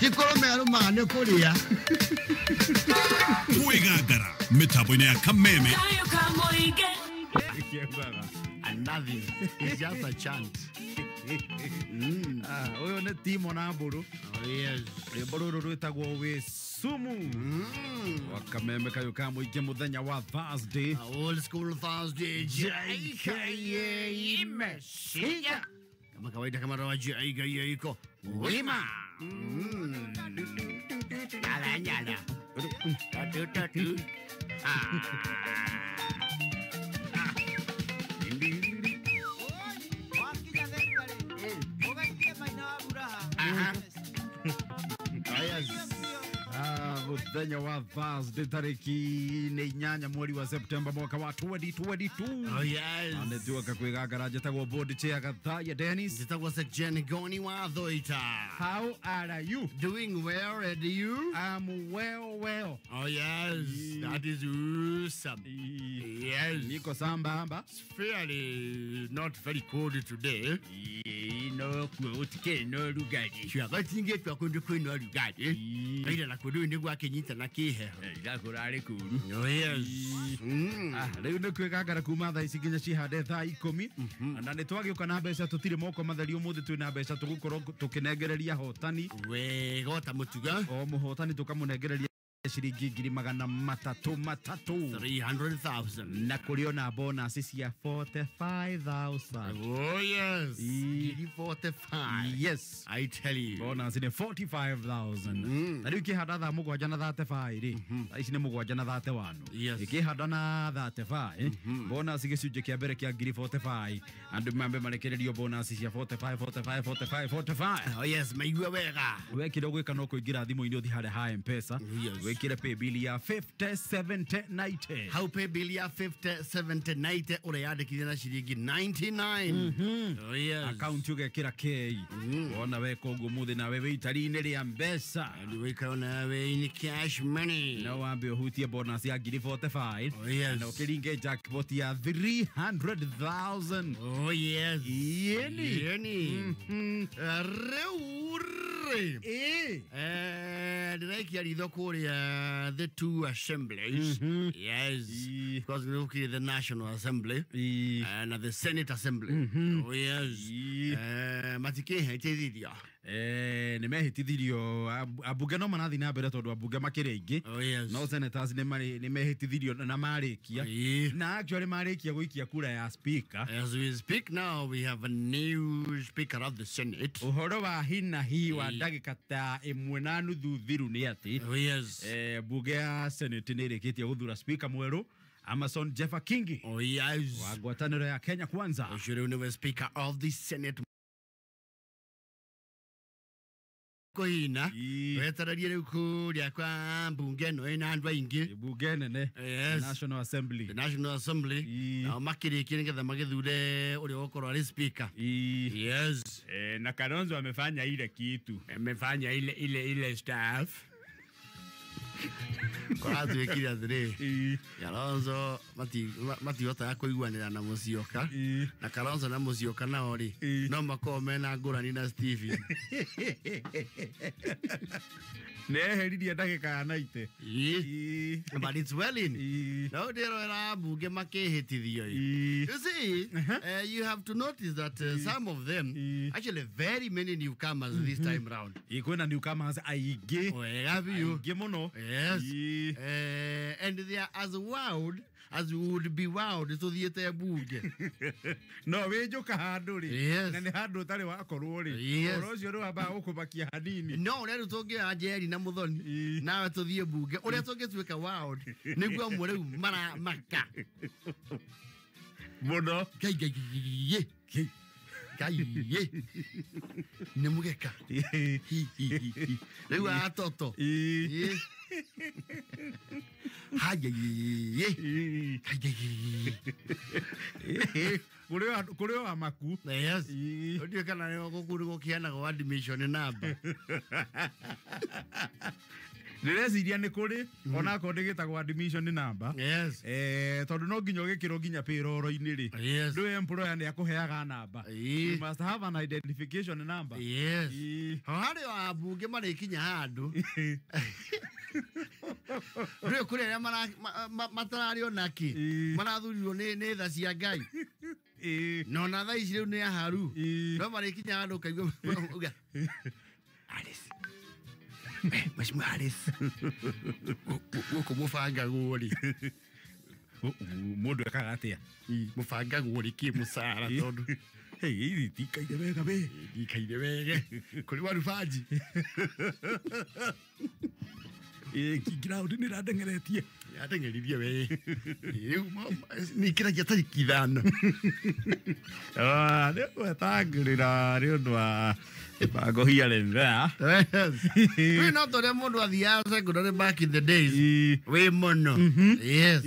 Nĩ kũrũme arũmaga nĩ kũrĩa. Kwĩgangara mĩtambo-inĩ ya Kameme. And nothing. It's just a chant. Ah, ũyũ nĩ Timo na Mbũrũ. Oh, yes. Rwĩmbo rũrũ rwĩtagwo wĩ sumu. Wa Kameme kayũ ka mũingĩ mũthenya wa Thursday. Old school Thursday. JKA imeshika. Kama kawaida, kama rawaji aiga hiyo iko wima. Nyala nyala. Tatu tatu. Ah. Aha. Oh, yes. Ah, mũthenya wa Thursday tarĩki nĩ 8 mweri wa Septemba mwaka wa 2022. Oh, yes. Na nĩ tuoka kwĩgangara njĩtagwo board chair Gathaiya Dennis. Njĩtagwo Sekjen Goni wa Thoita. How are you? Doing well, and you? I'm well, well. Oh, yes. That is awesome. Yes. Niko sambamba. It's fairly not very cold today. No gũtikĩrĩ na ũrugarĩ. Ciagatingĩtwa kũndũ kwĩna ũrugarĩ. Ira na kũndũ nĩ gwakĩnyita na kĩheho. Ira kũrarĩ kũũru. Oh, yes. Ah, rĩu nĩ kwĩgangara kuma thaa ici nginya cihande thaa 10. Na nĩ twagĩũka na mbeca tũtirĩ moko matheri ũmũthĩ twĩna mbeca tũgũkorwo tũkĩnengereria hotani. Wega ota mũtuga. O mũhotani tũkamũnengereria ciringi 300,000. 300,000. Na kũrĩ ona bonus cia 45,000. Oh, yes. Ngiri 45. Yes. I tell you. Bonus nĩ 45,000. Na rĩu ikĩhanda thaa 7 na 35 rĩ, thaa ici nĩ 7 na 31. Yes. Ikĩhanda na 35, bonus gĩcunjĩ kĩa mbere kĩa ngiri 45. Andũ mambe marekererio bonus cia 45, 45, 45, 45. Oh, yes, maigua wega. Wekire gwĩka no kũingĩra thimũ-inĩ ũthiĩ harĩa ha M-Pesa. Yes. Wĩkĩre pay bill ya 50 70 90. Hau pay bill ya 50 70 90 ũreyandĩkithia na ciringi 99. Oh, yes. Akaunti ũgekĩra K. Wona weka ũguo mũthĩ nawe wĩ itari-inĩ rĩa mbeca. Wĩikaro nawe in cash money. No wambe ũhutie bonus ya ngiri 45. Oh, yes. Na ũkĩringe jackpot ya 300,000. Oh, yes. Yeni. Yeni. Rĩu rĩ. Ĩ. Ndĩraikia ritho kũrĩa the two assemblies. Yes. Because nĩ the National Assembly. Na the Senate Assembly. Oh, yes. Matikĩhĩtithirio. Nĩ mehĩtithirio ambunge no marathiĩ na mbere tondũ ambunge makĩrĩ aingĩ. Oh, yes. No senators nĩ mehĩtithirio na marĩkia. Na actually marĩkia gũikia kura ya speaker. As we speak now, we have a new speaker of the Senate. Ũhoro wa hina hi wa ndagĩka ta 1.5 thiru nĩ atĩ. Oh, yes. Bunge ya Senate nĩ ĩrĩkĩtie gũthura speaker mwerũ Amason Jeffa Kingi. Oh, yes. Wa ngwatanĩro ya Kenya Kwanza. Ũcio rĩu nĩwe speaker of the Senate. Kũhina wetererie rĩu kũrĩa kwa mbunge ĩno ĩna andũ aingĩ. Bunge nene. Yes. National Assembly. The National Assembly. Nao makĩrĩkie nĩgetha magĩthure ũrĩa ũgũkorwo arĩ speaker. Yes. Na Kalonzo amefanya ile kitu. Amefanya ile ile ile staff. Kũratuĩkire atĩrĩ, Kalonzo matihotaga kũiguanĩra na Musyoka. Na Kalonzo na Musyoka nao rĩ, no makorwo mena ngũrani na Stephen. Nĩ eheririe ndagĩka ya 90. But it's well in. No ndĩrora mbunge makĩhĩtithio. You see, you have to notice that some of them, actually very many newcomers this time round. Kwĩna newcomers aingĩ. Wega biũ. Aingĩ mũno. Yes. And they are as wild as we would be wild tũthiĩte mbunge. No wĩnjũka handũ rĩ. Yes. Na nĩ handũ ũtarĩ wakorwo rĩ. Yes. Ũhoro ũcio nĩ wambaga gũkũmakia hanini. No ũrĩa rĩu tũngĩoya Njeri na Mũthoni nawe tũthiĩ mbunge ũrĩa tũngĩtuĩka wild nĩguo amwe rĩu maramaka. Mũno. Ngai ngai ngai. Ngai. Nĩ mũgeka. Rĩu atoto. Haya ye. Kuri o amaku. Yes. Ndiũ kana nĩ gũkũ gũkĩheanagwo admission number. Ndĩreciria nĩ kũrĩ onakorwo ndĩgĩtagwo admission number. Yes. Tondũ no nginya ũgĩkĩrwo nginya payroll-inĩ rĩ. Yes. Ndũĩ employer nĩ akũheaga namba. You must have an identification number. Yes. Ho harĩ o ambunge marĩkinya handũ. Ndũĩ kũrĩ arĩa matararĩ ona kĩ. Marathurirwo nĩ tha cia Ngai. No na thaa ici rĩu nĩ aharu. No marĩkinya handũ ũkaigua Alice. Mheshimiwa Alice. Gũkũ mũbangagwo rĩ. Mũndũ ekaga atĩa? Mũbangagwo rĩ kĩ mũcara tondũ Hey, ndikaire wega we. Ndikaire wega. Kũrĩ warubanji. Ground nĩ ĩrandengeretie. Yateng'eririe we. Rĩu nĩikĩragia tarĩki 5. Nĩ gwetangĩrĩra nĩ ũndũ wa mĩbango here and there. Yes. Wĩ no ta ũrĩa mũndũ athiaga secondary back in the days. Wĩ mũno. Yes.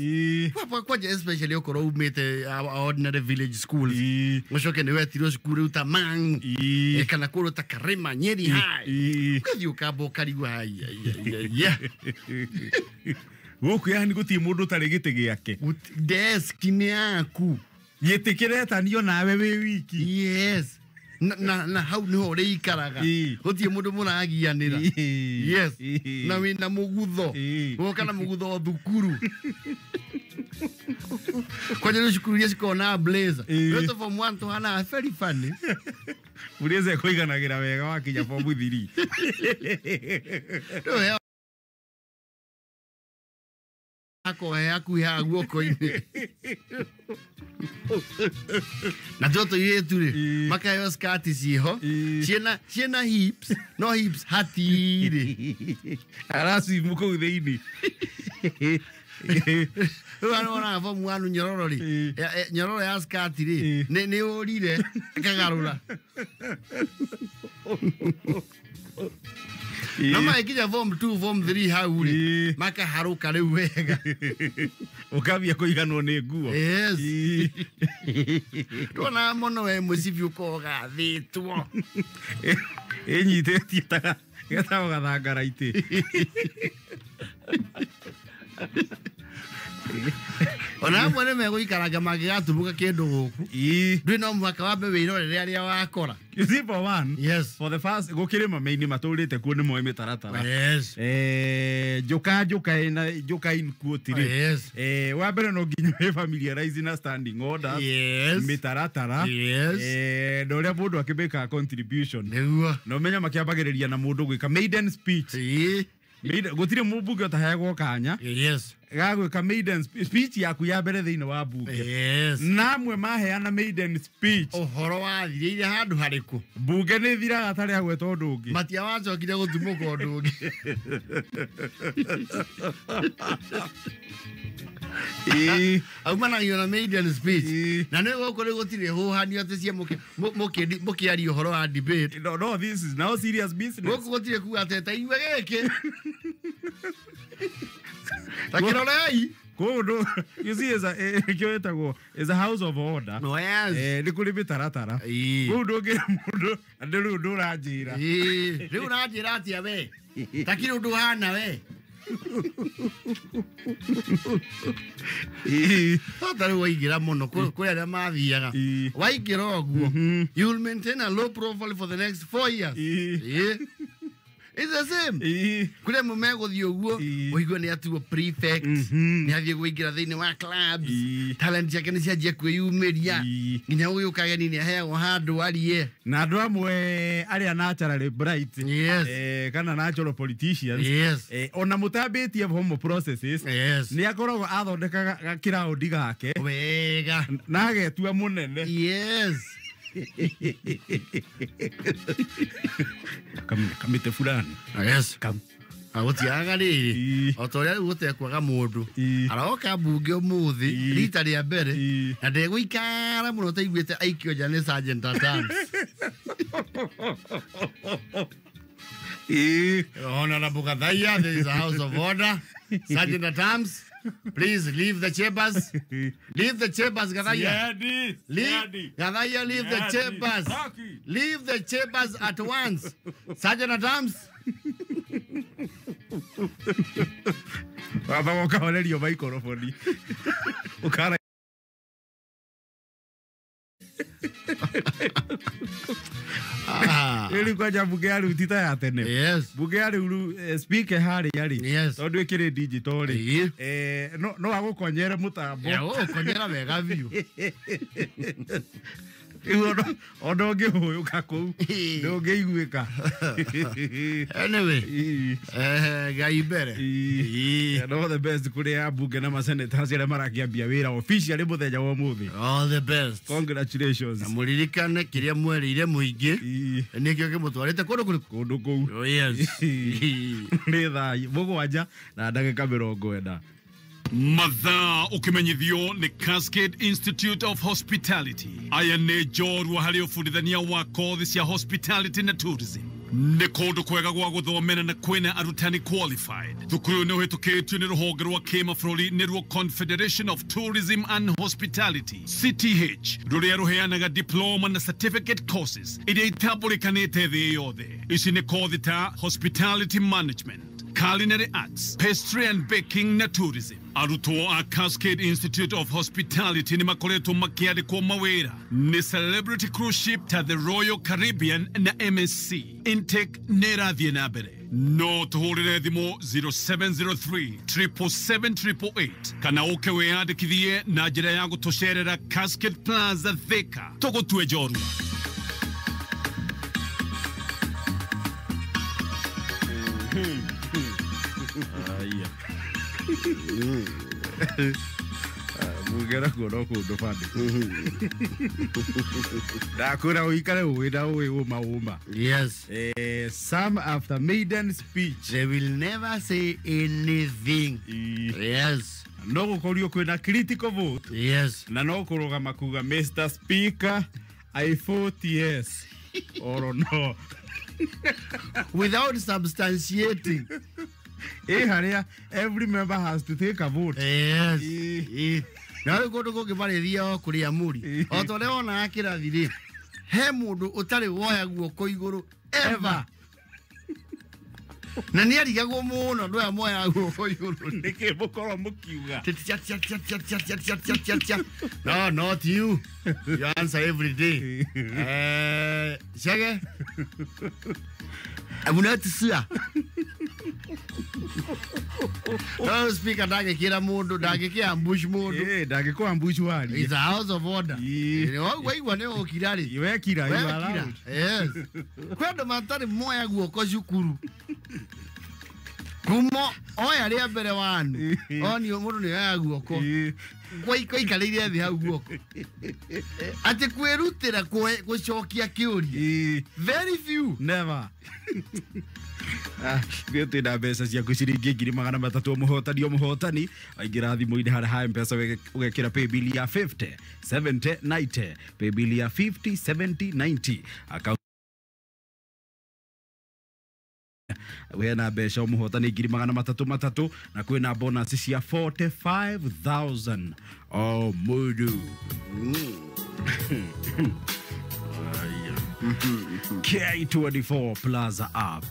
Kwanja especially okorwo umĩte ordinary village schools. Ũcoke nĩ wetirwo cukuru rĩu ta Mang'u. Kana kũndũ ta Karima, Nyeri High. Ũgathiĩ ũkamba ũkarigwo haiya. Gũkũ yani gũtirĩ mũndũ ũtarĩ gĩtĩ gĩake. Desk nĩ yaku. Gĩtĩ kĩretanio nawe wĩ wiki. Yes. Na hau nĩho ũrĩikaraga. Gũtirĩ mũndũ mũragianĩra. Yes. Na wĩna mũgutho. Woka na mũgutho thukuru. Kwanja rĩu cukuru iria cikoragwo na blazer. Rĩu tũ form 1 tũhanaga very funny. Blazer ĩkũiganagĩra wega wakinya form 3. Rĩu akohe hakuhĩ haha guoko-inĩ. Na tuo tũirĩtu rĩ makaheo skirt ciĩho ciĩna hips no hips hatirĩ. Aracimu kũu thĩinĩ. Rĩu arĩa wonaga form 1 nyororo rĩ nyororo ya skirt rĩ nĩ ũrire ĩkagarũra. No magĩkinya form 2 form 3 hau rĩ makaharũka rĩu wega. Ũkambia kũiganwo nĩ nguo. Yes. Tuonaga mũno we mũcibi ũkoragwo ũgathĩtwo. Ĩnyitĩtie ta getagwo gathangaraitĩ. Ona amwe nĩ megũikaranga mangĩgatumũka kĩndũ gũkũ. Ndũĩ no mũhaka wambe wĩrorere arĩa wakora. You see, for one, yes. For the first, gũkĩrĩ mamainĩ matũrĩte kuo nĩ moĩ mĩtaratara. Yes. Njoka njoka ĩna njoka in quote rĩ. Yes. Wa mbere no nginya wĩ familiarize na standing orders. Yes. Mĩtaratara. Yes. Na ũrĩa mũndũ akĩmĩkaga contribution. Nĩguo. Na ũmenya makĩambagĩrĩria na mũndũ gwĩka maiden speech. Gũtirĩ mũmbunge ũtaheagwo kanya. Yes. Gagwĩka maiden speech yaku ya mbere thĩinĩ wa mbunge. Yes. Na amwe maheana maiden speech. Ũhoro wathirĩire handũ harĩkũ? Mbunge nĩ thiraga atarĩ agweta ũndũ ũngĩ. Matia wacokire gũtumũka ũndũ ũngĩ. Aumanagio na maiden speech. Na nĩ gũkũ rĩ gũtirĩ hũhanio atĩ cia mũkĩaria ũhoro wa debate. No, no, this is now serious business. Gũkũ gũtirĩ kuga atĩ ta igue gĩkĩ. Takirorei. Kũndũ, you see, is a kĩo ĩtagwo is a house of order. No, yes. Nĩ kũrĩ mĩtaratara. Kũu ndũngĩra mũndũ andũ rĩu ndũranjĩra. Rĩu ũranjĩra atĩa we? Takĩrĩ ũndũ ũhana we. Ta rĩu waingĩra mũno kũrĩ arĩa mathiaga. Waingĩra ũguo, you will maintain a low profile for the next 4 years. It's the same. Kũrĩa amwe megũthiĩ ũguo, ũigue nĩ atuo prefect, nĩ athiĩ kũingĩra thĩinĩ wa clubs, talent ciake nĩ cianjia kwĩyumĩria, nginya ũgĩũka ageni nĩ aheagwo handũ arie. Na andũ amwe arĩa naturally bright, yes. Kana natural politicians, yes. Ona mũtambĩtie formal processes, yes. Nĩ akoragwo athondekaga kĩraũndi gake wega na agetua mũnene. Yes. Kamĩte fulani. Yes. Gũtiagaga rĩrĩ o ta ũrĩa rĩu gũtekwaga mũndũ aroka mbunge ũmũthĩ rita rĩa mbere na ndegũikara mũno taiguĩte aikio nja nĩ Sergeant at Arms. Honorable Gathaiya, there is a house of order. Sergeant at Arms, please leave the chambers. Leave the chambers, Gathaiya. Leave, Gathaiya, leave the chambers. Leave the chambers at once. Sergeant at Arms. Wamba ũkahorerio maikoroboni. Ũkara Rĩu kwanja bunge ya rĩu ti ta ya tene. Yes. Bunge ya rĩu speaker harĩa rĩ. Yes. Tondũ ĩkĩrĩ digital rĩ. Ĩĩ. No agũkonyere mũtambo. Yeah, ũkonyera wega biũ. Rĩu ona ũngĩhũyũka kũu ndũngĩiguĩka. Anyway, Ngai mbere. And all the best kũrĩ ambunge na masenators arĩa marakĩambia wĩra officially mũthenya wa ũmũthĩ. All the best. Congratulations. Na mũririkane kĩrĩa mwerĩire mũingĩ nĩkĩo kĩmũtwarĩte kũndũ kũrĩkũ? Kũndũ kũu. Oh, yes. Nĩ thaa 7:40. Mathaa ukimenyithio ni Cascade Institute of Hospitality. Aya nĩ njorua harĩ ũbundithania wa kothi cia hospitality na tourism. Nĩ kũndũ kwega gwa gũthomera na kwĩna arutani qualified. Thukuru nĩ ũhĩtũkĩtio nĩ rũhonge rwa kĩmabũrũri nĩruo Confederation of Tourism and Hospitality CTH, rũrĩa rũheanaga diploma na certificate courses iria itambũrĩkanĩte thĩ yothe. Ici nĩ kothi ta hospitality management, culinary arts, pastry and baking na tourism. Arutwo a Cascade Institute of Hospitality nĩ makoretwo makĩandĩkwo mawĩra nĩ Celebrity Cruise Ship ta the Royal Caribbean na MSC. Intake nĩ ĩrathiĩ na mbere. No tũhũrĩre thimũ 0703 777 888 kana ũke wĩyandĩkithie na njĩra ya gũtũcerera Cascade Plaza Thika. Tũgũtue njorua. Mugera kuo no kũndũ bado. Ndakwĩra ũikare ũĩ na ũĩ ũma ũma. Yes. Some after maiden speech. They will never say anything. Yes. No gũkorio kwĩna critical vote. Yes. Na no kũrũgama kuga Mr. Speaker, I vote yes or no. Without substantiating. Haria every member has to take a vote. Yes. Na rĩu kũndũ kũngĩ marĩthiaga kũrĩa mũri. O ta ũrĩa wonaga kĩrathi rĩ, he mũndũ ũtarĩ woya guoko igũrũ ever. Na nĩ arigagwo mũno andũ aya moyaga guoko igũrũ. Nĩkĩ mũkorwo mũkiuga? Tia, tia, tia, tia, tia, tia, tia, tia, tia, tia. No, not you. You answer every day. Chege? I'm not sure. No speaker ndangĩkĩra mũndũ, ndangĩkĩ ambush mũndũ. Ndangĩkũ ambush warie. It's a house of order. Waigua nĩ ũkira rĩ. Wekira, you are allowed. Yes. Kwĩ andũ matarĩ moya guoko cukuru. Kumo oya rĩa mbere wanu. Onio mũndũ nĩ oyaga guoko. Gwaikarĩire thĩ hau guoko. Atĩ kwĩrutĩra gũcokia kĩũria. Very few. Never. Twĩ na mbeca ciaku ciringi 300,000 mũhotani o mũhotani waingĩra thimũ-inĩ harĩa ha M-Pesa ũgekĩra paybill ya 50 70 90, paybill ya 50 70 90 account wena mbeca mũhotani 300,000 na kwĩna bonus cia 45,000 o mũndũ. K24 Plus app.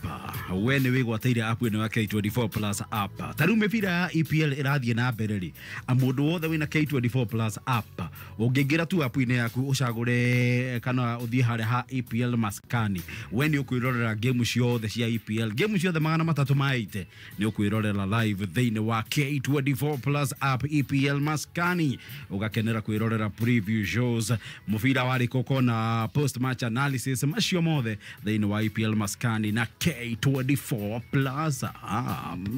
We nĩ wĩgwatĩire app ĩno ya K24 Plus app. Ta rĩu mĩbira ya EPL ĩrathiĩ na mbere rĩ, mũndũ wothe wĩna K24 Plus app, ũngĩingĩra tu app-inĩ yaku ũcagũre kana ũthiĩ harĩa ha EPL Maskani, we nĩ ũkwĩrorera game ciothe cia EPL, game ciothe 380 nĩ ũkwĩrorera live thĩinĩ wa K24 Plus app EPL Maskani, ũgakenera kwĩrorera preview shows, mũbira warĩka ũkona post match analysis macio mothe thĩinĩ wa EPL Maskani na K24 Plus app.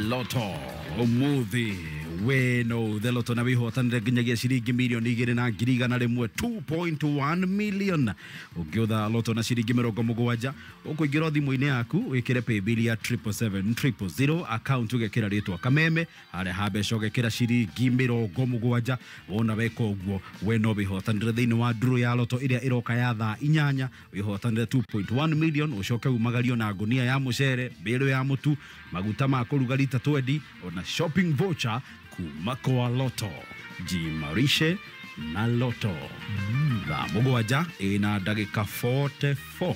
Lotto umuthi We no the loto na wĩhotanĩre nginyagia ciringi mirioni 2,100, 2.1 million. Ũngĩũtha loto na ciringi 70 ũkũingĩra thimũ-inĩ yaku wĩkĩre paybill ya 777 000, account ũgekĩra rĩtwa Kameme, harĩa ha mbeca ũgekĩra ciringi 70. Wona weka ũguo we no wĩhotanĩre thĩinĩ wa draw ya loto ĩrĩa ĩroka ya thaa 8, wĩhotanĩre 2.1 million, ũcoke umagario na ngunia ya mũcere, mbĩrũ ya mũtu, maguta ma kũruga rita 20, ona shopping voucher kuma kwa Loto. Jimarishe na Loto. Thaa 7 ina ndagĩka 44.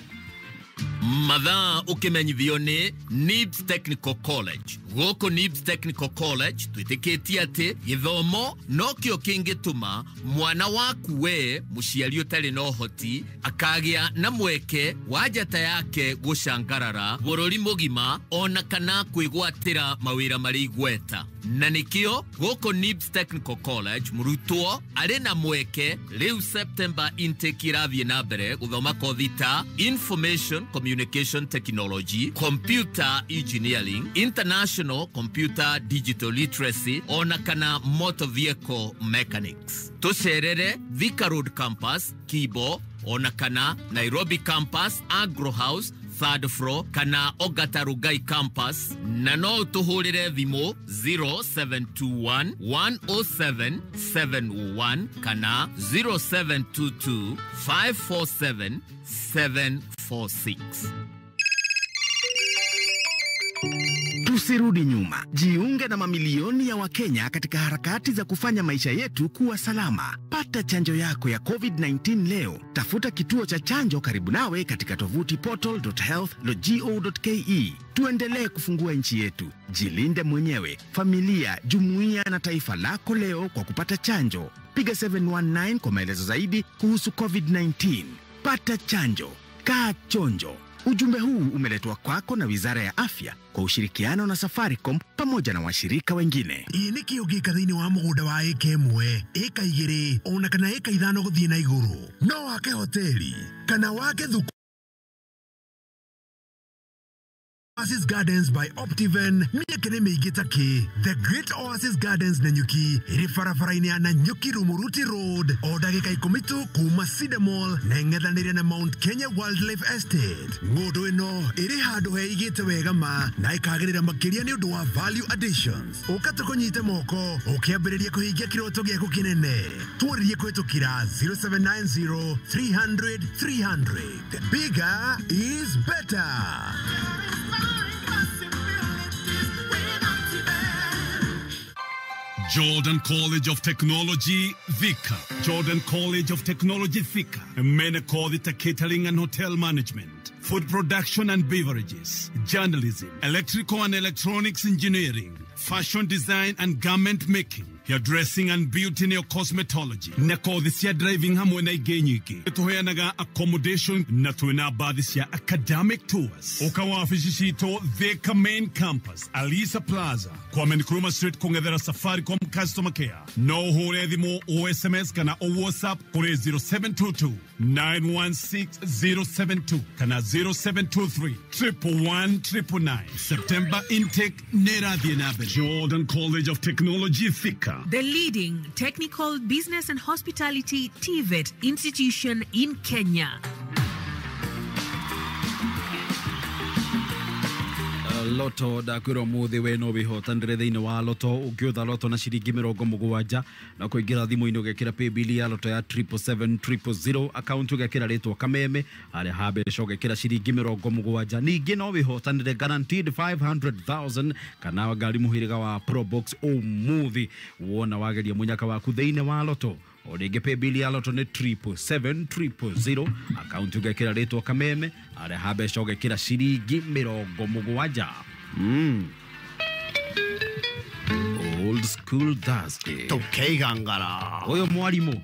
Mathaa ũkĩmenyithio nĩ NIBS Technical College. Gũkũ NIBS Technical College twĩtĩkĩtie atĩ gĩthomo nokĩo kĩngĩtũma mwana waku we mũciari ũtarĩ na ũhoti akagĩa na mweke wa njata yake gũcangarara bũrũri mũgima ona kana kwĩgwatĩra mawĩra marĩ igweta. Na nĩkĩo gũkũ NIBS Technical College mũrutwo arĩ na mweke rĩu September intake ĩrathiĩ na mbere gũthoma kothi ta Information Communication Technology, Computer Engineering, International Computer Digital Literacy, ona kana Motor Vehicle Mechanics. Tũcerere Thika Road Campus, Kibo, ona kana Nairobi Campus, Agro House, third floor, kana Ogata Rugai Campus, na no ũtũhũrĩre thimũ 0721 107 701 kana 0722 547 746. Tusirudi nyuma. Jiunge na mamilioni ya Wakenya katika harakati za kufanya maisha yetu kuwa salama. Pata chanjo yako ya COVID-19 leo. Tafuta kituo cha chanjo karibu nawe katika tovuti portal.health.go.ke. Tuendelee kufungua nchi yetu. Jilinde mwenyewe, familia, jumuiya na taifa lako leo kwa kupata chanjo. Piga 719 kwa maelezo zaidi kuhusu COVID-19. Pata chanjo. Kaa chonjo. Ujumbe huu umeletwa kwako na Wizara ya Afya kwa ushirikiano na Safaricom pamoja na washirika wengine. Ĩ nĩkĩ ũngĩka thĩinĩ wa mũgũnda wa ĩka 1, ĩka 2, ona kana ĩka 5 gũthiĩ na igũrũ? No wake hoteli kana wake thukuru. Oasis Gardens by Optiven mĩeke nĩ mĩingĩ ta kĩ. The Great Oasis Gardens Nanyuki ĩrĩ barabara-inĩ ya Nanyuki Rumuruti Road o ndagĩka 10 tu kuma Cedar Mall na ĩng'ethanĩire na Mount Kenya Wildlife Estate. Ng'ũndũ ĩno ĩrĩ handũ heigĩte wega ma na ĩkagĩrĩra makĩria nĩ ũndũ wa value additions. Ũka tũkũnyite moko ũkĩambĩrĩria kũhingia kĩroto gĩaku kĩnene. Twarĩrie kũhĩtũkĩra 0790 300 300. Bigger is better. Jordan College of Technology, Thika. Jordan College of Technology, Thika. Mene kothi ta catering and hotel management, food production and beverages, journalism, electrical and electronics engineering, fashion design and garment making, hairdressing and beauty neo cosmetology, na kothi cia driving hamwe na ingĩ nyingĩ. Tũheanaga accommodation na twĩna bathi cia academic tours. Ũka wabici citũ Thika Main Campus, Alisa Plaza, Kwame Nkrumah Street, kũng'ethera Safaricom Customer Care. No ũhũre thimũ, o SMS kana o WhatsApp kũrĩ 0722 916 072 kana 0723 111 999. September intake nĩ ĩrathiĩ na mbere. Jordan College of Technology, Thika. The leading technical, business and hospitality TVET institution in Kenya. Loto ndakwĩra ũmũthĩ we no wĩhotanĩre thĩinĩ wa Loto. Ũngĩũtha Loto na ciringi 70 na kũingĩra thimũ-inĩ ũgekĩra paybill ya Loto ya 777 000, account ũgekĩra rĩtwa Kameme, harĩa ha mbeca ũgekĩra ciringi 70. Ningĩ no wĩhotanĩre guaranteed 500,000 kana ngari mũhĩrĩga wa Probox ũmũthĩ wona wageria mũnyaka waku thĩinĩ wa Loto. O rĩngĩ paybill ya Loto nĩ 777 000, account ũgekĩra rĩtwa Kameme, harĩa ha mbeca ũgekĩra ciringi 70. Old School Thursday. Tũkeigangara. Ũyũ mwarimũ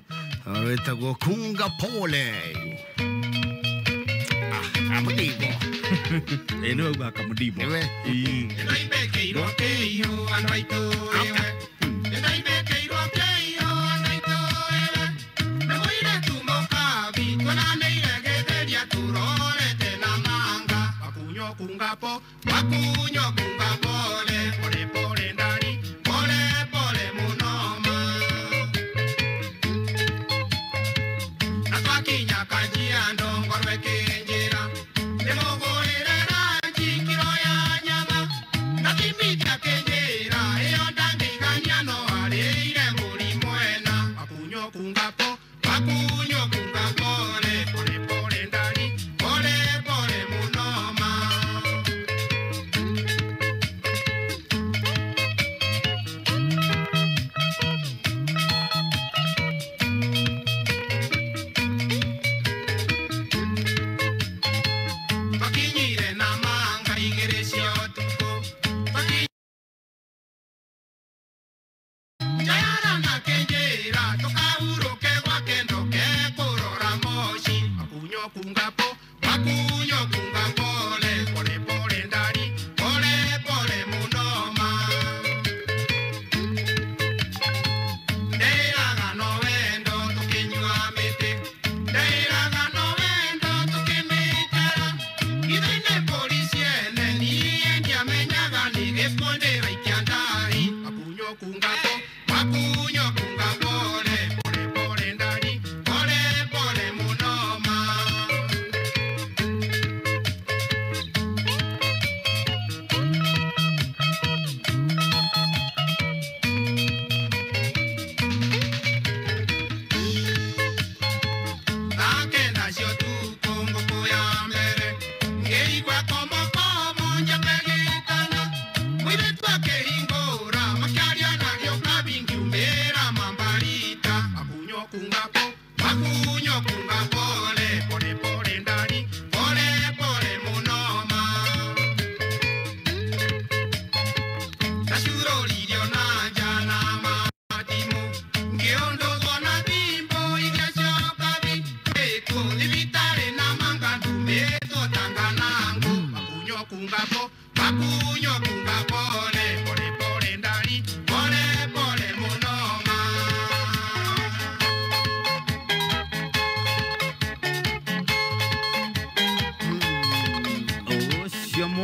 wĩtagwo Kunga Pole. Kamũdibo. Ĩ nĩwe ugaga Kamũdibo. Nĩwe. Wakunyo kunga pole pole pole ndani pole pole.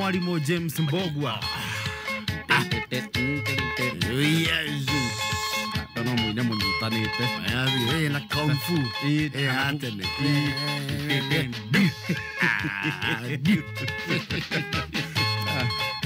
Mwalimu James Mbogwa. Yes. No mwine munyitanite. Na kung fu. Atene.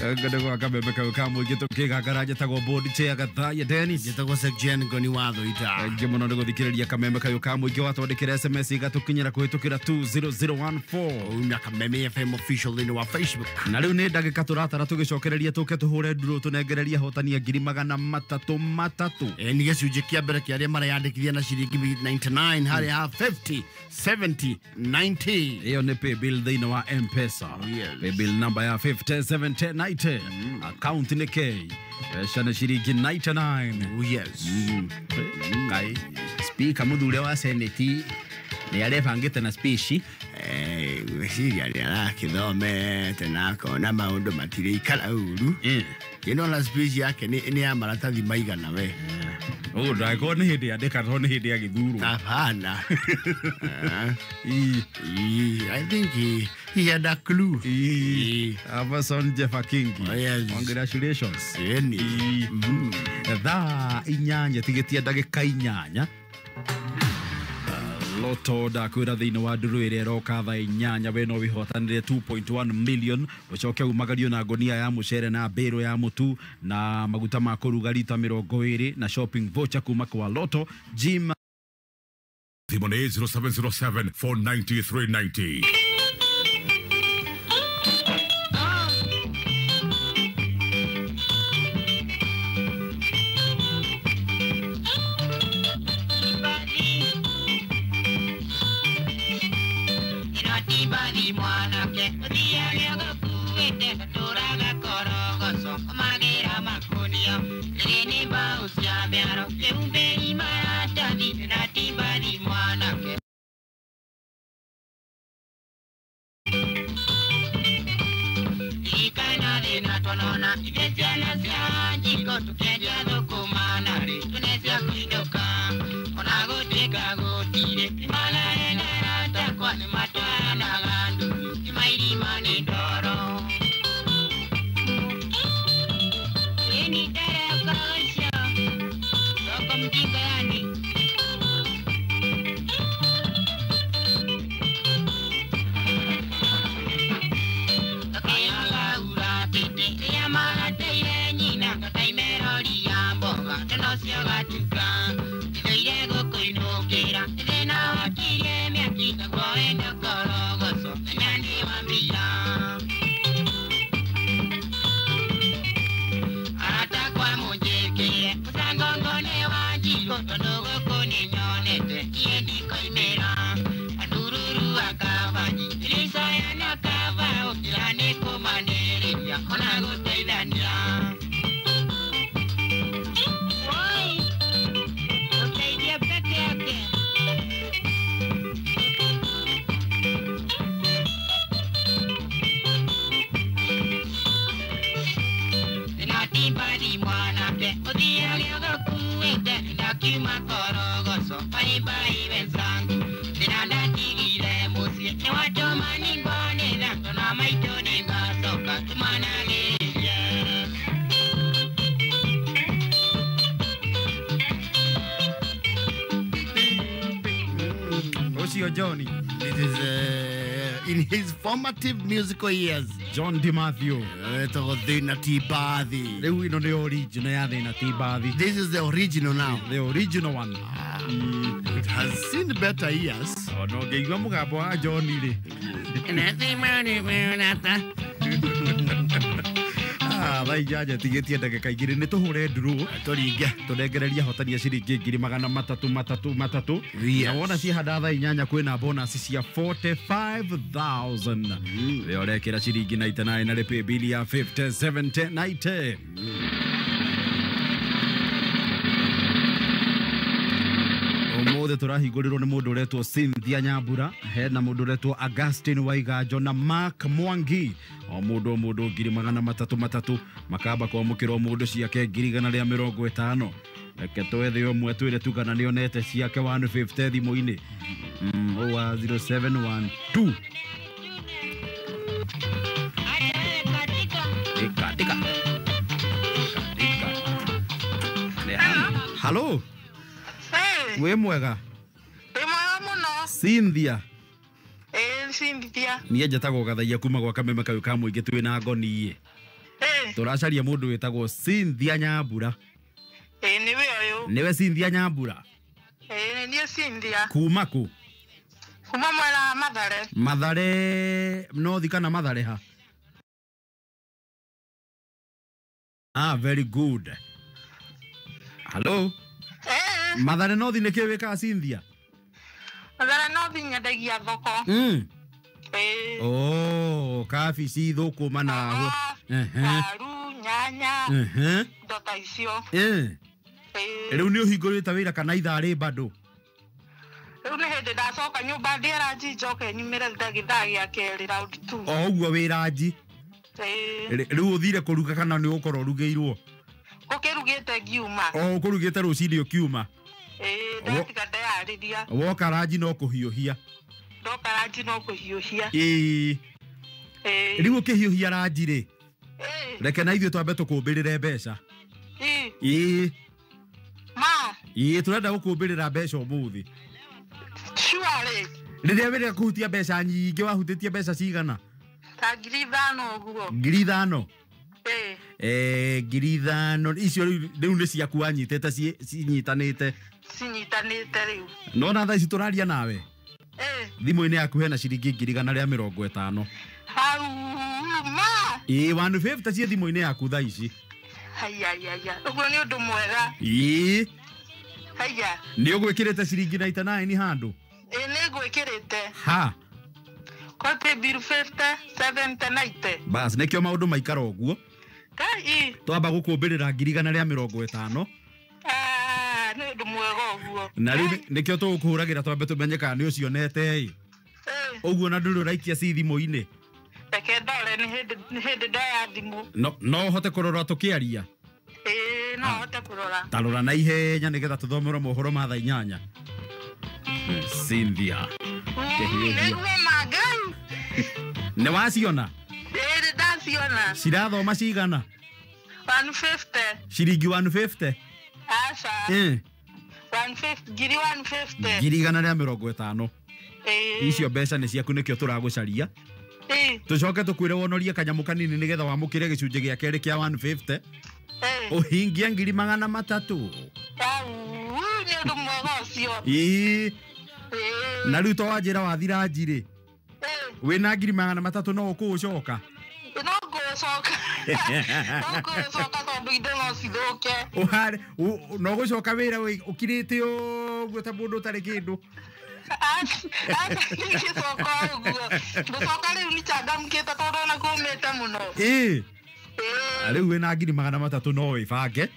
Ngende gwa kameme kau ka mũingĩ tũkĩgangara njĩtagwo board chair Gathaiya Dennis. Njĩtagwo Section Ngoni watho ita. Thengiũ mũno nĩ gũthikĩrĩria kameme kau ka mũingĩ watwandĩkĩra SMS igatũkinyĩra kũhĩtũkĩra 20014. Na Kameme FM official thĩinĩ wa Facebook. Na rĩu nĩ ndagĩka tũratara tũgĩcokereria tũke tũhũre ndurũ tũnengererie ahotani ngiri magana matatũ matatũ. Nĩ gĩcunjĩ kĩa mbere kĩa arĩa mareyandĩkithia na ciringi 99 harĩa ha 50 70 90. Ĩyo nĩ paybill thĩinĩ wa M-Pesa. Paybill number ya 50 70 90. Account nĩ K. Mbeca nĩ ciringi 99. Oh yes. Ngai speaker mũthure wa Senate nĩ arebangĩte na speech. Gwĩciria nĩ arakĩthomete na akona maũndũ matirĩikara ũru. Kĩno na speech yake nĩ ya maratathi maigana we. Ũguo ndangĩkorwo nĩ hĩndĩ yandĩka tondũ nĩ hĩndĩ ya gĩthurwo. Hapana. I think he had a clue. Amason Jeffa Kingi. Oh, yes. Congratulations. Thaa inyanya tigĩtia ndagĩka inyanya. Loto ndakwĩra thĩinĩ wa ndũrũ ĩrĩa ĩroka thaa inyanya we no wĩhotanĩre 2.1 million ũcoke umagario na ngonia ya mũcere na mbĩrũ ya mũtu na maguta ma kũruga rita 20 na shopping voucher kuma kwa Loto Jim. Thimũ nĩ 0707 490 390. Ũcio Johnny. It is in his formative musical years. John DiMatteo. Etagwo Thĩna ti Mbathi. Rĩu ĩno nĩ original ya Thĩna ti Mbathi. This is the original now. The original one. It has seen better years. Ona ũngĩigua mũgambo wa Johnny rĩ. Ah, thaa inyanya tigĩtie ndagĩka igĩrĩ nĩ tũhũre ndurũ Tũringe. tũnengererie ahotani a ciringi ngiri magana matatũ matatũ matatũ. Yes. Na wona ciahanda thaa inyanya kwĩna bonus cia 45,000. We ũrekĩra ciringi 99 na rĩpĩ bili ya 50 70 90. Ũmũthĩ tũrahingũrĩrwo nĩ mũndũ ũretwo Cynthia Nyambura, hena mũndũ ũretwo Augustine Waiganjo na Mark Mwangi. O mũndũ o mũndũ ngiri magana matatũ matatũ, makamba kwamũkĩra o mũndũ ciake ngiri igana rĩa mĩrongo ĩtano. Reke twethe ũmwe twĩre tu kana nĩonete ciake 150 thimũ-inĩ. Ũũ wa 0712. Tika, tika. Tika. Halo. Hey, Wĩ mwega? wĩ mwega mũno. Cynthia. Ĩĩ Cynthia. Niĩ njĩtagwo Gathaia kuma gwa Kameme kayũ ka mũingĩ twĩ na ngoni ĩ. Ĩĩ, Tũracaria mũndũ wĩtagwo Cynthia Nyambura. ĩĩ nĩwe ũyũ. Nĩwe Cynthia Nyambura? Ĩĩ nĩ niĩ Cynthia. Kuma kũ? Kuma mwena wa Mathare. Mathare North kana Mathare ha? Ah, very good. Hello? Ĩĩ, Mathare North nĩ kĩ wĩkaga Cynthia? Mathare North nyendagia thoko. Ĩĩ. Oh, kabici, thũkũma na Ah, Ehe. Waru, nyanya, Ehe. indo ta icio. Eh. Ĩĩ. Rĩu nĩ ũhingũrĩte wĩra kana ithaa rĩ bado? Rĩu nĩ hĩndĩ ndacoka nyũmba ndĩe ranji njoke nyumĩre githaa gĩa kerĩ round 2. O ũguo wĩ ranji. Ĩĩ. Rĩu ũthire kũruga kana nĩ ũgũkorwo ũrugĩirwo? Gũkĩrugĩte ngiuma. O ũkũrugĩte rũcinĩ ũkiuma. Ĩĩ, ndatiga ndeyarĩria. Woka ranji no kũhiũhia. Ndoka ranji no kũhiũhia. Ĩĩ. Ĩĩ. Rĩu ũkĩhiũhia ranji rĩ, Ĩĩ. reke na ithuĩ twambe tũkũmbĩrĩre mbeca. Ĩĩ. Ĩĩ. Ma. Ĩĩ, tũrenda gũkũmbĩrĩra mbeca ũmũthĩ. Surely. Rĩrĩa wĩrĩga kũhutia mbeca nyingĩ wahutĩtie mbeca cigana? Ta 5,000 ũguo. 5,000? Ĩĩ. 5,000 icio rĩu nĩ ciaku wanyitĩte cinyitanĩte. Cinyitanĩte rĩu. No na thaa ici tũraria nawe. Ĩĩ. Thimũ-inĩ yaku hena ciringi 150,000. Hau ma. Ĩĩ, 150 ciĩ thimũ-inĩ yaku thaa ici. Haiya haiya. Ũguo nĩ ũndũ mwega. Ĩĩ. Haiya. Nĩ ũgwĩkĩrĩte ciringi 99 handũ? Ĩĩ nĩ ngwĩkĩrĩte. Ha. Kote bill 50 70 90. Bas, nĩkĩo maũndũ maikara ũguo. Kai. Twamba gũkũmbĩrĩra 150,000. Ah, nĩ ũndũ mwega ũguo. Na rĩu nĩkĩo tũgũkũhũragĩra twambe tũmenye kana nĩ ũcionete ĩ. Ũguo na ndũrĩ ũraikia ci thimũ-inĩ. Reke ndore nĩ hĩndĩ ndoya thimũ. No ũhote kũrora tũkĩaria? Ĩĩ, no hote kũrora. Ta rora na ihenya nĩgetha tũthomerwo mohoro ma thaa inyanya. Cynthia. Nĩguo ma Ngai. Nĩ waciona? Ĩĩ, nĩ ndaciona. Cirathoma cigana? 150. Ciringi 150? Aca. 150, ngiri 150. 150,000. Ĩĩ. Icio mbeca nĩ ciaku nĩkĩo tũragũcaria. Ĩĩ. Tũcoke tũkwĩre wonorie kanyamũ kanini nĩgetha wamũkĩre gĩcunjĩ gĩa kerĩ kĩa 150. Ũhingie 300,000. Au, nĩ ũndũ mwega ũcio. Ĩĩ. Na rĩu to wanjĩra wathira nji rĩ. Wĩna 300,000 no ũkũũcoka? No ngũũcoka. No ngũũcoka tondũ indo no cithũke. Ũhare, no gũcoka wĩra ũkirĩte ũguo ta mũndũ ũtarĩ kĩndũ. Aca ndingĩcoka ũguo. Ngũcoka rĩu nĩchangamkĩte tondũ ona kũmĩte mũno. Ĩĩ. Rĩu wĩna 300,000 no wĩbange.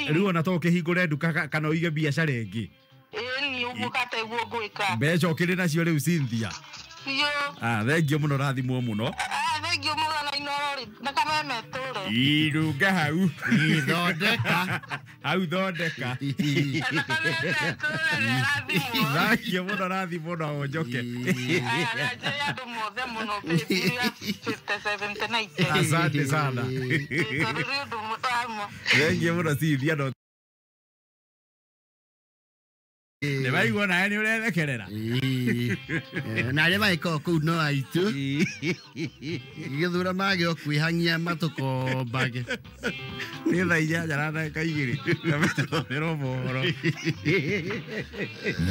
Rĩu ona to ũkĩhingũre nduka kana ũige biacara ĩngĩ. Ĩni ũguo kateguo ngwĩka. Mbeca ũkĩrĩ nacio rĩu Cynthia. Biũ. Ah, thengio mũno rathimwo mũno. Ah, thengio mũno na Inoro rĩ, na Kameme tũre. Irunga hau. Ithondeka. Hau thondeka. Na Kameme tũre nĩ rathimwo. Thengio mũno rathimwo no ũnjoke. Aya, na njĩre andũ mothe mũno baby ya 50 70 90. Asante sana. Tondũ nĩ ũndũ mũtamu. Thengio mũno Cynthia no. Nĩ waigua nawe nĩ ũrethekerera. Na arĩa magĩkoragwo kũu no aitũ gĩthura mage o kwĩhang'ia matũkombage. Nĩ thaa 8:02 tũthomerwo mohoro.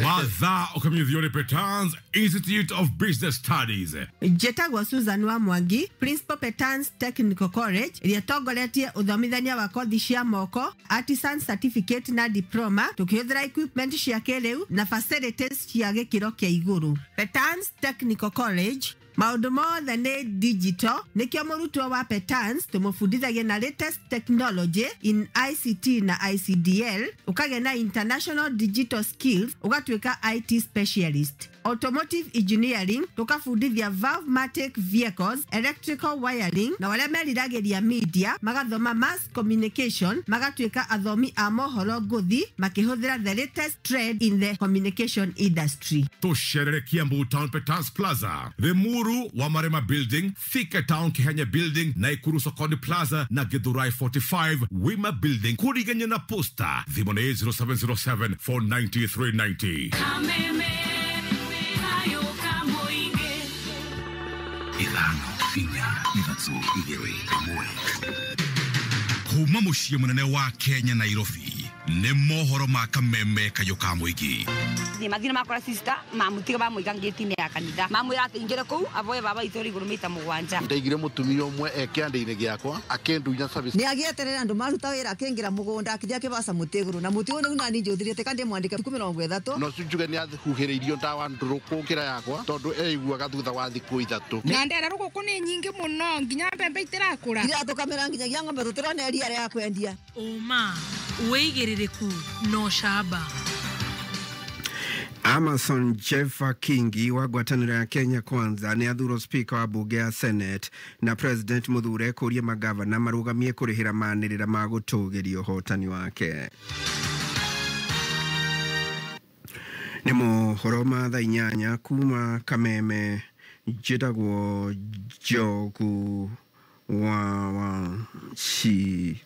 Mathaa ũkamenyithio nĩ Petans Institute of Business Studies. Njĩtagwo Susan wa Mwangi, Principal Petans Technical College ĩrĩa ĩtongoretie ũthomithania wa kothi cia moko, artisan certificate na diploma, tũkĩhũthĩra equipment cia kĩrĩu na facilities cia gĩkĩro kĩa igũrũ. Petans Technical College maũndũ mothe nĩ digital, nĩkĩo mũrutwo wa Petans tũmũbundithagia na latest technology in ICT na ICDL, ũkagĩa na international digital skills, ũgatuĩka IT specialist. Automotive engineering tukafundithia valvematic vehicles, electrical wiring, na arĩa meriragĩria media magathoma mass communication, magatuĩka athomi a mohoro ngũthi makĩhũthĩra the latest trend in the communication industry. Tũcerere Kiambu Town Petans Plaza, Limuru wa Marema Building, Thika Town Kihenya Building, Naikuru Sokoni Plaza na Githurai 45 Wima Building, kuriganya na posta. Thimũ nĩ 0707 490 390. 5 4 3 2 1. Kuma mũciĩ mũnene wa Kenya Nairobi nĩ mohoro ma kameme kayũ ka mũingĩ. Mathina makora sister mamutiga bamũiga ngĩti-inĩ ya kanitha mamwĩra atĩ ingĩre kũu avoe baba itũ ũrĩ igũrũ mita 7. Ndaigire mũtumia ũmwe e kĩanda-inĩ gĩakwa akĩndunya service. Nĩ agĩeterera andũ maruta wĩra akĩingĩra mũgũnda akĩthiĩ akĩbaca mũtĩ igũrũ na mũtĩ ũyũ nĩguo nani njũthirĩte kandi mwandĩke thikũ 30. No njuge nĩ ahuhĩrĩirio ndawa ndũrũ kũngĩra yakwa tondũ eiguaga thutha wa thikũ 3. Na ndera rũgũkũ nĩ nyingĩ mũno nginya mbembe itirakũra. Iratũkamĩra nginyagia ng'ombe tũtirona iria rĩa kwendia. Ũma wĩigĩrĩrĩku no camba. Amason Jeffa Kingi wa ngwatanĩro ya Kenya Kwanza nĩ athurwo speaker wa bunge ya Senate na President Muthure kũria magavana marũgamie kũrĩhĩra manĩrĩra ma gũtũgĩria ũhotani wake. Nĩ mohoro ma thaa 8 kuma Kameme, njĩtagwo Njogu wa Wachira.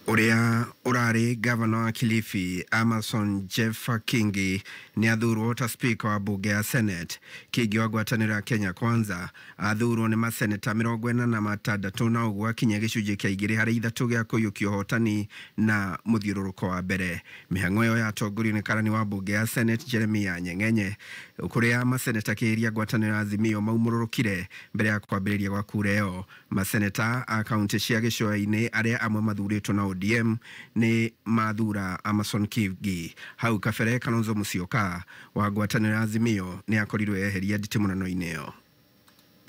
Ũrĩa ũrarĩ gavana wa Kilifi Amason Jeffa Kingi nĩ athurwo ta speaker wa bunge ya Senate. Kingi wa ngwatanĩro ya Kenya Kwanza athurwo nĩ maseneta 46 na ũguo akinya gĩcunjĩ kĩa 2 harĩ 3 gĩa kũiyũkia ũhotani na mũthiũrũrũko wa mbere. Mĩhang'o ĩyo yatongorio nĩ karani wa bunge ya Senate Jeremiah Nyengenye, kũrĩa maseneta kĩĩria ngwatanĩro ya Azimio maumũrũrũkire mbere ya kwambĩrĩria gwa kura ĩyo. Maseneta a kaunti cia gĩcũa-inĩ arĩa amwe mathurĩtwo na ODM nĩ mathura Amason Kingi. Hau kabere Kalonzo Musyoka wa ngwatanĩro ya Azimio nĩ akorirwo eheria nditimũrano-inĩ ĩyo.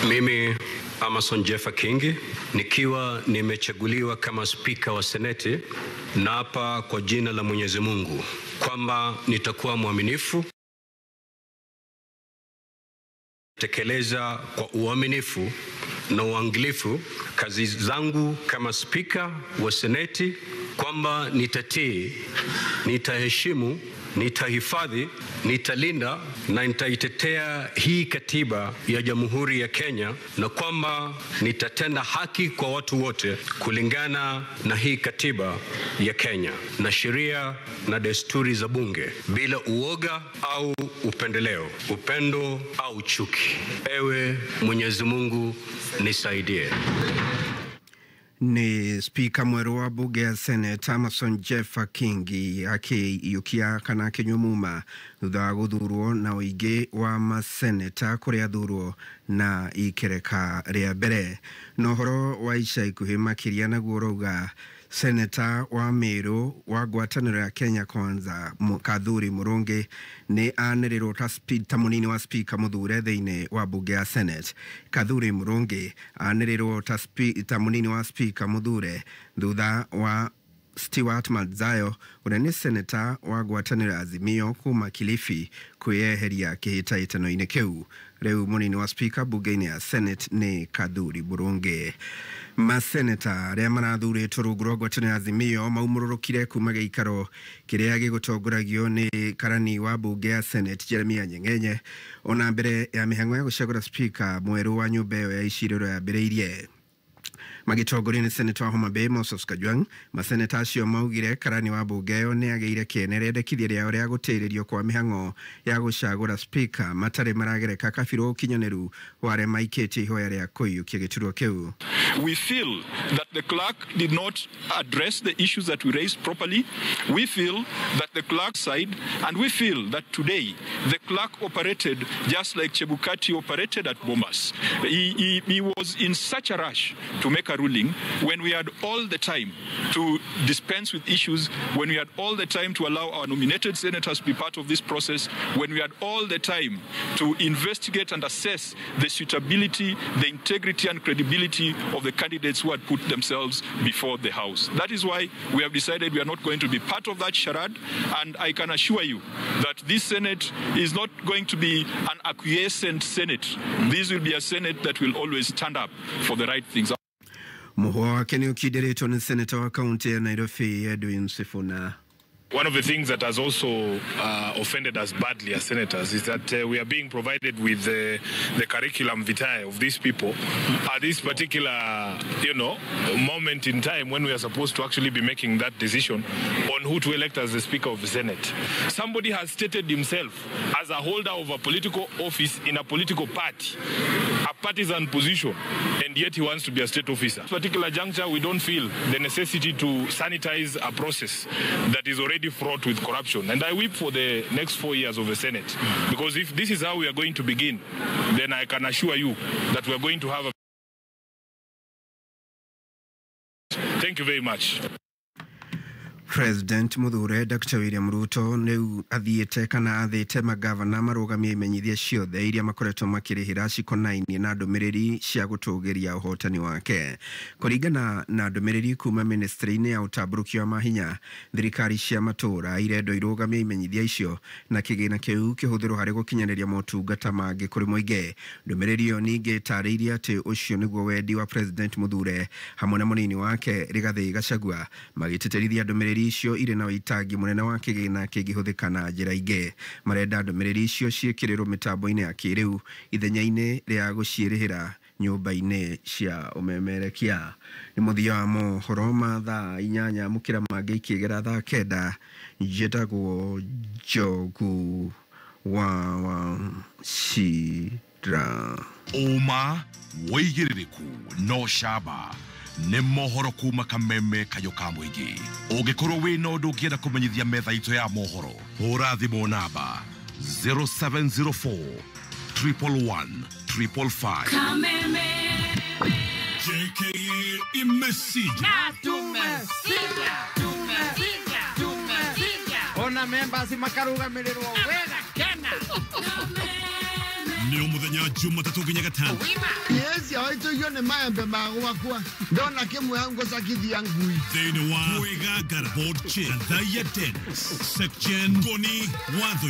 Mimi Amason Jeffa Kingi nikiwa nimechaguliwa kama spika wa Seneti, naapa kwa jina la Mwenyezi Mungu kwamba nitakuwa mwaminifu, tekeleza kwa uaminifu na uangalifu kazi zangu kama spika wa Seneti, kwamba nitatii, nitaheshimu, nitahifadhi, nitalinda na nitaitetea hii katiba ya Jamhuri ya Kenya, na kwamba nitatenda haki kwa watu wote kulingana na hii katiba ya Kenya na sheria na desturi za bunge, bila uoga au upendeleo, upendo au chuki. Ewe Mwenyezi Mungu nisaidie. Ni spika mwerũ wa bunge ya Senate Amason Jeffa Kingi akĩiyũkia kana akĩnyua muma thutha wa gũthurwo na ũingĩ wa maseneta kũrĩa athurwo na ikereka rĩa mbere. Na ũhoro wa ica ikuhĩ makĩria naguo ũrauga Seneta wa Meru wa ngwatanĩro ya Kenya Kwanza Kathuri Murungi nĩ anĩrĩrwo ta mũnini wa spika mũthure thĩinĩ wa bunge ya Senate. Kathuri Murungi anĩrĩrwo ta mũnini wa spika mũthure thutha wa Stewart Madzayo ũrĩa nĩ seneta wa ngwatanĩro ya Azimio kuma Kilifi kwĩyeheria kĩhĩtahĩtano-inĩ kĩu. Rĩu mũnini wa spika bunge-inĩ ya Senate nĩ Kathuri Murungi. Maseneta arĩa marathurĩtwo rungu rwa ngwatanĩro ya Azimio maumũrũrũkire kuma gĩikaro kĩrĩa gĩgũtongoragio nĩ karani wa bunge ya Senate Jeremiah Nyengenye ona mbere ya mĩhang'o ya gũcagũra spika mwerũ wa nyũmba ĩyo ya icirĩro yambĩrĩirie. Magĩtongorio nĩ seneta wa Homa Bay Moses Kajwang', maseneta acio maugire karani wa mbunge ĩyo nĩ agĩire kĩene rĩendekithia rĩao rĩa gũtĩrĩrio kwa mĩhang'o ya gũcagũra spika matarĩ maragereka kabirũ ũkinyanĩru wa arĩa maikĩtie ihoya rĩa kũiyũkia gĩturwa kĩu. We feel that the clerk did not address the issues that we raised properly. We feel that the clerk side, and we feel that today the clerk operated just like Chebukati operated at Bomas. He was in such a rush to make a ruling when we had all the time to dispense with issues, when we had all the time to allow our nominated senators to be part of this process, when we had all the time to investigate and assess the suitability, the integrity and credibility of the candidates who had put themselves before the House. That is why we have decided we are not going to be part of that charade, and I can assure you that this Senate is not going to be an acquiescent Senate. This will be a Senate that will always stand up for the right things. Mũhwa wake nĩ ũkindĩrĩtwo nĩ seneta wa kaunti ya Nairobi Edwin Sifuna. One of the things that has also offended us badly as senators is that we are being provided with the curriculum vitae of these people at this particular, moment in time when we are supposed to actually be making that decision on who to elect as the Speaker of the Senate. Somebody has stated himself as a holder of a political office in a political party, a partisan position, and yet he wants to be a state officer. At this particular juncture, we don't feel the necessity to sanitize a process that is already fraught with corruption. And I weep for the next 4 years of the Senate, because if this is how we are going to begin, then I can assure you that we are going to have a... Thank you very much. President Muthure Dr. William Ruto nĩu athiĩte kana athĩte magavana marũgamie imenyithia ciothe iria makoretwo makĩrĩhĩra cikonainie na ndũmĩrĩri cia gũtũgĩria ũhotani wake. Kũringana na ndũmĩrĩri kuma ministry-inĩ ya ũtambũrũkia wa mahinya, thirikari cia matũũra irendwo irũgamie imenyithia icio na kĩgĩna kĩu kĩhũthĩrwo harĩ gũkinyanĩria motungata mangĩ kũrĩ mũingĩ. Ndũmĩrĩri ĩyo ningĩ ĩtarĩirie atĩ ũcio nĩguo wendi wa President Muthure hamwe na mũnini wake Rigathĩ Gachagua, magĩtĩtĩrithia ndũmĩrĩri icio irĩ na wĩitangi mũnene wa kĩgĩna kĩngĩhũthĩka na njĩra ingĩ. Marenda ndũmĩrĩri icio ciĩkĩrĩrwo mĩtambo-inĩ ya kĩrĩu ithenya-inĩ rĩa gũciĩrĩhĩra nyũmba-inĩ cia ũmemerekia. Nĩ mũthia wa mohoro ma thaa 8 mũkĩra mangĩ ikĩgera thaa 9. Njĩtagwo Njogu wa Wachira. Ũma wĩigĩrĩrĩku no camba nĩ mohoro kuma kameme kayo ka mũingĩ. Ũngĩkorwo wĩna ũndũ ũngĩenda kũmenyithia metha itũ ya mohoro, hũra thimũ namba 0704 111 555. Kameme JKA imesija na tumesija, tumesija, tumesija. Ona members makarũgamĩrĩrwo wega kena. Nĩ mũthenya Jumatatũ nginya Gatano. Yes, yaitũigio nĩ maembe ma gwakwa. Ndona kĩmwe hau ngũcakithia ngui. Thĩinĩ wa Kwĩgangara Board Chair Thaiya Dennis Section Ngoni Watho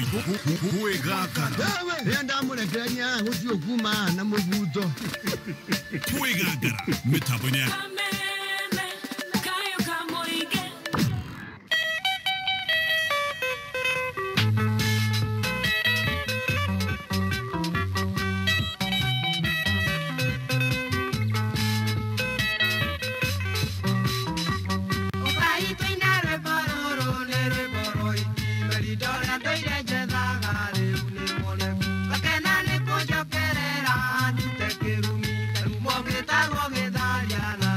Kwĩgangara. Wewe rĩrĩa ndamũrekereria gũtirĩ ũkuma na mũbuto. Kwĩgangara mĩtambo-inĩ ya Kena ni kujokerera, ndute kirumi, rumo gĩtarwo gĩtharia na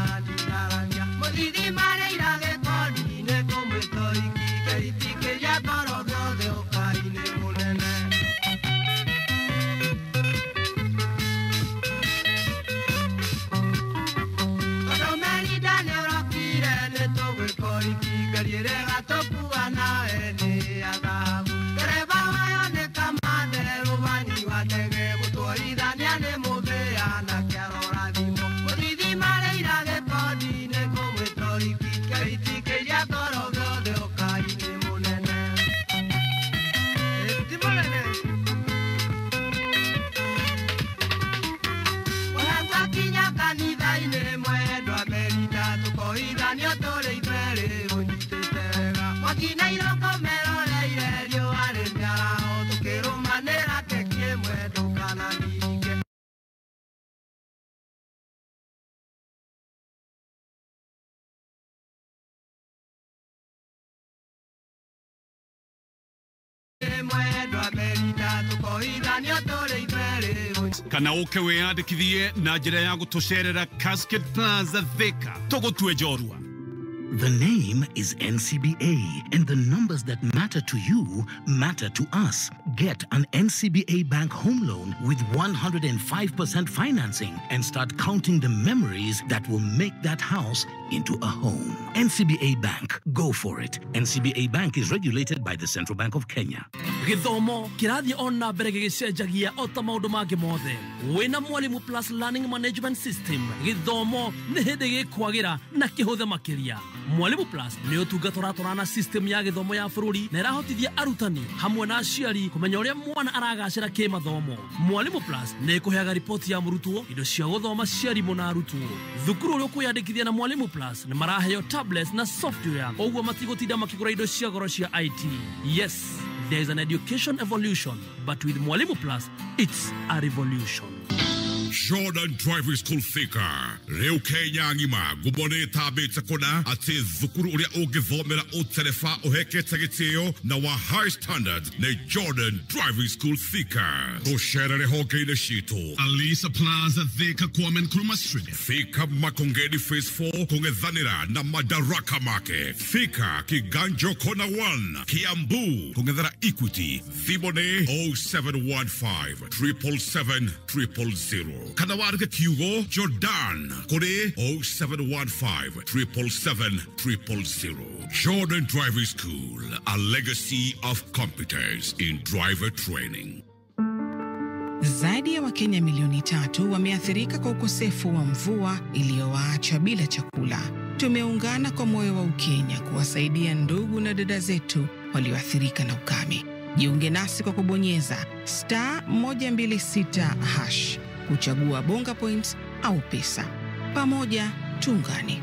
Mwendwa Merita tukoithanio tũrĩ ithuerĩ. Kana ũke wĩyandĩkithie na njĩra ya gũtũcerera Cascade Plaza Thika tũgũtue njorua. The name is NCBA, and the numbers that matter to you matter to us. Get an NCBA Bank home loan with 105% financing and start counting the memories that will make that house into a home. NCBA Bank, go for it. NCBA Bank is regulated by the Central Bank of Kenya. Gĩthomo kĩrathiĩ o na mbere gĩgĩcenjagia o ta maũndũ mangĩ mothe. Wĩna Mwalimu Plus Learning Management System, gĩthomo nĩ hĩndĩ gĩkwagĩra na kĩhũthe makĩria. Mwalimu Plus nĩ ũtungata ũratwarana na system ya gĩthomo ya bũrũri na ĩrahotithia arutani hamwe na aciari kũmenya ũrĩa mwana aragacĩra kĩmathomo. Mwalimu Plus nĩ ĩkũheaga riboti ya mũrutwo, indo cia gũthoma cia arimũ na arutwo. Thukuru ũrĩa ũkwĩyandĩkithia na Mwalimu Plus nĩ maraheo tablets na software, ũguo matigũtinda makĩgũra indo cia goro cia IT. Yes, there is an education evolution, but with Mwalimu Plus, it's a revolution. Jordan Driving School Thika rĩu Kenya ng'ima ngumo nĩ ĩtambĩte kũna atĩ thukuru ũrĩa ũngĩthomera ũtereba ũhekete gĩtĩo na wa high standard nĩ Jordan Driving School Thika. Tũcerere honge-inĩ citũ Alisa Plaza Thika, Kwame Nkrumah Street, Thika Makongeni Phase 4 kũng'ethanĩra na Madaraka Market, Thika Kiganjo Corner 1, Kiambu kũng'ethera Equity. Thimũ nĩ 0715 777 000 kana wandĩke kiugo Jordan kũrĩ 0715 777 000. Jordan Driving School, a legacy of competence in driver training. Zaidi ya Wakenya milioni 3 wameathirika kwa ukosefu wa mvua iliyowaacha bila chakula. Tumeungana kwa moyo wa Ukenya kuwasaidia ndugu na dada zetu walioathirika na ukame. Jiunge nasi kwa kubonyeza *126# kuchagua Bonga Points au pesa. Pamoja tuungane.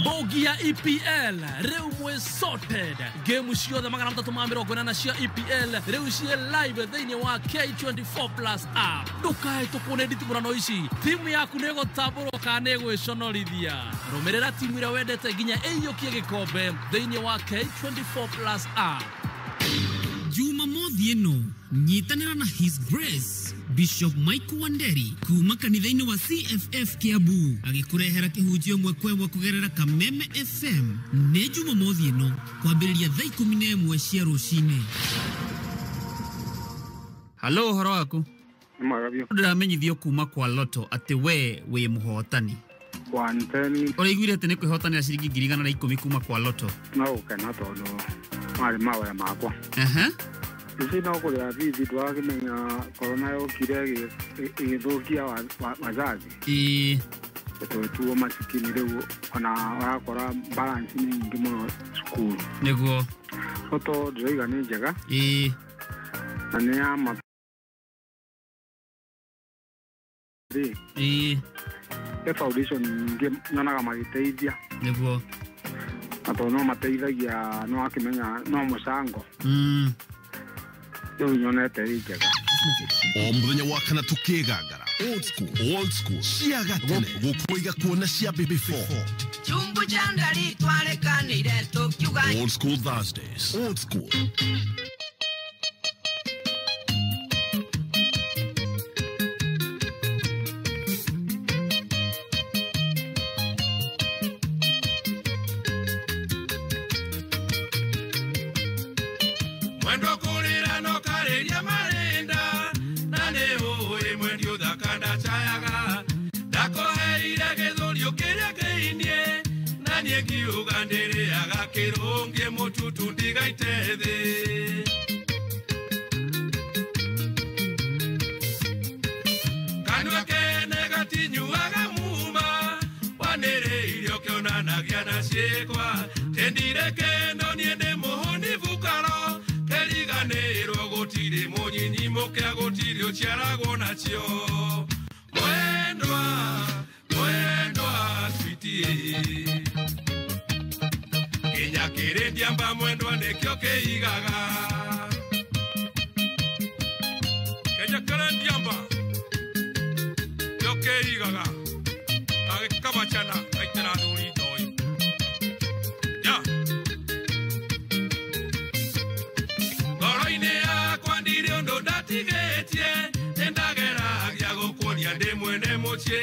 Mbogi ya EPL rĩu mwĩ sorted. Game ciothe 380 cia EPL rĩu ciĩ live thĩinĩ wa K24 Plus app. Ndũkahĩtũkwo nĩ nditimũrano ici. Timu yaku nĩ ĩgũtambũrwo kana nĩ ĩgwĩconorithia. Rũmĩrĩra timu ĩrĩa wendete nginya ĩiyũkie gĩkombe thĩinĩ wa K24 Plus app. Jumamothi ĩno nyitanĩra na His Grace Bishop Michael Wanderi kuma kanitha-inĩ wa CFF Kiambu agĩkũrehera kĩhunjio ĩmwe kwa ĩmwe kũgerera Kameme FM. Nĩ Jumamothi ĩno kwambĩrĩria thaa 11 cia rũcinĩ. Halo, ũhoro waku? Nĩ mwega biũ. Ndĩramenyithio kuma kwa Lotto atĩ we wĩ mũhotani. Ũraiguire atĩ nĩ kwĩhotanĩra ciringi 110,000 kuma kwa Lotto? No gũkena tondũ marĩ mawĩra makwa. Ici no kũrĩha bithi ndwakĩmenya korona yokire ĩgĩthũkia wazazi. Ĩĩ. Tũtuo masikini rĩu ona ũrakora balance nĩ nyingĩ mũno cukuru. Nĩguo. No to ndĩraiga nĩ njega. Ĩĩ. Na nĩ ya ma. Ĩĩ. He foundation nyingĩ nyonaga magĩteithia. Nĩguo. Na tondũ no mateithagia no akĩmenya no mũcango. Rĩu nyonete ĩ njega. O mũthenya wa kana tũkĩgangara old school, old school cia gatene gũkũiga kuona cia baby 4 Chumbu cha ndari twarekanĩire tũkiuga Old School Thursdays, old school. Mwendo kũrĩra no karĩria marĩnda na nĩ ũĩ mwendi ũthaka ndacayaga ndakũheire gĩthũri ũkĩrĩa kĩinie na niĩ ngiuga ndĩrĩaga kĩrũngie mũtutu ndigaite thĩ. Kanua kene gatinyuaga muma wanĩrĩire ũkĩonanagia na ciĩkwa tendire kendo niĩ ndĩ mũhũni bukaro keriganĩrwo gũtirĩ mũnyinyi mũkĩa gũtirĩ ũciaragwo nacio. Mwendwa, mwendwa sweetie kinya kĩrĩndiamba mwendwa nĩkĩo kĩigaga. Kinya kĩrĩndiamba nĩkĩo kĩigaga agĩkabacana aitĩra thuri ndoi. Yeah. Nĩndĩkĩtie nĩndageragia gũkuonia ndĩ mwene mũciĩ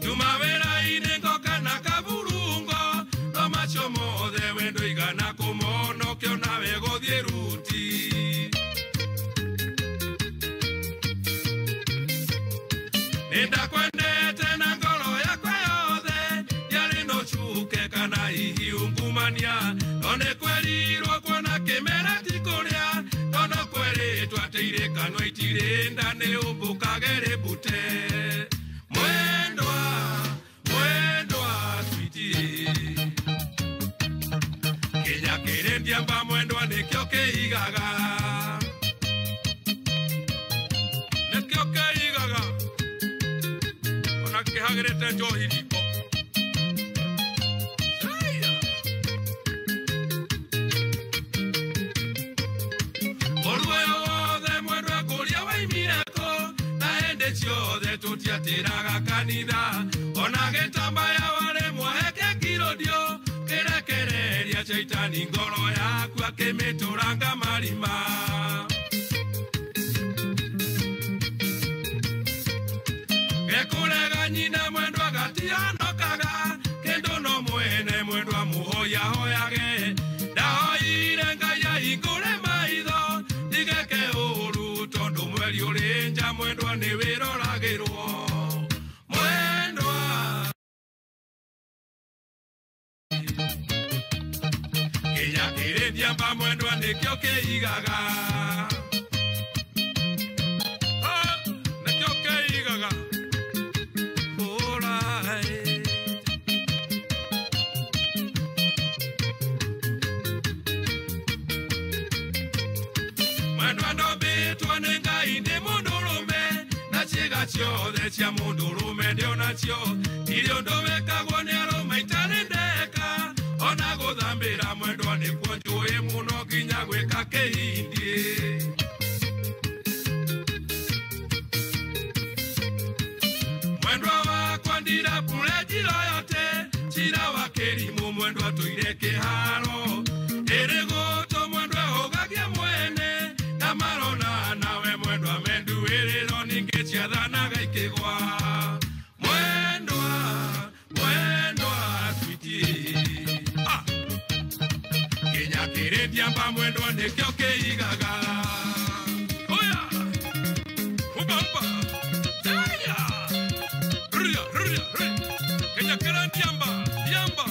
Juma wĩra-inĩ ngoka na kaburungo no macio mothe wendo igana kũmonokio nawe gũthiĩ ruti Nĩndakwendete na ngoro yakwa yothe yarĩ no cuke kana hihi ungumania no nĩkwerirwo kuona kĩmera ti kũrĩa no no kwerĩtwo atĩ irĩkanwa itirĩ nda nĩ ũmbũkage rĩmbute Mwendwa, mwendwa sweetie Kĩnya kĩrĩ ndiamba mwendwa nĩkĩo kĩigaga Nĩkĩo kĩigaga Ona kĩhagĩrĩte njohi riko Ũru ũyũ wothe mwendwa kũrĩa waimire kũ na hĩndĩ ciothe tũtiatĩraga kanitha ona gĩtambaya warĩ mwaheke kĩrũndio kĩrekereria caitani ngoro yaku akĩmĩtũranga marima Gekũrega nyina mwendwa gatianokaga kĩndũ no mwene mwendwa mũhoyahoyage ndahoire Ngai ahingũre maitho ndigeke ũru tondũ mweri ũrĩ nja mwendwa nĩ wĩroragĩrwo Mwendwa Kĩnya kĩrĩ ndiamba mwendwa nĩkĩo kĩigaga Nĩkĩo kĩigaga Mwendwa ndombĩtwo nĩ Ngai ndĩ mũndũrũme na ciĩga ciothe cia mũndũrũme ndĩ onacio irĩ ũndũ wĩkagwo nĩ arũme itarĩ ndeka ona gũthambĩra mwendwa nĩkuo njũĩ mũno nginya gwĩka kĩhindi Mwendwa wakwa ndirapure njira yote cira wa kĩrimũ mwendwa tũire kĩharo ĩrĩ gũtũ mwendwa hũgagia mwene na marona nawe mwendwa menduĩrĩro ningĩ ciathanaga ikĩgwa Mwendwa, mwendwa sweetie Kĩnya kĩrĩ ndiamba mwendwa nĩkĩo kĩigaga Oya! Humba humba! Aya! Ruria, ruria, ruria! Kĩnya kĩrĩ ndiamba, ndiamba!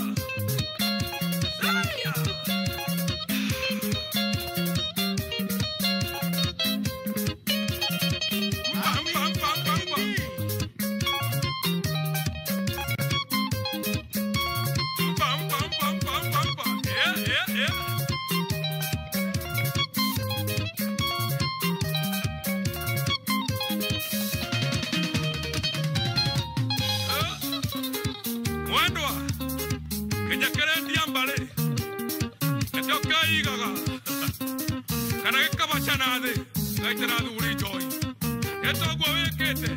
Aya! Mpa, mpa, mpa, mpa, mpa! Mpa, mpa, mpa, mpa, mpa, mpa! Yeah, yeah, yeah! Mwendwa kĩnya kĩrĩ ndiamba rĩ nĩkĩo kĩigaga kana gĩkabacana thĩ gĩgaitĩra thuri njohi ĩtoguo wĩkĩte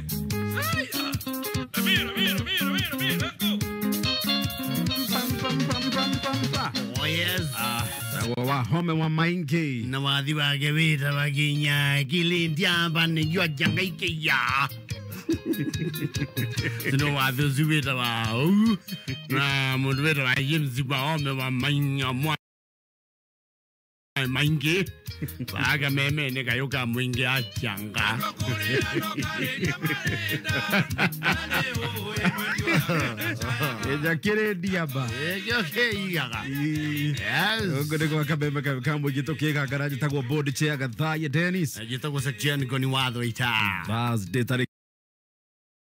Mira, mira, mira, mira, mira, let's go. Oh yes. Wahome wa maingi na wathi wake wĩtawa kinya kĩrĩ ndiamba nĩkĩo njangaikĩia no wathi ũcio wĩtawa ũu na mũndũ wĩtawa James Wahome wa mainga mwa maingi waga meme nĩ kayũ ka mũingĩ achanga Kĩnya kĩrĩ ndiamba nĩkĩo kĩigaga. Ũguo nĩ gwa kameme ka mũingĩ tũkĩgangara njĩtagwo board chair Gathaiya Dennis njĩtagwo Section Ngoni watho ita Thursday tarĩki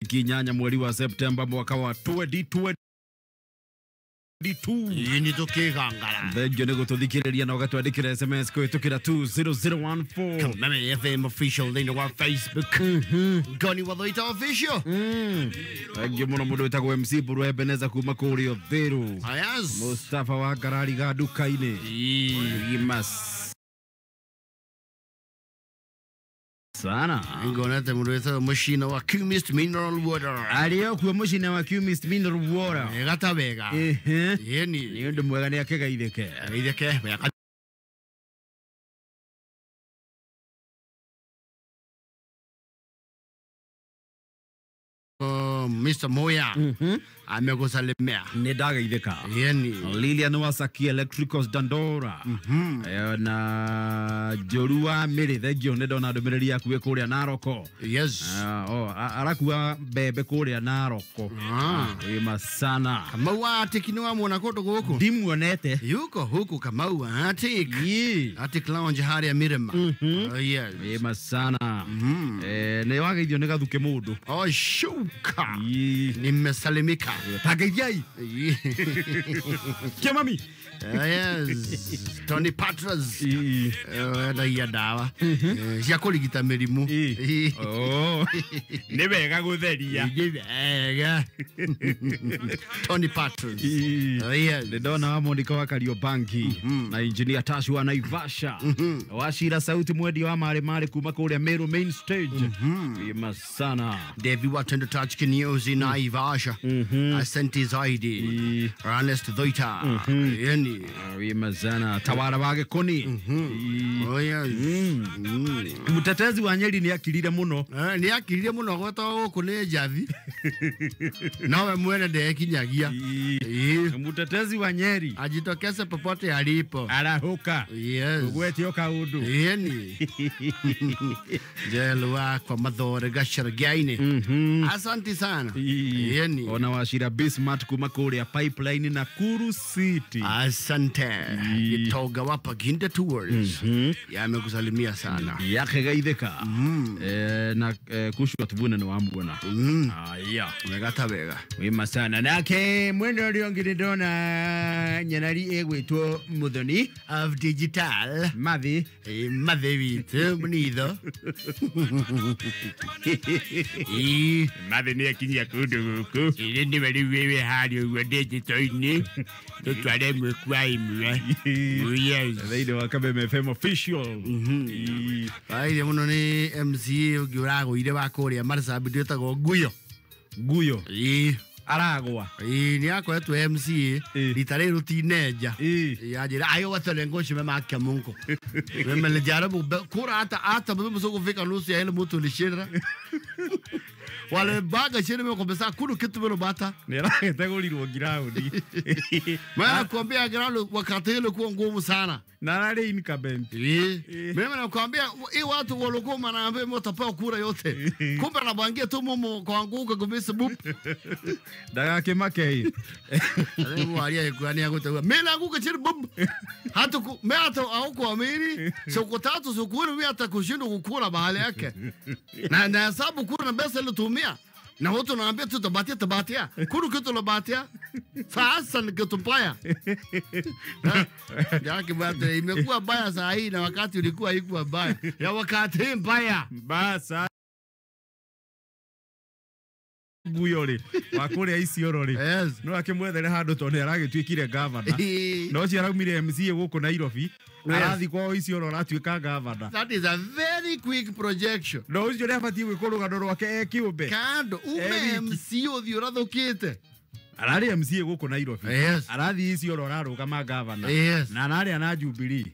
8 mweri wa Septemba mwaka wa 2022 Ĩĩ tũkĩgangara Thengio nĩ gũtũthikĩrĩria na ũgatwandĩkĩra SMS kũhĩtũkĩra 20014 Kameme FM official thĩinĩ wa Facebook Ngoni watho ita official Thengio mũno mũndũ wĩtagwo MC Mburu Ebeneza kuma kũrĩa Uthiru Yes. Mustafa wa ngarari ga nduka-inĩ Gimas sana Ngonete mũndũ wĩtagwo mũcina wa Chemist Mineral Water arĩ okuo mũcina wa Chemist Mineral Water gata wega Ĩhĩ. Ĩni nĩ ũndũ mwega nĩ akĩgeithĩke geithĩke wega Mr. Moya. Amekusalimia. Nĩ ndagaithĩka. Yeni. Lilian Wasaki Electricals Dandora. Na Njũru wa Mĩrĩ, thengio nĩ ndona ndũmĩrĩri yaku ĩ kũrĩa Naroko. Yes. Arakua mbembe kũrĩa Naroko. Wĩma sana. Kamau wa Attic nĩ wamwona kũndũ gũkũ? Ndimuonete. Yuko huku Kamau wa Attic. Attic Lounge harĩa Mirema. Oh, yes. Wĩma sana. Nĩ wageithio nĩ gathuke mũndũ. Oh, shuka. Nimesalimika. Tangeithiai. Kĩmami. Yes. Tony Patras. Endagia ndawa cia kũrigita mĩrimũ. Nĩ wega gũtheria. Nĩ wega. Tony Patras. Nĩ ndona wa Monica wa Kariobangi na engineer Tash wa Naivasha. Wacira sauti mwendia wa marĩ marĩ kuma kũrĩa Meru main stage. Wĩma sana. Devi wa Tendo Touch Kinyozi Naivasha. Asante zaidi. Ernest Dhoita. Yani. Wĩma sana. Tawara wa Gĩkũni. Oh, yes. Mũtetezi wa Nyeri nĩ akirire mũno. Nĩ akirire mũno gwetwo gũkũ nĩ Njathi. Nowe mwene ndekinyagia. Mũtetezi wa Nyeri ajitokeze popote alipo. Arahũka. Yes. Ũgwetio kaũndũ. Yeni. Jelo wakwa Mathore Gacharagaine. Asante sana. Yeni. Ona Wachira Bismarck kuma kũrĩa Pipeline Nakuru City. Asante. Gitoga wapa Ginda Tours. Yamekusalimia sana. Yake gaithĩka. Na kushwa tuvune nĩ wamuona. Aya. Wega ta wega. Wĩma sana. Nake mwena ũrĩa ũngĩ nĩ ndona nyenari ĩgwĩtwo Muthoni of Digital. Mathi. Mathi witũ mũnitho. Mathi nĩ akinyia kũndũ gũkũ. Ĩrĩ nĩwe rĩu wĩwe harĩa ũguo digital-inĩ. Tũtware ĩmwe kwa ĩmwe. Yes. Thĩinĩ wa Kameme FM official. Aire mũno nĩ MCA ũngĩ ũragũire wa kũrĩa Marsabit wĩtagwo Nguyo. Nguyo. Ĩĩ. Aragwa. Ĩĩ nĩ akoretwo MCA rita rĩrĩ rũtinenja. Yanjĩra ayo watole ngoshi mema akia Mungu. Meme kura hata hata mimi msoko nusu ya ile mtu lishira. Wale baga chini mmekombesa kuru kitu mero bata. Nĩ arategũrirwo ground. Maana kuambia ground wakati ile kuwa ngumu sana. Na ararĩ incumbent. Mimi nakwambia hii watu walikuwa wanaambia mtapewa kura yote. Kumbe anabangia tu mumo kuanguka kabisa bup. Ndagakĩmake. Rĩu aria ikuania gũtegua. Mimi naanguka chini bup. Hata mimi hata haukuamini. Siku tatu siku nne mimi hata kushindwa kukula mahali yake. Na hesabu kura na pesa ilitumia. Na watu naambia tu tabatia tabatia. Kuru kitu labatia. Sasa ni kitu mbaya. Yake bado imekuwa mbaya saa hii na wakati ulikuwa haikuwa mbaya. Ya wakati mbaya. Mbaya. Nguyo rĩ wa kũrĩa Isiolo rĩ no akĩmwethere handũ tondũ nĩ aragĩtuĩkire governor no ũcio araumire MCA gũkũ Nairobi arathiĩ kwao Isiolo aratuĩka governor. That is a very quick projection. No ũcio nĩ abatiĩ gwĩkwo rũgano rwake e kĩũmbe. Kando ume MCA ũthiĩ ũrathũkĩte. Ararĩ MCA gũkũ Nairobi. Arathiĩ Isiolo ararũgama governor. Na ararĩa na Jubilee.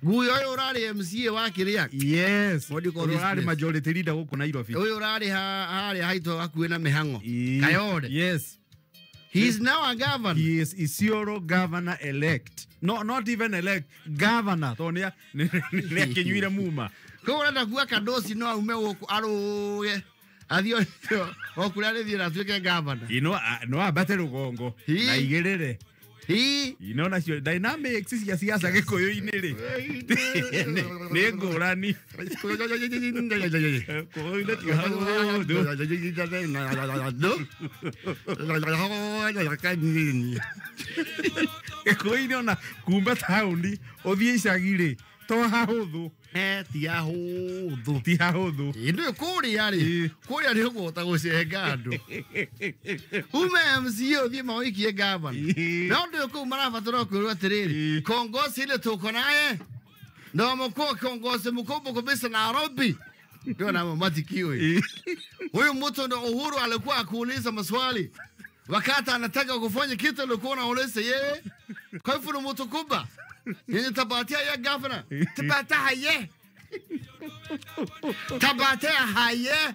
Nguyo ũyũ ũrarĩ MCA wa kĩrĩa? Yes. Ũrarĩ majority leader gũkũ Nairobi. Ũyũ ũrarĩ harĩa haitũ hakuhĩ na mĩhang'o. Kayole. Yes. He is now a governor. He is Isiolo governor elect. No, not even elect, governor. Tondũ nĩ akĩnyuire muma. Koguo ũrenda kuga Kandoci no aume gũkũ arũge athiĩ o kũrĩa arĩthiĩ na atuĩke governor. No ambate rũgongo na igĩrĩre. Ino nacio dynamics cia siasa gĩkũyũ-inĩ rĩ nĩ ngũrani. Gĩkũyũ-inĩ ona kumba taũni ũthiĩ icagi rĩ to hahũthũ. Ti hahũthũ. Ti hahũthũ. Ĩndĩ kũrĩa rĩ kũrĩa nĩ ũkũhota gũcenga andũ. Ume MCA ũthiĩ maũikie governor. Na ũndũ kũu marabatara kwĩrwo atĩrĩrĩ kiongozi ile tuko naye ndo mkuu kiongozi mkubwa kabisa Nairobi. Ndio na matikio. Huyu mtu ndo Uhuru alikuwa akuuliza maswali wakati anataka kufanya kitu alikuwa anauliza yeye. Kwa hivyo ni mtu kubwa. Yeye tabatia ya governor. Tabatia ye. Tabate haye.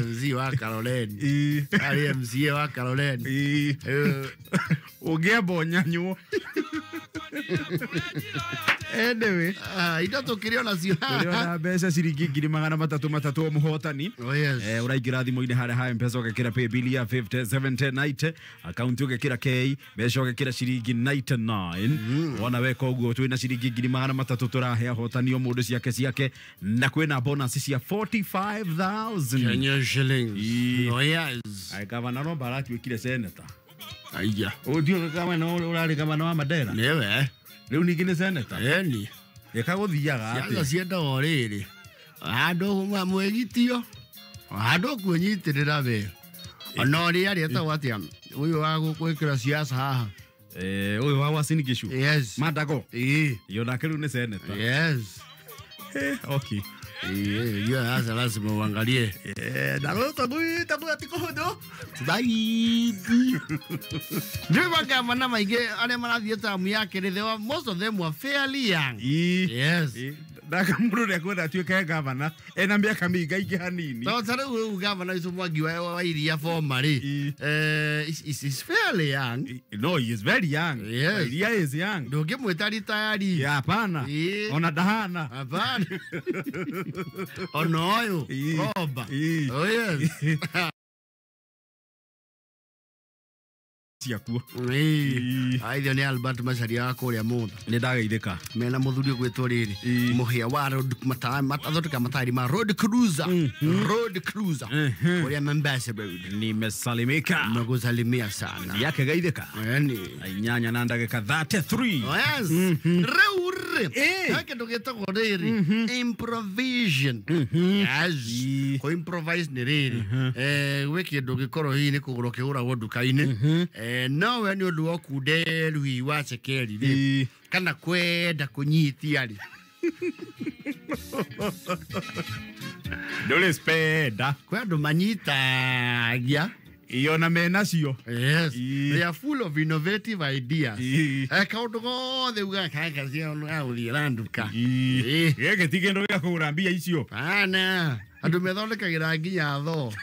MC wa Caroline. Ari MC wa Caroline. Ũngĩamba ũnyanywo. Anyway, indo tũkĩrĩ onacio. Tũrĩ ona mbeca ciringi 300 o mũhotani. Oh yes. Ũraingĩra thimũ-inĩ harĩa ha M-Pesa ũgekĩra paybill ya 507090, akaunti ũgekĩra K, mbeca ũgekĩra ciringi 99. Wona weka ũguo twĩna ciringi 300 tũrahe ahotani o mũndũ ciake ciake, na kwĩna bonus cia 45,000 Kenya shillings. Oh yes. Ai gavana no baratuĩkire senator. Aya. Ũthiũ gavana ũrarĩ gavana wa Mandera. Nĩwe. Rĩu ningĩ nĩ senator. Eni. Ĩka gũthiaga atĩa? Ciaca ciendaga o rĩrĩ. Handũ mwĩgitio, handũ kwĩnyitĩrĩra we. Ona ũrĩa arĩ etagwo atĩa? Ũyũ wa gwĩkĩra ciaca haha. Ũyũ wa Uasin Gishu. Yes. Mandago. Ĩĩ. Yo nake rĩu nĩ senator. Yes. Okay. Hiyo sasa lazima uangalie. Na rĩu tondũ ti kũhũthũ. Zaidi. Ndio magavana maingĩ arĩa marathiĩ tamu ya kerĩ, they were, most of them were fairly young. Yes. Ndaka mũndũ ũrĩa kwenda atuĩke gavana ena mĩaka mĩingaingĩ hanini. Tondũ ta rĩu gavana ũcio Mwangi wa Iria former rĩ, is fairly young. No, he is very young. Yes. Iria is young. Ndũngĩmwĩta retired. Yeah, hapana. Ona ndahana. Hapana. Ona ũyũ Roba. Oh yes. Ciakuo. Aithio nĩ Albert Macharia wa kũrĩa Mũtha. Nĩ ndageithĩka. Mena mũthuri ũgwĩtwo rĩrĩ Mũhĩa wa road athondeka matairi ma road cruiser. Road cruiser. Kũrĩa Mombasa Road. Nimesalimika. Nimekusalimia sana. Yake geithĩka. Eni. Inyanya na ndagĩka 33. Oh yes. Rĩu rĩ. He kĩndũ gĩtagwo rĩrĩ improvision. Yes. Kũ improvise nĩ rĩrĩ. Gwĩ kĩndũ gĩkorwo hihi nĩ kũgũrwo kĩgũragwo nduka-inĩ. No we nĩ ũndũ wa ũkunderu hihi wa cekeri rĩ, kana kwenda kũnyitia rĩ. Ndũrĩ spenda. Kwĩ andũ manyitagia. Iyo na menacio. Yes. They are full of innovative ideas. Kaũndũ gothe ugaga kaka cia gũthiĩra nduka. Gĩkĩ ti kĩndũ gĩa kũgũra mbia icio. Pana. Andũ methondekagĩra nginya thoo.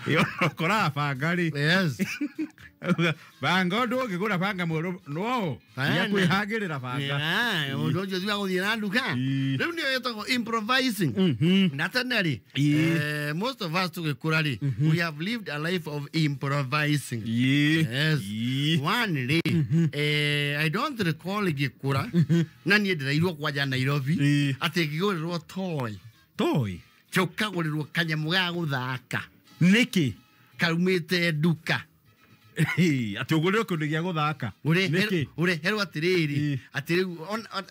Iyo kora banga rĩ. Yes. Banga ũndũ ũngĩgũra banga mwerũ no ya kwĩhangĩrĩra banga. Ũndũ ũcio ti wa gũthiĩ na nduka. Rĩu nĩyo ĩtagwo improvising. Na tene rĩ, most of us tũgĩkũra rĩ, we have lived a life of improvising. Yes. One rĩ, I don't recall ngĩkũra na niĩ ndĩrairwo kwanja Nairobi atĩ ngĩgũrĩrwo toy. Toy? Ũkagũrĩrwo kanyamũ ga gũthaka. Nĩkĩ? Kaumĩte nduka. Atĩ ũgũrĩrwo kĩndũ gĩa gũthaka. Nĩkĩ? Ũreherwo atĩrĩrĩ, atĩ rĩu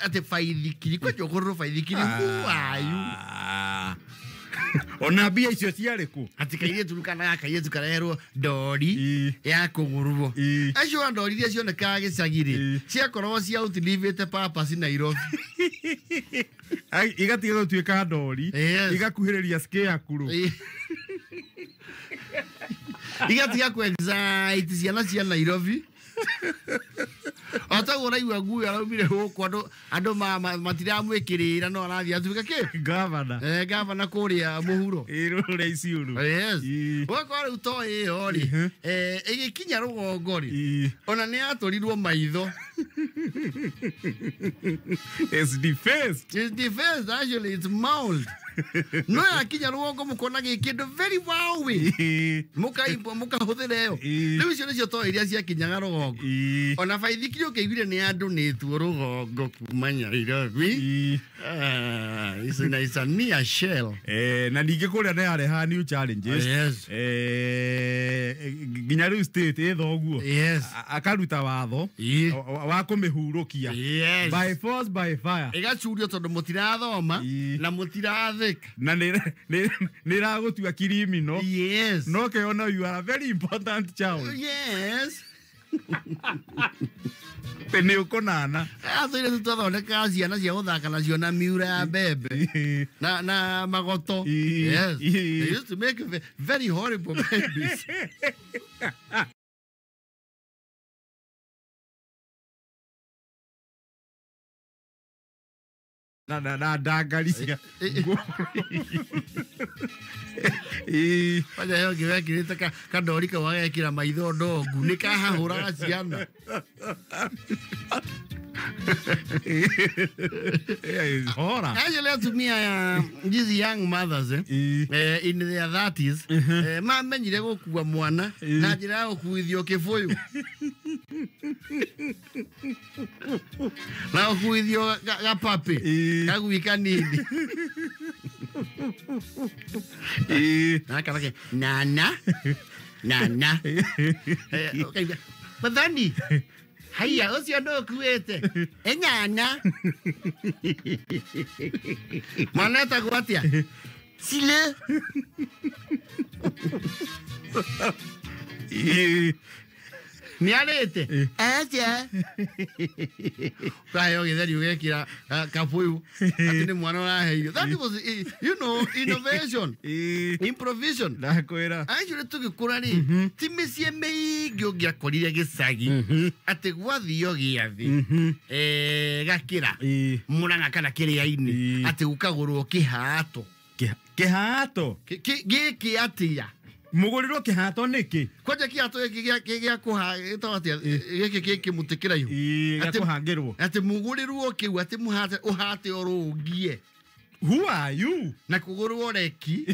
atĩ baithikiri, kwanja ũgũrĩrwo baithikiri, who are you? Ona mbia icio ciarĩ kũ? Atĩ kairĩtu kana kairĩtu kareherwo ndori ya kũgũrwo. Acio a ndori iria cionekaga gĩcagi rĩ, ciakoragwo cia outlivĩte purpose Nairobi. Igatiga gũtuĩka ndori, igakuhĩrĩria scarecrow. Igatiga ku excite ciana cia Nairobi. O taguo ũraigua ngui araumire gũkũ andũ matiramwĩkĩrĩra no arathiĩ atuĩka kĩ? Gavana. Gavana kũrĩa mũhuro. Kũrĩa Isiolo. Yes. Ũgakora rĩu toy ĩyo rĩ, ĩgĩkinya rũgongo rĩ, ona nĩ yatũrirwo maitho. It's defaced. It's defaced, actually, it's mauled. No yakinya rũgongo mũkona gĩ kĩndũ very wowie. Mũkahũthĩra ĩyo. Rĩu icio nĩcio toy iria ciakinyaga rũgongo. Ona baithikiri ũkĩiguire nĩ yandũnĩtwo rũgongo kuma Nairobi. It's a near shell. Na ningĩ kũrĩa nĩ yarehaga new challenges. Yes. Nginya rĩu state ĩ thoguo. Yes. Akaruta watho wa kũmĩhurũkia. Yes. By force by fire. Ĩgacurio tondũ mũtirathoma na mũtirathĩka. Na nĩ ĩragũtua criminal. Yes. No kĩona you are a very important child. Yes. Nĩ ũkũnana. Atũire tũtwathondekaga ciana cia gũthaka nacio na miura ya mbembe na magoto. Yes. They used to make very horrible babies. Na ndangari cia kwanja yo ngĩwekĩrĩte kandori kau agekĩra maitho ndongu nĩ kahahũraga ciana. Hora. Actually atumia ya these young mothers in their 30s mamenyire gũkua mwana na njĩra ya gũkuithio kĩbũyũ na gũkuithio gapapi kagui kanini na karake nana nana Mathani haiya ũcio ndũkuĩte enyanya mwana etagwo atĩa Sile nĩ arĩte aca ũkaheo gĩtheri ũgekĩra kabũyũ atĩ nĩ mwana ũraheirwo. That was you know innovation, improvision. Ndakwĩra actually tũgĩkũra rĩ ti mĩciĩ mĩingĩ ũngĩakorire gĩcagi atĩ gwathio gĩathĩ gakĩra Mũrang'a kana kĩrĩa-inĩ atĩ gũkagũrwo kĩhato. Kĩhato gĩkĩ atĩa mũgũrĩrwo kĩhato nĩkĩ kwanja kĩhato gĩkĩ gĩa kũha gĩtagwo atĩa gĩkĩ gĩ kĩmũtĩ kĩraihu gĩa kũhangĩrwo atĩ mũgũrĩrwo kĩu atĩ mũhate ũhate ũrũngie. Who are you? Na kũgũrwo reki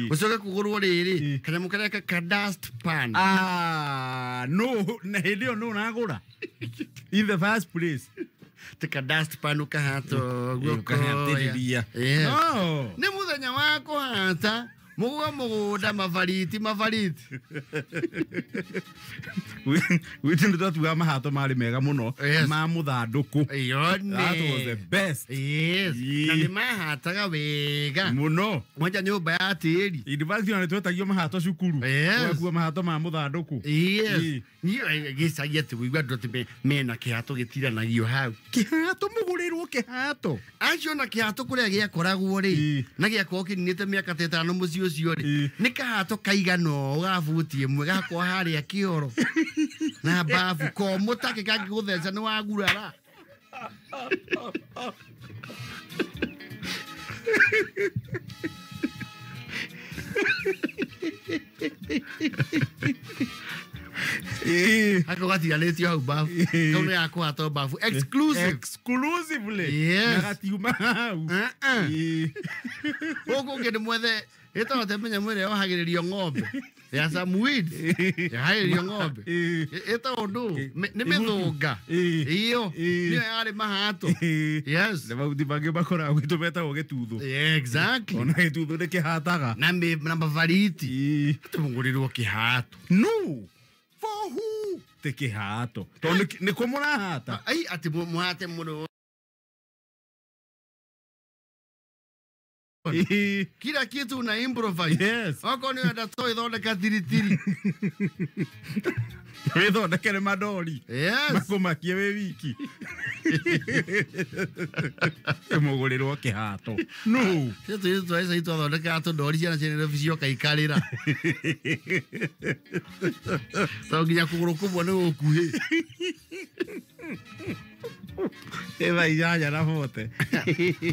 ũcoke kũgũrwo rĩrĩ kanyamũ karĩa ka dust pan. Ah no, na hĩndĩ ĩyo no ũragũra in the first place tika dust pan ũkahato guoko ũkahatĩrĩria. No nĩ mũthenya wa kũhata mũgũa mũgũnda mabariti mabariti. Gwitũ nĩ twatuaga mahato marĩ mega mũno ma mũthandũkũ. That was the best. Yes. Na nĩ mahataga wega mũno mwanja nyũmba ya tĩri. In fact ona nĩ twetagio mahato cukuru gwakua mahato ma mũthandũkũ. Yes. Niĩ gĩcagi atĩ wĩigua andũ atĩ mena kĩhato gĩtiranagio hau. Kĩhato mũgũrĩrwo kĩhato acio na kĩhato kũrĩa gĩakoragwo rĩ na gĩakorwo kĩninĩte mĩaka ta ĩtano mũciĩ ũcio rĩ nĩ kahato kaigana ũũ ga buti ĩmwe gakorwo harĩa kĩoro na babu komũ take kangĩgũtheca nĩ wagurara. Hako gatiganĩtio hau babu kau nĩ gakũhatwo babu exclusive exclusively. Yes. Na gatiuma hau gũkũ ũngĩ nĩ mwethe ĩtagwo te mĩnyamũ ĩrĩa yohagĩrĩrio ng'ombe ya some weeds yohagĩrĩrio ng'ombe ĩtagwo ndũ nĩ mĩthũnga iyo nĩyo yarĩ mahato. Yes. Nĩ mahuti mangĩ makoragwo gwitũ metagwo gĩtuthu. Exactly. Ona gĩtuthu nĩ kĩhataga na mabariti atĩ mũgũrĩrwo kĩhato. No for who? Te kĩhato tondũ nĩ kũ mũrahata ai atĩ mũhate mũno kila kitu una improvise. Yes. Okorwo nĩ wenda toy thondeka tiritiri wĩthondekere mandori. Yes. Makũmakie wĩ wiki mũgũrĩrwo kĩhato. No tũirĩtu twa icagi twathondekaga tũndori ciana cia Nairobi cioka ikarĩra tondũ nginya kũgũrũ kũmwe nĩ gũkuhĩ. Thaa 8:40.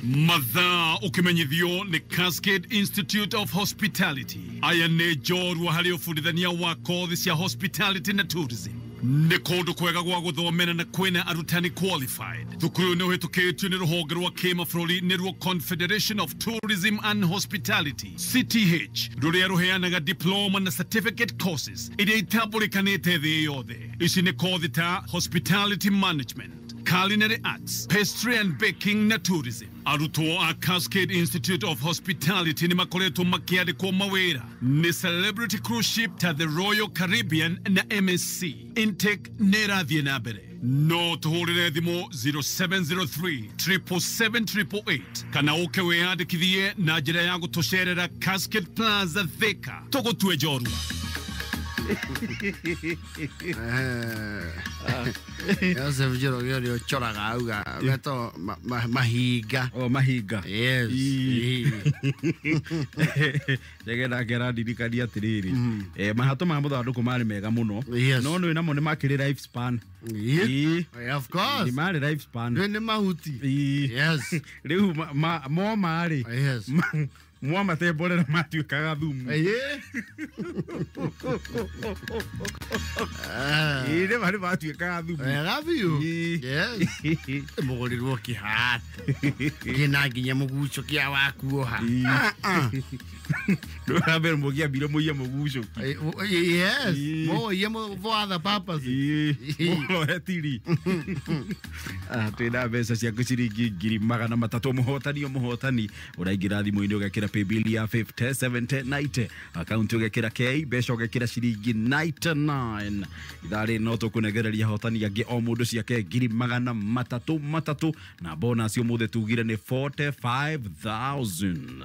Mathaa ũkĩmenyithio nĩ Cascade Institute of Hospitality. Aya nĩ njorua harĩ ũbundithania wa kothi cia hospitality na tourism. Nĩ kũndũ kwega gwa gũthomera na kwĩna arutani qualified. Thukuru nĩ ũhĩtũkĩtio nĩ rũhonge rwa kĩmabũrũri nĩruo Confederation of Tourism and Hospitality CTH rũrĩa rũheanaga diploma na certificate courses iria itambũrĩkanĩte thĩ yothe. Ici nĩ kothi ta hospitality management, culinary arts, pastry and baking na tourism. Arutwo a Cascade Institute of Hospitality nĩ makoretwo makĩandĩkwo mawĩra nĩ Celebrity Cruise Ship ta the Royal Caribbean na MSC. Intake nĩ ĩrathiĩ na mbere. No tũhũrĩre thimũ 0703 777 888 kana ũke wĩyandĩkithie na njĩra ya gũtũcerera Cascade Plaza Thika. Tũgũtue njorua. Joseph Njoroge ũrĩa ũcoraga auga metagwo mahinga. Oh, mahinga. Yes. Njege nake arandirikania atĩrĩrĩ, mahato ma mũthandũkũ marĩ mega mũno, no nĩ namo nĩ makĩrĩ life span. Of course. Nĩ marĩ life span. Nĩ mahuti. Yes. Rĩu moma rĩ, mwamatemborera matuĩkaga thumu. Ĩ nĩ matuĩkaga thumu. Wega biũ. Yes. Mũgũrirwo kĩhato kĩna nginya mũguco kĩa wakuoha. Ndũrambere mũgĩambire mũiye mũguco. Yes. Mũiye for other purposes. Mũrohe tiri. Twĩna mbeca ciaku ciringi 300,000 mũhotani o mũhotani ũraingĩra thimũ-inĩ ũgekĩra paybill ya 50 70 90 account ũgekĩra K mbeca ũgekĩra ciringi 99 ithaa rĩrĩ no tũkũnengereria ahotani angĩ o mũndũ ciake 300,000 na bonus ũmũthĩ tugire nĩ 45,000.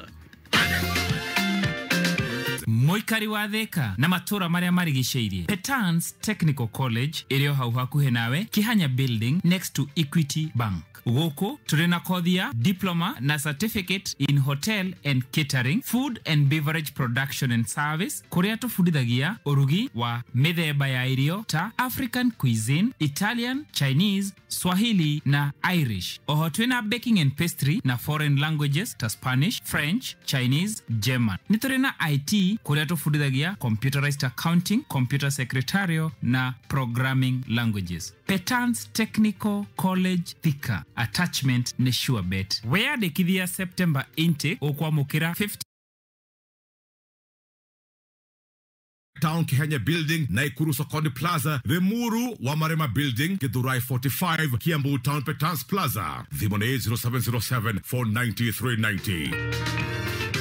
Mũikari wa Thika na matũra marĩa marigicĩirie, Petans Technical College ĩrĩ o hau hakuhĩ nawe, Kihanya Building next to Equity Bank. Gũkũ tũrĩ na kothi ya diploma na certificate in hotel and catering, food and beverage production and service, kũrĩa tũbundithagia ũrugi wa mĩthemba ya irio ta African cuisine, Italian, Chinese, Swahili na Irish. Oho twĩna baking and pastry na foreign languages ta Spanish, French, Chinese, German. Nĩ tũrĩ na IT kũrĩa tũbundithagia computerized accounting, computer secretarial na programming languages. Petans Technical College Thika. Attachment nĩ sure bet. Weyandĩkithia September intake ũkwamũkĩra 50 Town Kihenya Building, Naikuru Sokoni Plaza, Limuru Wamarema Building, Githurai 45, Kiambu Town Petans Plaza. Thimone 0707 490 390.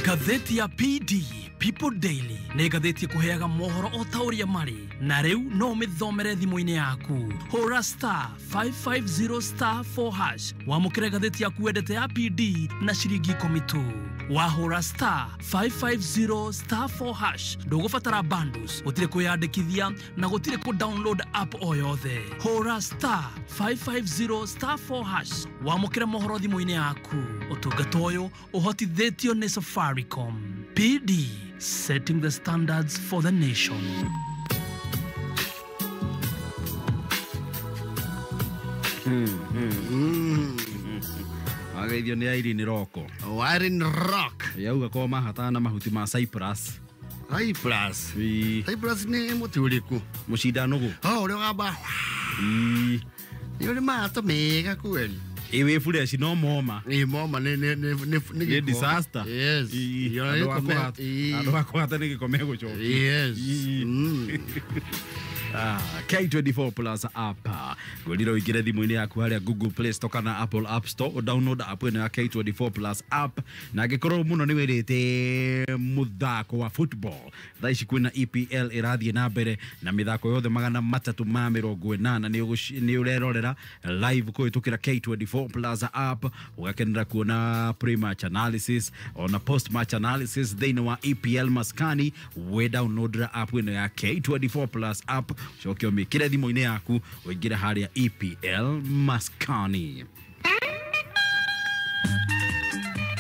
Ngathĩti ya PD People Daily nĩ ngathĩti ĩkũheaga mohoro o ta ũrĩa marĩ, na rĩu no ũmĩthomere thimũ-inĩ yaku. Hũra star 550 star 4 hash wamũkĩre ngathĩti yaku wendete ya PD na ciringi 10 tu. Wahũra star 550 star 4 hash ndũgũbatara bundles, gũtirĩ kwĩyandĩkithia na gũtirĩ kũ download app o yothe. Hũra star 550 star 4 hash wamũkĩre mohoro thimũ-inĩ yaku. Ũtungata ũyũ ũhotithĩtio nĩ Safaricom. PD, setting the standards for the nation. Ageithio nĩ Irene Rock. Oh, Irene Rock. Yauga ko mahatana na mahuti ma Cyprus. Cyprus. Cyprus nĩ mũtĩ ũrĩkũ? Mũcinda nũgũ. Oh, ũrĩa ũgamba. Nĩ ũrĩ mahato mega kweli. Ĩwĩ fresh no moma. Ĩ moma nĩ disaster. Yes. Andũ akũhata nĩ gĩko megũcokia. Yes. K24 Plus app. Ngwĩrire ũingĩre thimũ-inĩ yaku harĩa Google Play Store kana Apple App Store, download app ĩno ya K24 Plus app, na angĩkorwo mũno nĩ wĩrĩte mũthako wa football, thaa ici kwĩna EPL ĩrathiĩ na mbere na mĩthako yothe 380 nĩ ũrerorera live kũhĩtũkĩra K24 Plus app, ũgakenera kuona pre-match analysis ona post-match analysis thĩinĩ wa EPL maskani. We download app ĩno ya K24 Plus app, ũcoke ũmĩkĩre thimũ-inĩ yaku ũingĩre harĩa EPL maskani.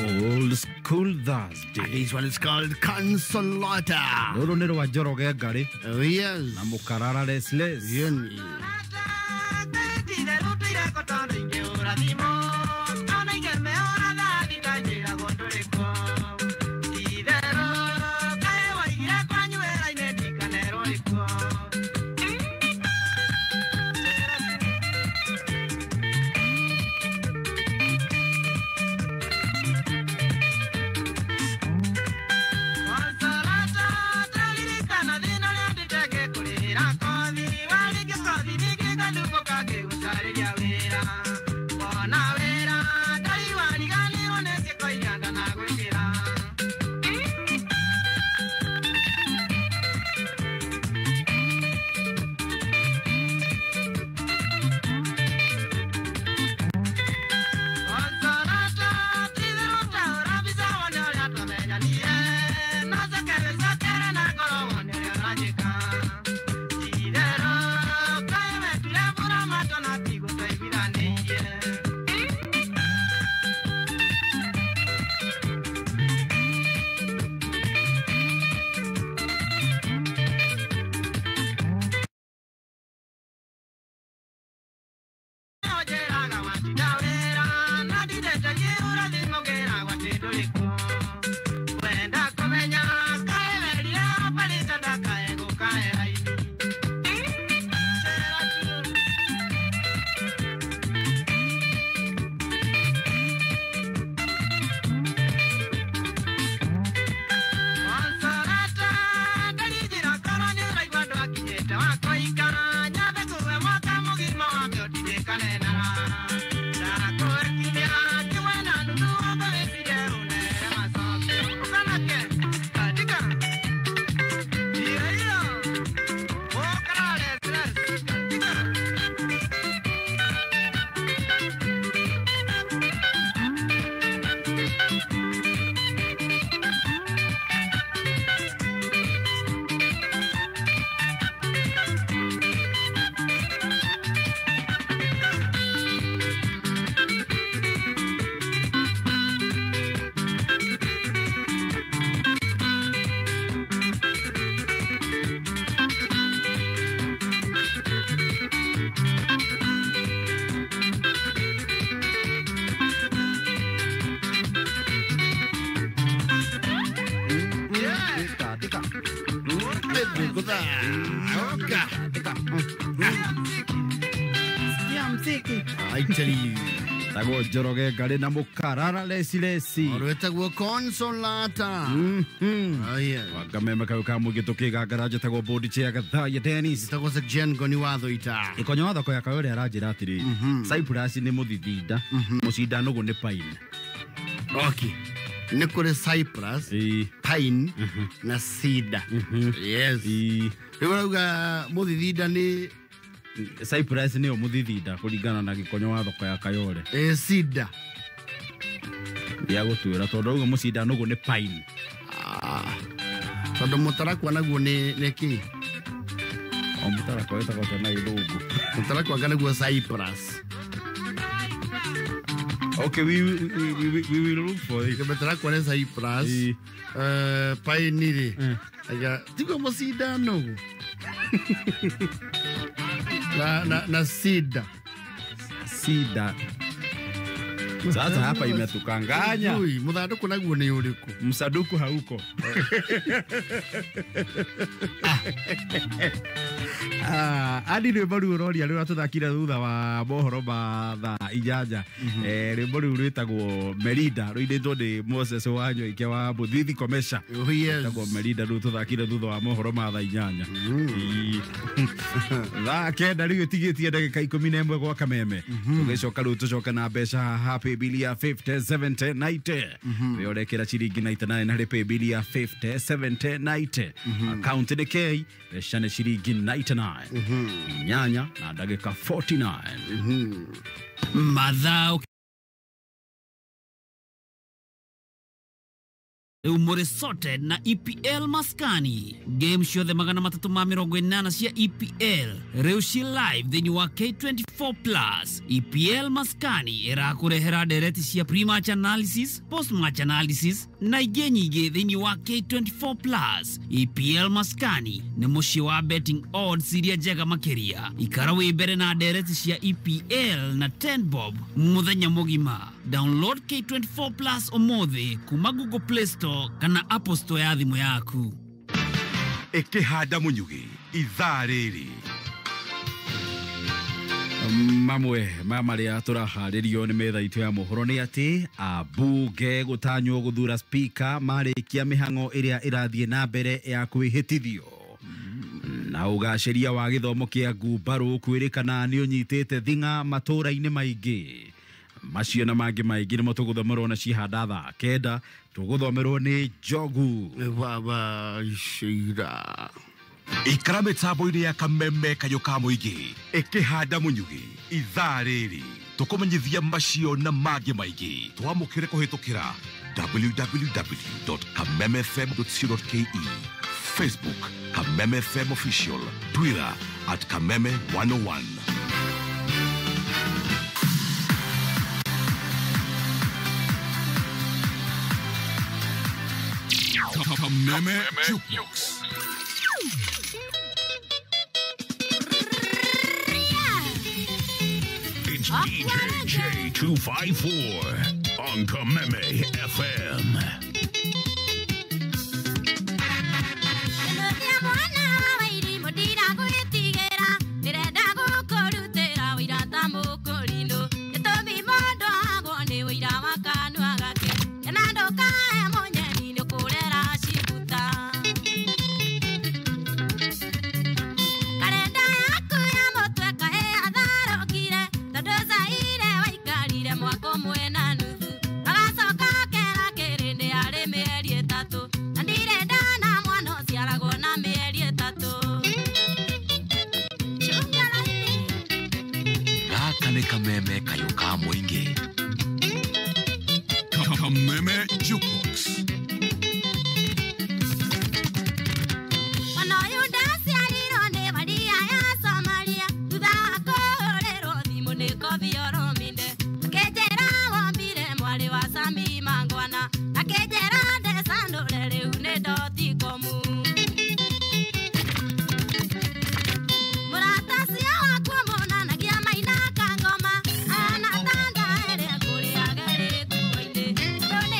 Old School Thursday. This one is called Consolata. Rũrũ nĩ rwa Njoroge Ngarĩ. Yes. Na Mũkarara Restless. Ona Gutha. Sikia mziki. I tell you. Tagwo Njoroge Ngarĩ na mũkarara lesi lesi. Rwetagwo Consolata. Wakameme kau ka mũingĩ tũkĩgangara njĩtagwo Bodi Chair Gathaiya Dennis. Njĩtagwo Jen Ngoni wa Thoita. Ikonyo wa thoko ya Kayole aranjĩra atĩrĩ, Cyprus nĩ mũthithinda, mũcinda nũgũ nĩ pine. Okay. Nĩ kũrĩ Cyprus, pine na cedar. Yes. Rĩu ũrauga mũthithinda nĩ Cyprus nĩyo mũthithinda kũringana na gĩkonyo wa thoko ya Kayole. Cedar. Ya gũtuĩra tondũ auga mũcinda nũgũ nĩ pine. Tondũ mũtarakwa naguo nĩ kĩ? O mũtarakwa wĩtagwo atĩa na gĩthũngũ? Mũtarakwa anga naguo Cyprus. Okay, we will look for it. Mũtarakwa nĩ Cyprus. Pine rĩ. Aya, tiguo mũcinda nũgũ. Na cedar. Cedar. Sasa hapa imetukanganya. Muthanduku naguo ni uriku? Msaduku hauko. Adi rwimbo rũu ũroria rũrĩa tũthakire thutha wa mohoro ma thaa inyanya. Rwimbo rũu rwĩtagwo Merida, rũinĩtwo nĩ Moses Wanyoike wa Mũthithi Komesha. Rwĩtagwo Merida, rũu tũthakire thutha wa mohoro ma thaa inyanya. Thaa kenda rĩu ĩtigĩtie ndagĩka 11 gwa Kameme. Tũgĩcoka rĩu tũcoke na mbeca haha paybill ya 50 70 90. We ũrekĩra ciringi 99 harĩ paybill ya 50 70 90. Account nĩ K, mbeca nĩ ciringi 99. Nyanya na ndagĩka 49. Mathao rĩu mũrĩ sorted na EPL maskani. Game ciothe 380 cia EPL rĩu ci live thĩinĩ wa K24 Plus. EPL maskani ĩrakũrehera ndereti cia pre-match analysis, post-match analysis na ingĩ nyingĩ thĩinĩ wa K24 Plus. EPL maskani nĩ mũciĩ wa betting odds iria njega makĩria. Ikara wĩ mbere na ndereti cia EPL na 10 bob mũthenya mũgima. Download K24 Plus ũmũthĩ kuma Google Play Store kana Apple Store ya thimũ yaku. Ĩkĩhanda mũnyugĩ ithaa rĩrĩ. Mamwe ma marĩa tũraharĩrio nĩ metha itũ ya mohoro nĩ atĩ ambunge gũtanywo gũthura speaker marĩkia mĩhang'o ĩrĩa ĩrathiĩ na mbere ya kwĩhĩtithio. Na ũgacĩria wa gĩthomo kĩa ngumbarũ kwĩrĩkana nĩ ũnyitĩte thing'a matũũra-inĩ maingĩ. Macio na mangĩ maingĩ nĩmo tũgũthomerwo na cihanda thaa kenda tũgũthomerwo nĩ Njogu. Baba Shira. Ikara mĩtambo-inĩ ya Kameme kayũ ka mũingĩ ĩkĩhanda mũnyugĩ ithaa rĩrĩ tũkũmenyithia macio na mangĩ maingĩ. Twamũkĩre kũhĩtũkĩra www.kamemefm.co.ke, Facebook Kameme FM Official, Twitter at Kameme 101. Kameme Jukebox. It's DJ J254 on Kameme FM. Kameme kayũ ka mũingĩ. Kameme Jukebox. Don't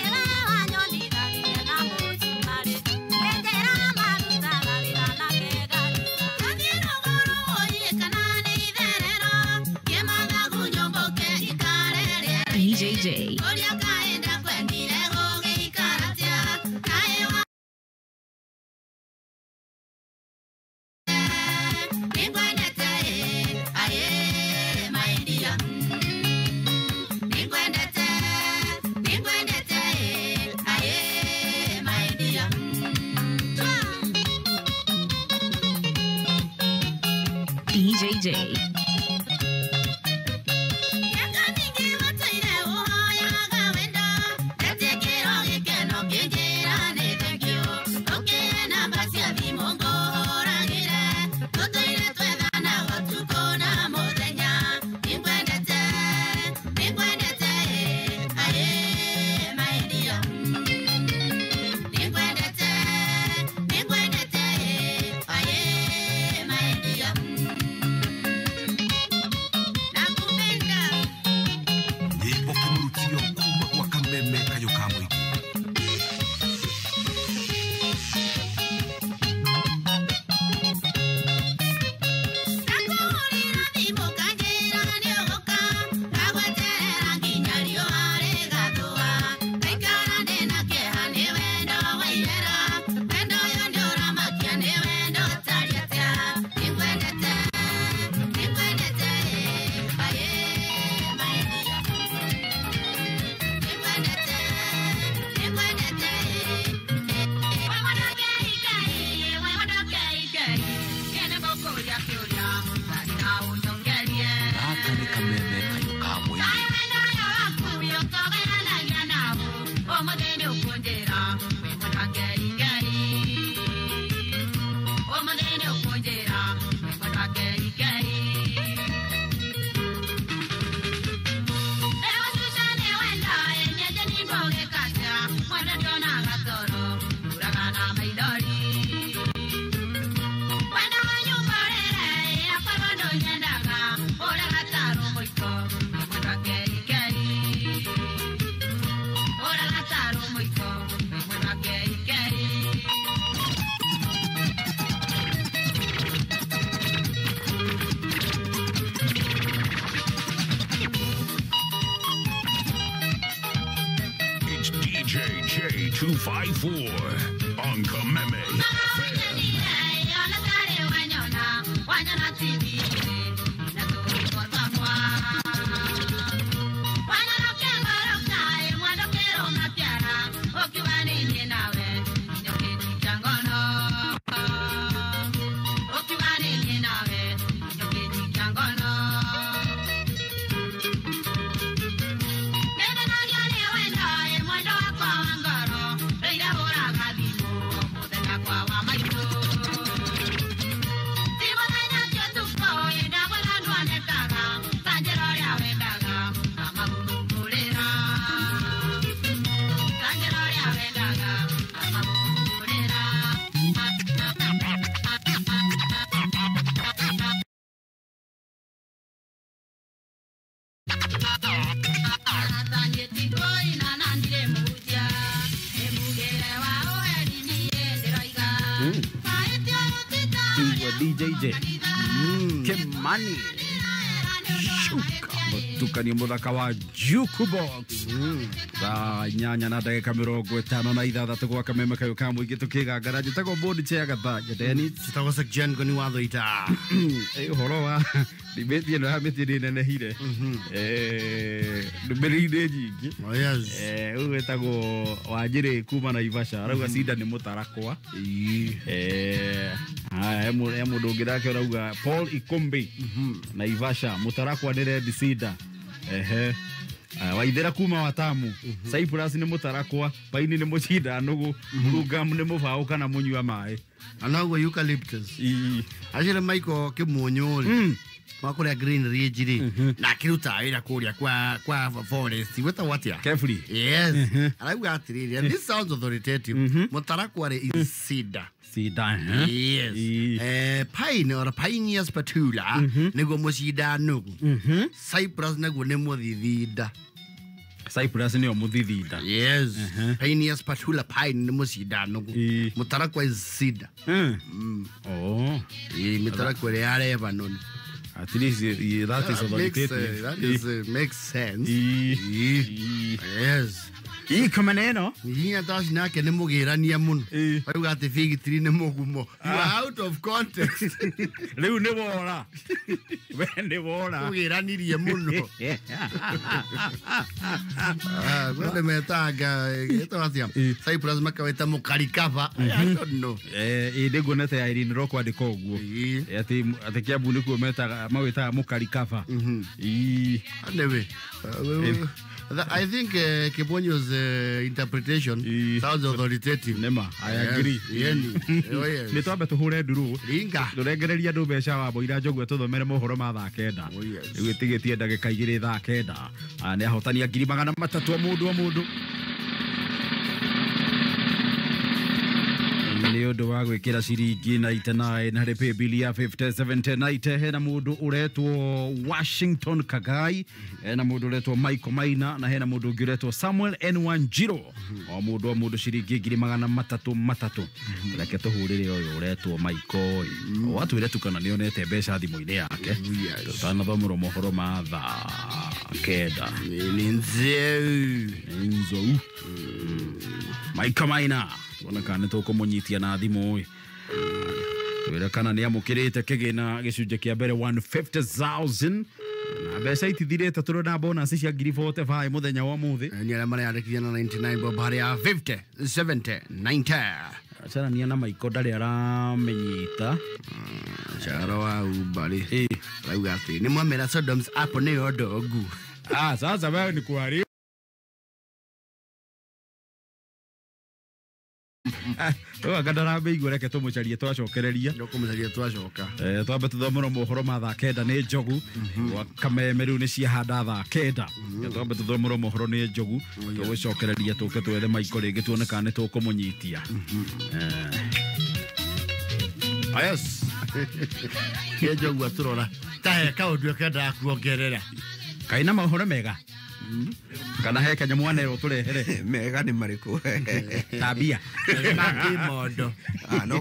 DJJ. DJJ. DJ J254 on Kameme FM. DJJ Kimani Shuka mutukanio muthaka wa Jukebox thaa 8 na ndagĩka 56 gwa Kameme kayo ka mũingĩ tũkĩgangara njĩtagwo Boni Chagatha Dennis njĩtagwo Sekjen Ngoni wa Thoita. Ũhoro wa debate ĩno ya mĩtĩ nĩ nenehire ndũmĩrĩri nyingĩ. Ũyũ wĩtagwo Wanjĩrĩ kuma Naivasha arauga cinda nĩ mũtarakwa. Haya, he mũndũ ũngĩ nake ũrauga Paul Ikumbi Naivasha mũtarakwa nĩ red cedar. Ehe. Waithera kuma Watamu Cyprus nĩ mũtarakwa, paini nĩ mũcinda nũgũ, mũrungamu nĩ mũbaũ kana mũnyua maĩ. Anaguo eucalyptus. Acire Michael Kĩmunyũ rĩ wa kũrĩa Green Ridge rĩ na akĩruta wĩra kũrĩa kwa forest gwĩtagwo atĩa? Kefri. Yes. Arauga atĩrĩrĩ, and this sounds authoritative, mũtarakwa rĩ is cedar. Cedar. Yes. Pine or Pinus patula nĩguo mũcinda nũgũ. Cyprus naguo nĩ mũthithinda. Cyprus nĩyo mũthithinda. Yes. Pinus patula pine nĩ mũcinda nũgũ. Mũtarakwa is cedar. Oh. Mĩtarakwa ĩrĩa ya Lebanon. At least that is authoritative. That is, makes sense. Yes. Iko maneno. Hinya tashi nake nĩ mũgĩrania mũno. Auga atĩ fig tree nĩ mũgumo. You are out of context. Rĩu nĩ wora. We nĩ wora. Mũgĩranirie mũno. Ah, kwende metanga ĩtagwo atĩa? Cyprus makawĩta mũkarikaba. I don't know. Ĩ nguonete ya Irene Rock kwandĩka ũguo. Atĩ Kiambu nĩkuo metaga mawĩtaga mũkarikaba. Anyway, I think Kibonyo's interpretation sounds authoritative. Nema, I agree. Nĩ twambe tũhũre nduru. Ringa. Tũrengereria andũ mbeca wa Boira Njogu tũthomere mohoro ma thaa 9. Rĩu ĩtigĩtie ndagĩka 2 thaa 9. Nĩ ahotani a 300,000 o mũndũ o mũndũ. Nĩ ũndũ wa gwĩkĩra ciringi 99 harĩ paybill ya 5790 hena mũndũ ũretwo Washington Kagai, hena mũndũ ũretwo Michael Maina na hena mũndũ ũngĩ ũretwo Samuel N Wanjiro. O mũndũ o mũndũ ciringi 300,000. Reke tũhũrĩre ũyũ ũretwo Michael. Watwĩre tu kana nĩonete mbeca thimũ-inĩ yake. Tũtanathomũrwo mohoro ma thaa 9. Nĩ nzeu. Michael Maina tuona kana nĩtũkũmũnyitia na thimũ ĩ. Twĩre kana nĩamũkĩrĩte kĩgĩna gĩcunjĩ kĩa mbere 150,000 na mbeca itithirĩte tũrĩ na bonus cia 45,000 mũthenya wa ũmũthĩ. Nĩ arĩa mareyandĩkithia na 99 bob harĩa 50 70 90. Acarania na Michael ndarĩ aramĩnyita. Caro wa Uber rĩ arauga atĩ nĩ mwamera Sodom's apple nĩyo ndongu. Ah, sasa wewe ni kuharibu. Anga ndaramĩigua reke tũmũcarie twacokereria. Tũkũmũcaria twacoka. Twambe tũthomerwo mohoro ma thaa 9 nĩ Njogu. Gwa Kameme rĩu nĩ ciahanda thaa 9. Twambe tũthomerwo mohoro nĩ Njogu. Tũgũcokereria tũke twethe Michael rĩngĩ tuone kana nĩ tũkũmũnyitia. Yes. Nĩ Njogu atũrora. Ta he kaũndũ kendaga kuongerera. Kaina mohoro mega. Kana he kanyamũ anerwo tũrehere. Mega nĩ marĩkũ? Tabia. Makĩmondo. No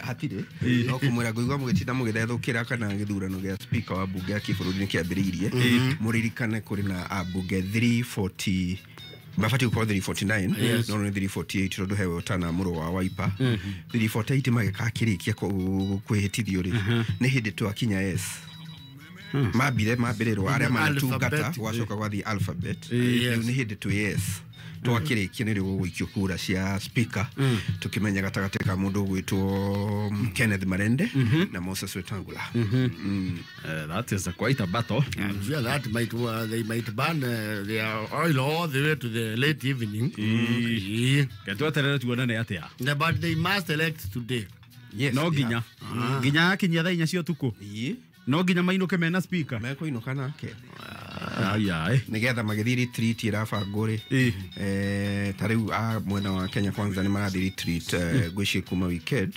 hatirĩ. No kũmwĩra ngũigua mũgĩtinda mũgĩthethũkĩra kana gĩthurano gĩa speaker wa bunge ya kĩbũrũri nĩ kĩambĩrĩirie. Mũririkane kũrĩ na ambunge 340 mabatiĩ gũkorwo 349 no nĩ 348 tondũ hewe ũtana mũrũ wa Wiper. 348 magĩkakĩrĩkia kwĩhĩtithio rĩ nĩ hĩndĩ twakinya S. Mambire mambĩrĩrwo arĩa manatungata gwacoka gwathiĩ alphabet. Rĩu nĩ hĩndĩ twĩ S twakĩrĩkia nĩrĩo gũgũikio kura cia speaker tũkĩmenya gatagatĩ ka mũndũ ũgwĩtwo Kenneth Marende na Moses Wetangula. That is quite a battle. I'm sure that might they might burn their oil all the way to the late evening. Tweterere tuone nĩ atĩa. But they must elect today. Yes, no nginya nginya akinyia thaa 4 cia ũtukũ. No nginya mainũke mena speaker. Mekũinũka nake. Ai. Nĩgetha magĩthiĩ retreat ĩrabangwo rĩ. Ta rĩu a mwena wa Kenya Kwanza nĩ marathiĩ retreat ngwĩciria kuma weekend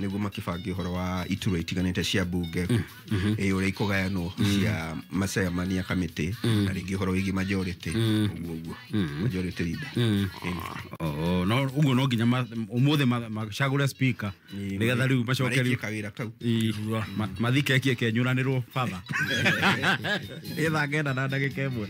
nĩguo makĩbange ũhoro wa iturwa itiganĩte cia bunge ũrĩa ikũgayanwo cia macemania kamĩtĩ na rĩngĩ ũhoro wĩgiĩ majority ũguo ũguo majority leader. No ũguo no nginya ũmũthĩ macagũre speaker nĩgetha rĩu macoke rĩu kawĩra kau mathiĩ keki ĩkenyũranĩrwo batha. Ĩ thaa 9 na ndagĩka 1.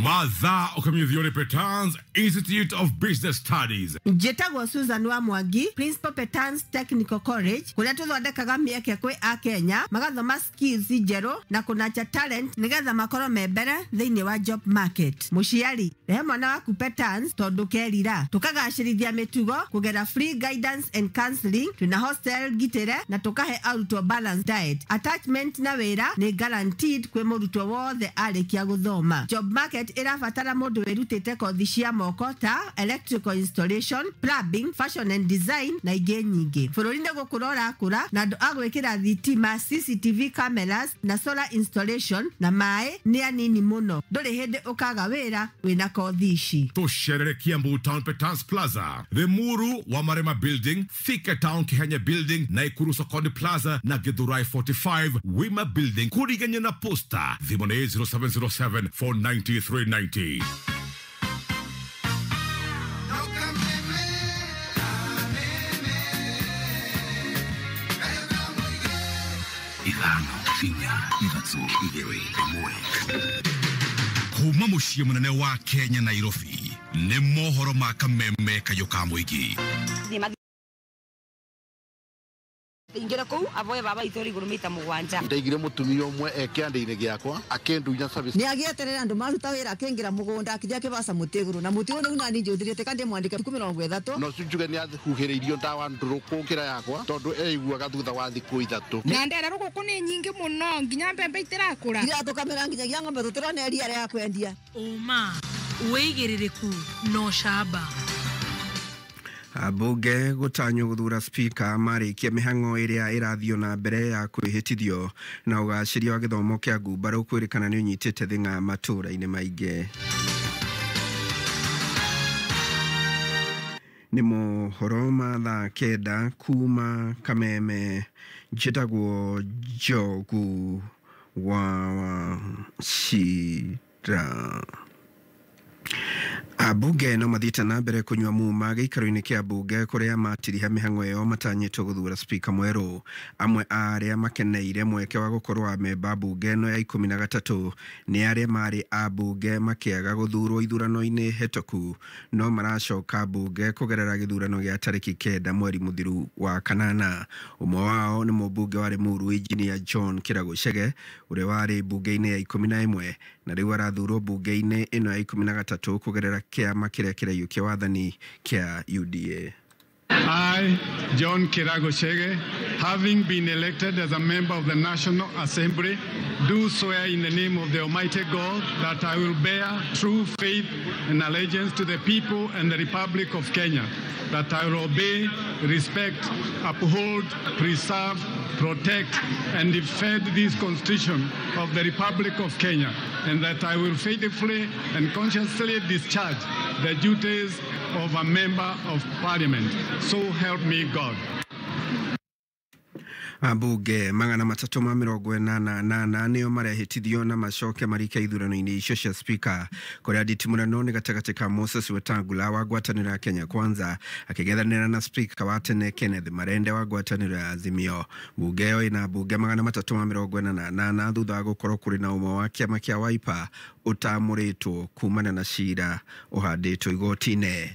Mathaa ũkĩmenyithio nĩ Petans Institute of Business Studies. Njĩtagwo Susan wa Mwangi, Principal Petans Technical College, kũrĩa tũthondekaga mĩeke kwĩ Akenya magathoma skills njerũ na kũnacha talent nĩgetha makorwo me mbere thĩinĩ wa job market. Mũciari, rehe mwana waku Petans tondũ kerira. Tũkagacĩrithia mĩtugo kũgera free guidance and counseling, twĩna hostel ngitĩre na tũkahe arutwo balanced diet. Attachment na wĩra nĩ guaranteed kwĩ mũrutwo wothe arĩkia gũthoma. Job market ĩrabatara mũndũ wĩrutĩte kothi cia moko ta electrical installation, plumbing, fashion and design na ingĩ nyingĩ. Bũrũri nĩ gũkũra ũrakũra na andũ a gwĩkĩra thitima, CCTV cameras na solar installation na maĩ nĩ anini mũno. Ndũrĩ hĩndĩ ũkaga wĩra wĩna kothi ici. Tũcerere Kiambu Town Petans Plaza, Limuru wa Marema Building, Thika Town Kihenya Building, Naikuru Sokoni Plaza na Githurai 45 Wima Building, kuriganya na posta. Thimũ nĩ 0707 490 390. Ithano. 4 3 2 1. Kuma muciĩ mũnene wa Kenya Nairobi nĩ mohoro ma Kameme kayũ ka mũingĩ. Ingĩra kũu avoe baba itũ igũrũ mita 7. Ndaigire mũtumia ũmwe kĩanda-inĩ gĩakwa akĩndunya service. Nĩ agĩeterera andũ maruta wĩra akĩingĩra mũgũnda akĩthiĩ akĩbaca mũtĩ igũrũ na mũtĩ ũyũ nĩguo nani njũthirĩte kandi mwandĩke thikũ 30. No njuge nĩ ahuhĩrĩirio ndawa ndũrũ kũngĩra yakwa tondũ eiguaga thutha wa thikũ 3. Na ndera rũgũkũ nĩ nyingĩ mũno nginya mbembe itirakũra. Iratũkamĩra nginyagia ng'ombe tũtirona iria rĩa kwendia. Ũma wĩigĩrĩrĩku no camba. Ambunge gũtanywo gũthura speaker marĩkia mĩhang'o ĩrĩa ĩrathio na mbere ya kwĩhĩtithio na ũgacĩria wa gĩthomo kĩa ngumbarũ kwĩrĩkana nĩ ũnyitĩte thing'a matũũra-inĩ maingĩ. Nĩ mohoro ma thaa 9 kuma Kameme. Njĩtagwo Njogu wa Wachira. Ambunge no mathiĩte na mbere kũnyua muma gĩikaro-inĩ kĩa mbunge kũrĩa matiriha mĩhang'o ĩyo matanyĩtwo gũthura speaker mwerũ. Amwe a arĩa makeneire mweke wa gũkorwo amemba mbunge ĩno ya 13 nĩ arĩa marĩ ambunge makĩaga gũthurwo ithurano-inĩ hetũku no maracoka mbunge kũgerera gĩthurano gĩa tarĩki 9 mweri mũthiru wa 8. Ũmwe wao nĩ mũmbunge wa Limuru Engineer John Kĩrago Chege ũrĩa warĩ mbunge-inĩ ya 11 na rĩu arathurwo mbunge-inĩ ĩno ya 13 kũgerera kĩama kĩrĩa kĩraiyũkia wathani kĩa UDA. I, John Kirago Chege, having been elected as a member of the National Assembly, do swear in the name of the Almighty God that I will bear true faith and allegiance to the people and the Republic of Kenya, that I will obey, respect, uphold, preserve, protect, and defend this Constitution of the Republic of Kenya, and that I will faithfully and consciously discharge the duties of a member of Parliament. So help me God. Ambunge 388 nĩo marehĩtithio na macoke marike ithurano-inĩ icio cia speaker kũrĩa nditimũrano nĩ gatagatĩ ka Moses Wetangula wa ngwatanĩro ya Kenya Kwanza akĩgethanĩra na speaker wa tene Kenneth Marende wa ngwatanĩro ya Azimio. Mbunge ĩyo ĩna mbunge 388 thutha wa gũkorwo kũrĩ na ũmwe wa kĩama kĩa Wiper ũtamũrĩtwo kumana na cira ũhandĩtwo igoti-inĩ.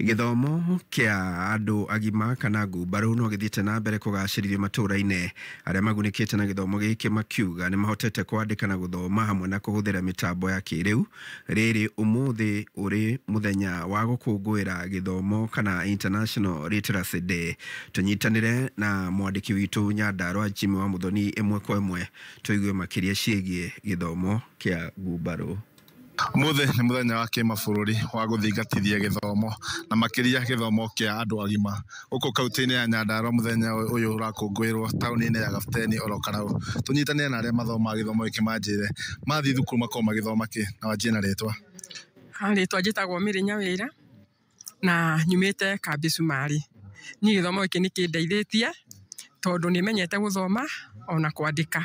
Gĩthomo kĩa andũ agima kana ngumbarũ no gĩthiĩte na mbere kũgacĩrithio matũũra-inĩ. Arĩa magunĩkĩte na gĩthomo gĩkĩ makiuga nĩ mahotete kwandĩka na gũthoma hamwe na kũhũthĩra mĩtambo ya kĩrĩu. Rĩrĩ ũmũthĩ ũrĩ mũthenya wa gũkũngũĩra gĩthomo kana International Literacy Day. Tũnyitanĩre na mwandĩki witũ Nyandarua Jimmy wa Muthoni ĩmwe kwa ĩmwe tũigue makĩria ciĩgiĩ gĩthomo kĩa ngumbarũ. Mũthĩ nĩ mũthenya wa kĩmabũrũri wa gũthingatithia gĩthomo na makĩria gĩthomo kĩa andũ agima. Gũkũ kaunti-inĩ ya Nyandarua mũthenya ũyũ ũrakũngũĩrwo taũni-inĩ ya Gabuteni oro Karau. Tũnyitanĩre na arĩa mathomaga gĩthomo gĩkĩ manjĩre mathiĩ thukuru makoragwo magĩthoma kĩ na wanjie na rĩtwa. Rĩtwa njĩtagwo Mary Nyawĩra na nyumĩte kambĩ Cumarĩ. Niĩ gĩthomo gĩkĩ nĩ kĩndeithĩtie tondũ nĩ menyete gũthoma ona kwandĩka.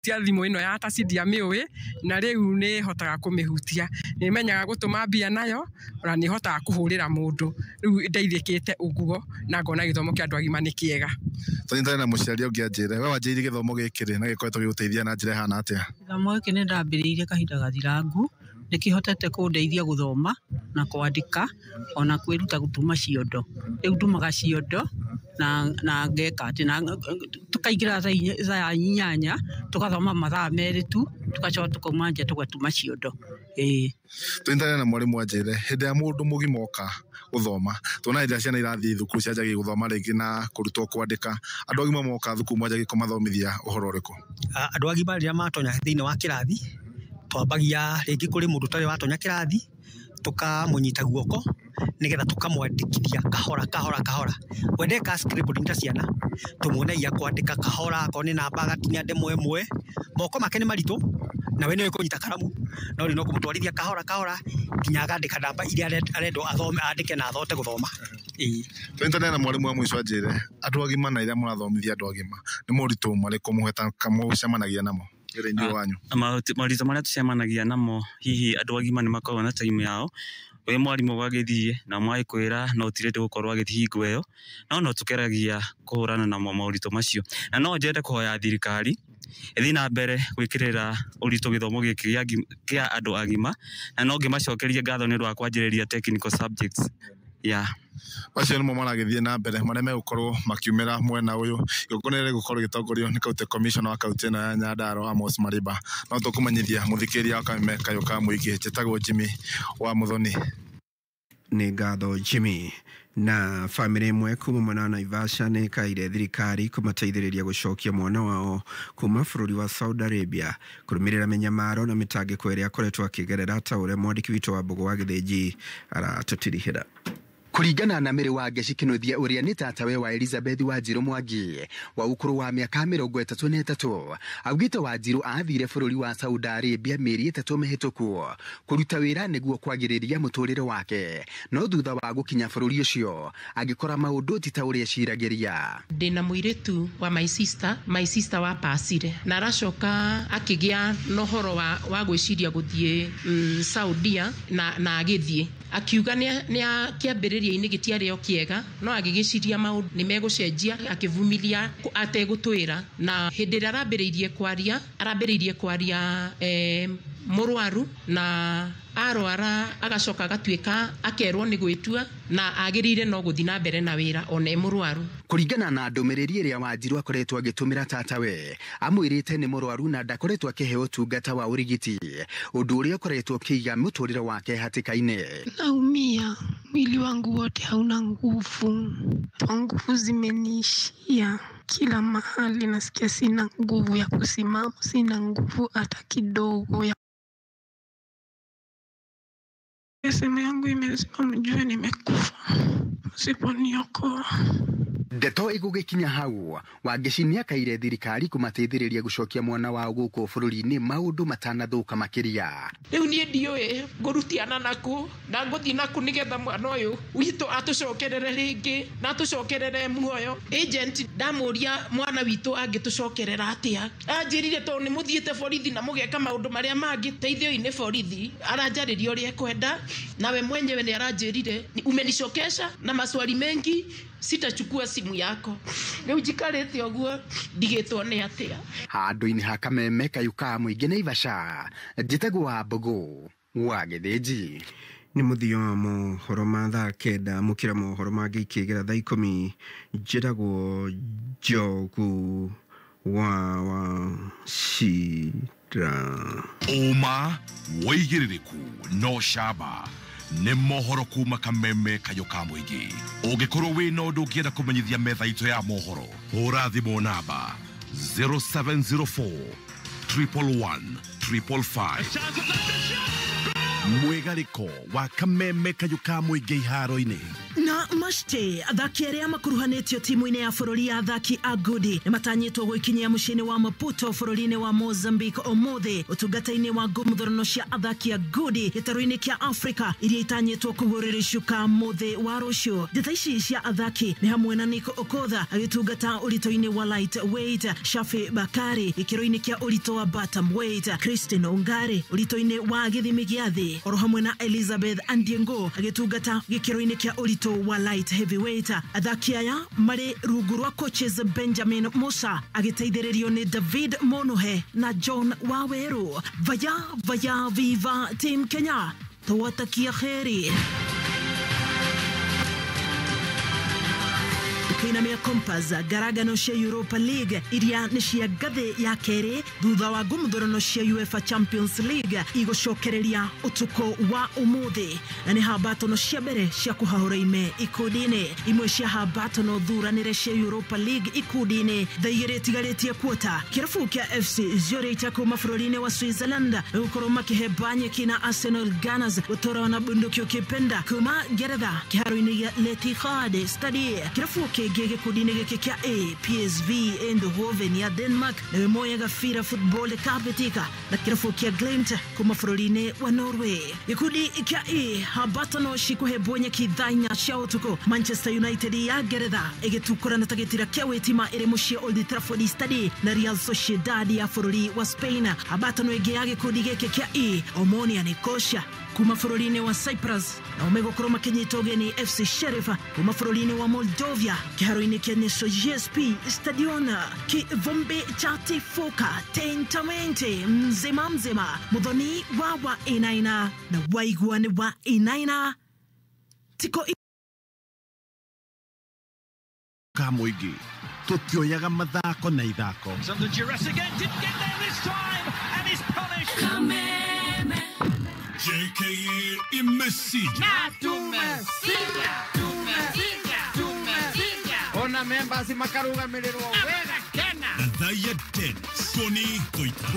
Tia thimũ ĩno ya taci ndiamĩũĩ na rĩu nĩ hotaga kũmĩhutia, nĩ menyaga gũtũma mbia nayo ona nĩ hotaga kũhũrĩra mũndũ. Rĩu ndeithĩkĩte ũguo na ngona gĩthomo kĩa andũ agima nĩ kĩega. Tũnyitanĩre na mũciari ũngĩ anjĩre we wanjĩrĩirie gĩthomo gĩkĩ rĩ na gĩkoretwo gĩgũteithia na njĩra ĩhana atĩa? Gĩthomo gĩkĩ nĩ ndambĩrĩirie kahinda gathirangu, nĩ kĩhotete kũndeithia gũthoma na kwandĩka ona kwĩruta gũtuma ciondo. Rĩu ndumaga ciondo na ngeka atĩ na tukaingĩra thaa 8 tugathoma mathaa 2 tu tugacoka tukauma nja tũgatuma ciondo. Ĩĩ. Tũnyitanĩre na mwarimũ anjĩre hĩndĩ ya mũndũ mũgima oka gũthoma tuona hĩndĩ ĩrĩa ciana irathiĩ thukuru cianjagia gũthoma rĩngĩ na kũrutwo kwandĩka, andũ agima moka thukuru mwanjagia kũmathomithia ũhoro ũrĩkũ? Andũ agima rĩrĩa matonya thĩinĩ wa kĩrathi twambagia rĩngĩ kũrĩ mũndũ ũtarĩ watonya kĩrathi tukamũnyita guoko nigetha tukamwandĩkithia kahora kahora kahora. We ndeka scribbling ta ciana tumuonagia kwandĩka kahora, akorwo nĩ namba agatinia ndemwa ĩmwe, moko make nĩ maritũ na we nĩwe kũnyita karamu no rĩu no kũmũtwarithia kahora kahora nginya agandĩka namba iria arendwo athome andĩke na athote gũthoma. Ĩĩ. Tũnyitanĩre na mwarimũ wa mũico anjĩre andũ agima na iria mũrathomithia andũ agima nĩ moritũ marĩkũ mũcemanagia namo wĩra-inĩ ũyũ wanyu? Moritũ marĩa tũcemanagia namo hihi andũ agima nĩ makoragwo na time yao Wĩ mwarimũ ũgagĩthiĩ na magĩkwĩra no ti ready gũkorwo agĩthiĩ hingo ĩyo, no tũgeragia kũhũrana na moritũ macio. Na no nyende kũhoya thirikari ĩthiĩ na mbere gwĩkĩrĩra ũritũ gĩthomo gĩkĩ kĩa andũ agima, na no ngĩmacokerie ngatho nĩ ũndũ wa kwanjĩrĩria technical subjects. Yeah. Macio nĩmo maragĩthiĩ na mbere marĩa megũkorwo makiumĩra mwena ũyũ. Igongona rĩrĩ rĩgũkorwo rĩgĩtongorio nĩ County Commissioner wa kaunti ĩno ya Nyandarua Amos Mariba. No tũkũmenyithia mũthikĩrĩria wa Kameme Kayũ ka Mũingĩ. Njĩtagwo Jimmy wa Muthoni. Nĩ ngatho Jimmy. Na famĩlĩ ĩmwe kuma mwena wa Naivasha nĩ ĩkaire thirikari kũmateithĩrĩria gũcokia mwana wao kuma bũrũri wa Saudi Arabia kũrũmĩrĩra mĩnyamaro na mĩtangĩko ĩrĩa akoretwo akĩgerera, ta ũrĩa mwandĩki witũ wa Mbũgũ wa Gĩthĩnji aratũtirihĩra. Kũringana na Mary Wangechi Kinuthia ũrĩa nĩ tatawe wa Elizabeth Wanjiru Mwangi wa ũkũrũ wa mĩaka 33, augĩte Wanjiru athire bũrũri wa Saudi Arabia mĩeri 3 mĩhĩtũku kũruta wĩra nĩguo kwagĩrĩria mũtũrĩre wake, no thutha wa gũkinya bũrũri ũcio agĩkora maũndũ ti ta ũrĩa eciragĩria. Ndĩna mũirĩtu wa my sister wa pasire na aracoka akĩgĩa na ũhoro wa gwĩciria gũthiĩ Saudia na agĩthiĩ akiuga nĩ kĩambĩrĩria-inĩ gĩtiarĩ o kĩega, no agĩgĩciria maũndũ nĩ megũcenjia, akĩvumilia ategũtwĩra. Na hĩndĩ ĩrĩa arambĩrĩirie kwaria mũrwaru, na arwara agacoka agatuĩka akerwo nĩ gwĩtua na agĩrĩire no gũthiĩ na mbere na wĩra ona e mũrwaru. Kũringana na ndũmĩrĩri ĩrĩa Wanjiru akoretwo agĩtũmĩra tatawe, amwĩrĩte nĩ mũrwaru na ndakoretwo akĩheo ũtungata wa ũrigiti, ũndũ ũrĩa ũkoretwo ũkĩiga mũtũrĩre wake hatĩka-inĩ. Naumia, mwili wangu wote hauna nguvu, nguvu zimeniishia kila mahali, nasikia sina nguvu ya kusimama, sina nguvu hata kidogo ya simu yangu imezima, mjue nimekufa msiponiokoa. Ndeto igũgĩkinya hau, Wangechi nĩakaire thirikari kũmateithĩrĩria gũcokia mwana wao gũkũ bũrũri-inĩ maũndũ matanathũka makĩria. Rĩu niĩ ndiũĩ ngũrutiana naku na ngũthiĩ naku nĩgetha mwana ũyũ witũ atũcokerere rĩngĩ na atũcokerere muoyo. Agent ndamũria mwana witũ angĩtũcokerera atĩa, anjĩrire tondũ nĩ mũthiĩte borithi na mũgeka maũndũ marĩa mangĩ, teithioi-inĩ borithi aranjarĩria ũrĩa ekwenda, nawe mwenyewe nĩ aranjĩrire umenicokesha na maswali mengi, sitachukua simu yako. Rĩu njikarĩte ũguo ndigĩtwo nĩ atĩa. Handũ-inĩ ha Kameme Kayũ ka Mũingĩ Naivasha, njĩtagwo wa Mbũgũ wa Gĩthĩnji. Nĩ mũthia wa mohoro ma thaa 9, mũkĩra mohoro mangĩ ikĩgera thaa 10. Njĩtagwo Njogu wa Wachira. Ũma wĩigĩrĩrĩku no camba nĩ mohoro kuma Kameme Kayũ ka Mũingĩ. Ũngĩkorwo wĩna ũndũ ũngĩenda kũmenyithia metha itũ ya mohoro, hũra thimũ namba 0704 111 555. Mwĩgarĩko wa Kameme Kayũ ka Mũingĩ iharo-inĩ. Na mashte athaki arĩa makuruhanĩtio timu-inĩ ya bũrũri ya athaki a Gudi nĩ matanyĩtwo gwĩkinyia mũciĩ-inĩ wa Maputo bũrũri-inĩ wa Mozambique ũmũthĩ ũtungata-inĩ wa ngũmũthũrano cia athaki a Gudi gĩtarũ-inĩ kĩa Afrika iria itanyĩtwo kũgũrĩrĩcuka mũthĩ wa rũciũ. Njata ici cia athaki nĩ hamwe na Nico Okodha agĩtungata ũritũ-inĩ wa lightweight, Shafi Bakari gĩkĩro-inĩ kĩa ũritũ wa bantamweight, Christine Ongare ũritũ-inĩ wa gĩthimi gĩa thĩ, oro hamwe na Elizabeth Andiengo agĩtungata gĩkĩro-inĩ kĩa ũritũ wa light heavyweight. Athaki aya marĩ rungu rwa coaches Benjamin Musa agĩteithĩrĩrio nĩ David Monohe na John Waweru. Vaya vaya viva Team Kenya, twatakia kheri. Tukainamia Compass garagano cia Europa League iria nĩ cia ngathĩ ya kerĩ thutha wa ngũmũthũrano cia UEFA Champions League igũcokereria ũtukũ wa ũmũthĩ, na nĩ hambatono cia mbere cia kũhahũra ime ikundi-inĩ. Imwe cia hambatono thuranĩre cia Europa League ikundi-inĩ thaa igĩrĩ itigarĩtie kuota. Kĩrabu kĩa FC Zurich kuma bũrũri-inĩ wa Switzerland gũkorwo makĩhe nyeki na Arsenal Gunners gũtũra na bunduki ũkĩpenda kuma Ngeretha kĩharo-inĩ gĩa Etihad Stadium. Kĩrabu kĩngĩ gĩkundi-inĩ gĩkĩ kĩa A, PSV Eindhoven ya Denmark nĩwe moyaga Fira Football Cup na kĩrabu kĩa Glimt kuma bũrũri-inĩ wa Norway. Gĩkundi kĩa E, hambatano cikũhembwo nyeki thaa 4 cia ũtukũ. Manchester United ya Ngeretha ĩgĩtukũrana ta gĩtira kĩa wĩtima ĩrĩ mũciĩ Old Trafford Stadium na Real Sociedad ya bũrũri wa Spain. Hambatano ĩngĩ ya gĩkundi gĩkĩ kĩa E, Omonia Nicosia kuma bũrũri-inĩ wa Cyprus, nao megũkorwo makĩnyita ũgeni FC Sheriff kuma bũrũri-inĩ wa Moldovia kĩharo-inĩ kĩa Nyayo GSP Stadion. Kivumbi cha tifuka tentamente mzima mzima muthoni wa Wainaina na waigua nĩ Wainaina tiko ka mũingĩ tutioyaga mathako na ithako. JKA imesija. Ona members makarugamirĩrwo wega kena. Nathaya Dennis Tony Goita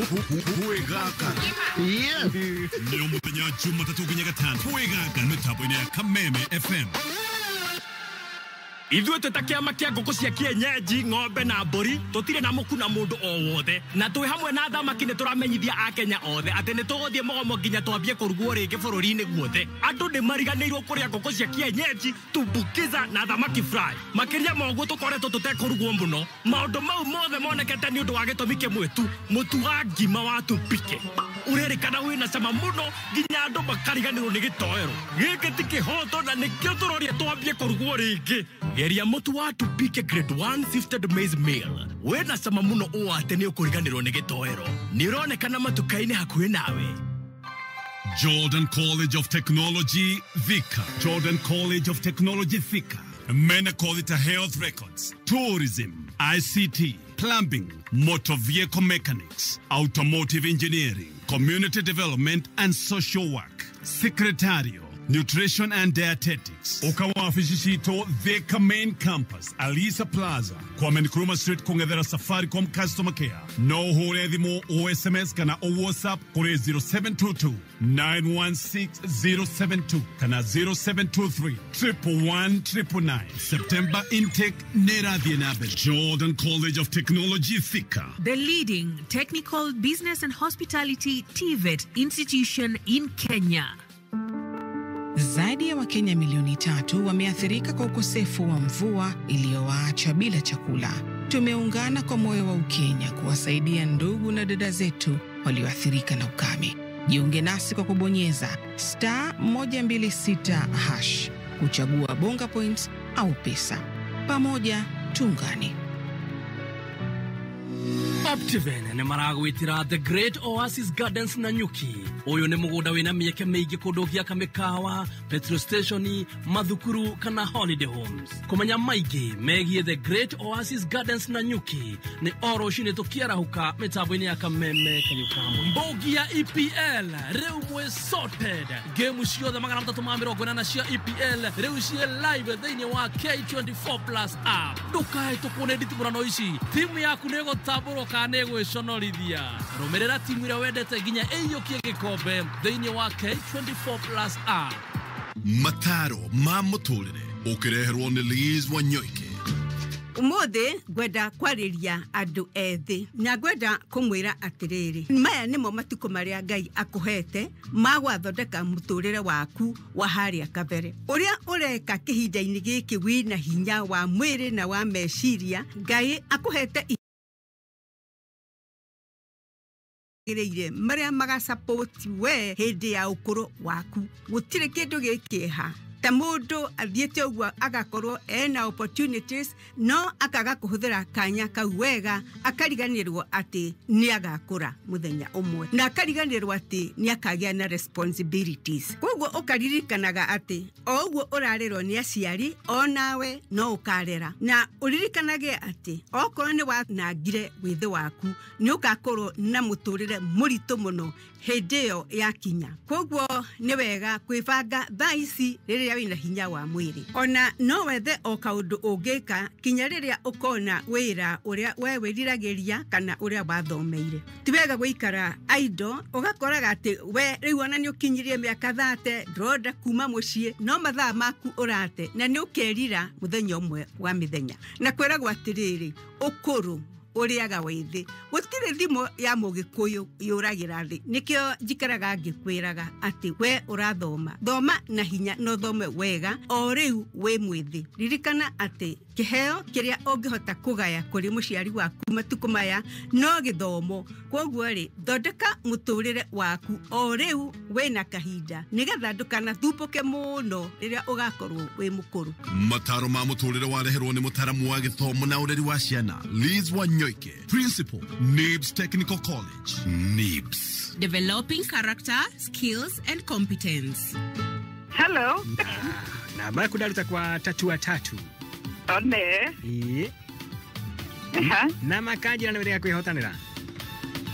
Kwĩgaka. Nĩ mũthenya Jumatatũ nginya Gatano Kwĩgaka mĩtambo-inĩ ya Kameme FM. Ithuĩ twĩ ta kĩama kĩa ngũkũ cia kienyeji, ng'ombe na mbũri, tũtirĩ na mũku na mũndũ o wothe, na twĩ hamwe na athamaki nĩ tũramenyithia akenya othe atĩ nĩ tũgũthiĩ mũgomo nginya twambie kũrugwo rĩngĩ bũrũri-inĩ guothe. Andũ nĩ mariganĩirwo kũrĩa ngũkũ cia kienyeji, tumbukiza na thamaki fry. Makĩria ma ũguo tũkoretwo tũtekũrugwo mũno. Maũndũ mau mothe monekete nĩ ũndũ wa gĩtũmi kĩmwe tu, mũtu wa ngima wa Tupike ũrerĩkana wĩna cama mũno nginya andũ makariganĩrwo nĩ gĩtoero. Gĩkĩ ti kĩhoto na nĩkĩo tũroria twambie kũrugwo rĩngĩ. Geria mũtu wa Tupike grade 1 sifted maize meal wĩna cama mũno ũũ atĩ nĩ ũkũriganĩrwo nĩ gĩtoero. Nĩ ũronekana matuka-inĩ hakuhĩ nawe. Jordan College of Technology Thika. Jordan College of Technology Thika. Mena College Health Records, Tourism, ICT, Plumbing, Motor Vehicle Mechanics, Automotive Engineering, Community Development and Social Work, Secretarial, Nutrition and Dietetics. Ukawafishi citũ Thika Main Campus, Alisa Plaza, Kwame Nkrumah Street, kũng'ethera Safaricom Customer Care. No ũhũre thimũ, o SMS kana o WhatsApp kũrĩ 0722 916 072 kana 0723 111 999. September intake nĩ ĩrathiĩ na mbere. Jordan College of Technology Thika. The leading technical, business and hospitality TVET institution in Kenya. Zaidi ya Wakenya milioni 3 wameathirika kwa ukosefu wa mvua iliyowaacha bila chakula. Tumeungana kwa moyo wa Ukenya kuwasaidia ndugu na dada zetu walioathirika na ukame. Jiunge nasi kwa kubonyeza *126# kuchagua Bonga Points au pesa. Pamoja tuungane. Optiven nĩ maragwĩtĩra The Great Oasis Gardens na Nyuki. Ũyũ nĩ mũgũnda wĩna mĩeke mĩingĩ kũndũ gĩaka mĩkawa, petrol station, mathukuru kana holiday homes. Kũmenya maingĩ megiĩ The Great Oasis Gardens na Nyuki nĩ o rũcinĩ tũkĩarahũka mĩtambo-inĩ ya Kameme Kanyukamwe. Mbogi ya EPL rĩu mwĩ sorted. Game ciothe 380 cia EPL rĩu ciĩ live thĩinĩ wa K24 Plus app. Ndũkahĩtũkwo nĩ nditimũrano ici. Timu yaku nĩ ĩgũtambũrwo kana nĩ ĩgwĩconorithia. Rũmĩrĩra timu ĩrĩa wendete nginya ĩiyũkie gĩkombe thĩinĩ wa K24 Plus app. Mataro ma mũtũrĩre ũkĩreherwo nĩ Liz Wanyoike. Umuthi ngwenda kwarĩria andũ ethĩ na ngwenda kũmwĩra atĩrĩrĩ, maya nĩmo matukũ marĩa Ngai akũhete ma gwathondeka mũtũrĩre waku wa harĩa kabere. Ũrĩa ũreka kĩhinda-inĩ gĩkĩ wĩna hinya wa mwĩrĩ na wa meciria, Ngai akũhete gĩrĩire marĩa magasupport we hĩndĩ ya ũkũrũ waku. Gũtirĩ kĩndũ gĩkĩeha ta mũndũ athiĩte ũguo agakorwo ena opportunities no akaga kũhũthĩra kanya kau wega, akariganĩrwo atĩ nĩ agakũra mũthenya ũmwe na akariganĩrwo atĩ nĩ akagĩa na responsibilities. Koguo ũkaririkanaga atĩ o ũguo ũrarerwo nĩ aciari o nawe no ũkarera, na ũririkanage atĩ okorwo nĩ wanangire wĩthĩ waku nĩ ũgakorwo na mũtũrĩre mũritũ mũno hĩndĩ ĩyo yakinya. Koguo nĩ wega kwĩbanga thaa ici rĩrĩa wĩna hinya wa mwĩrĩ. Ona no wethe o kaũndũ ũngĩka kinya rĩrĩa ũkona wĩra ũrĩa we wĩriragĩria kana ũrĩa wathomeire. Ti wega gũikara idle ũgakoraga atĩ we rĩu ona nĩ ũkinyirie mĩaka 30 ndũrenda kuma mũciĩ no mathaa maku ũrate na nĩ ũkerira mũthenya ũmwe wa mĩthenya. Na kwĩragwo atĩrĩrĩ, ũkũrũ Ũrĩaga wĩthĩ. Gũtirĩ thimũ ya mũgĩkũyũ yũragĩra thĩ. Nĩkĩo njikaraga ngĩkwĩraga atĩ we ũrathoma, thoma na hinya na ũthome wega o rĩu wĩ mwĩthĩ. Ririkana atĩ kĩheo kĩrĩa ũngĩhota kũgaya kũrĩ mũciari waku matukũ maya no gĩthomo. Kwoguo rĩ, thondeka mũtũrĩre waku o rĩu wĩna kahinda nĩgetha ndũkanathumbũke mũno rĩrĩa ũgakorwo wĩ mũkũrũ. Mataro ma mũtũrĩre wareherwo nĩ mũtaramu wa gĩthomo na ũreri wa ciana Liz Wanyoike, Principal, NIBS Technical College. NIBS. Developing character, skills and competence. Hello. Na maku ndaruta kwa tatua tatu. One. Ĩĩ. Na makanjĩra nĩ wĩrĩga kwĩhotanĩra.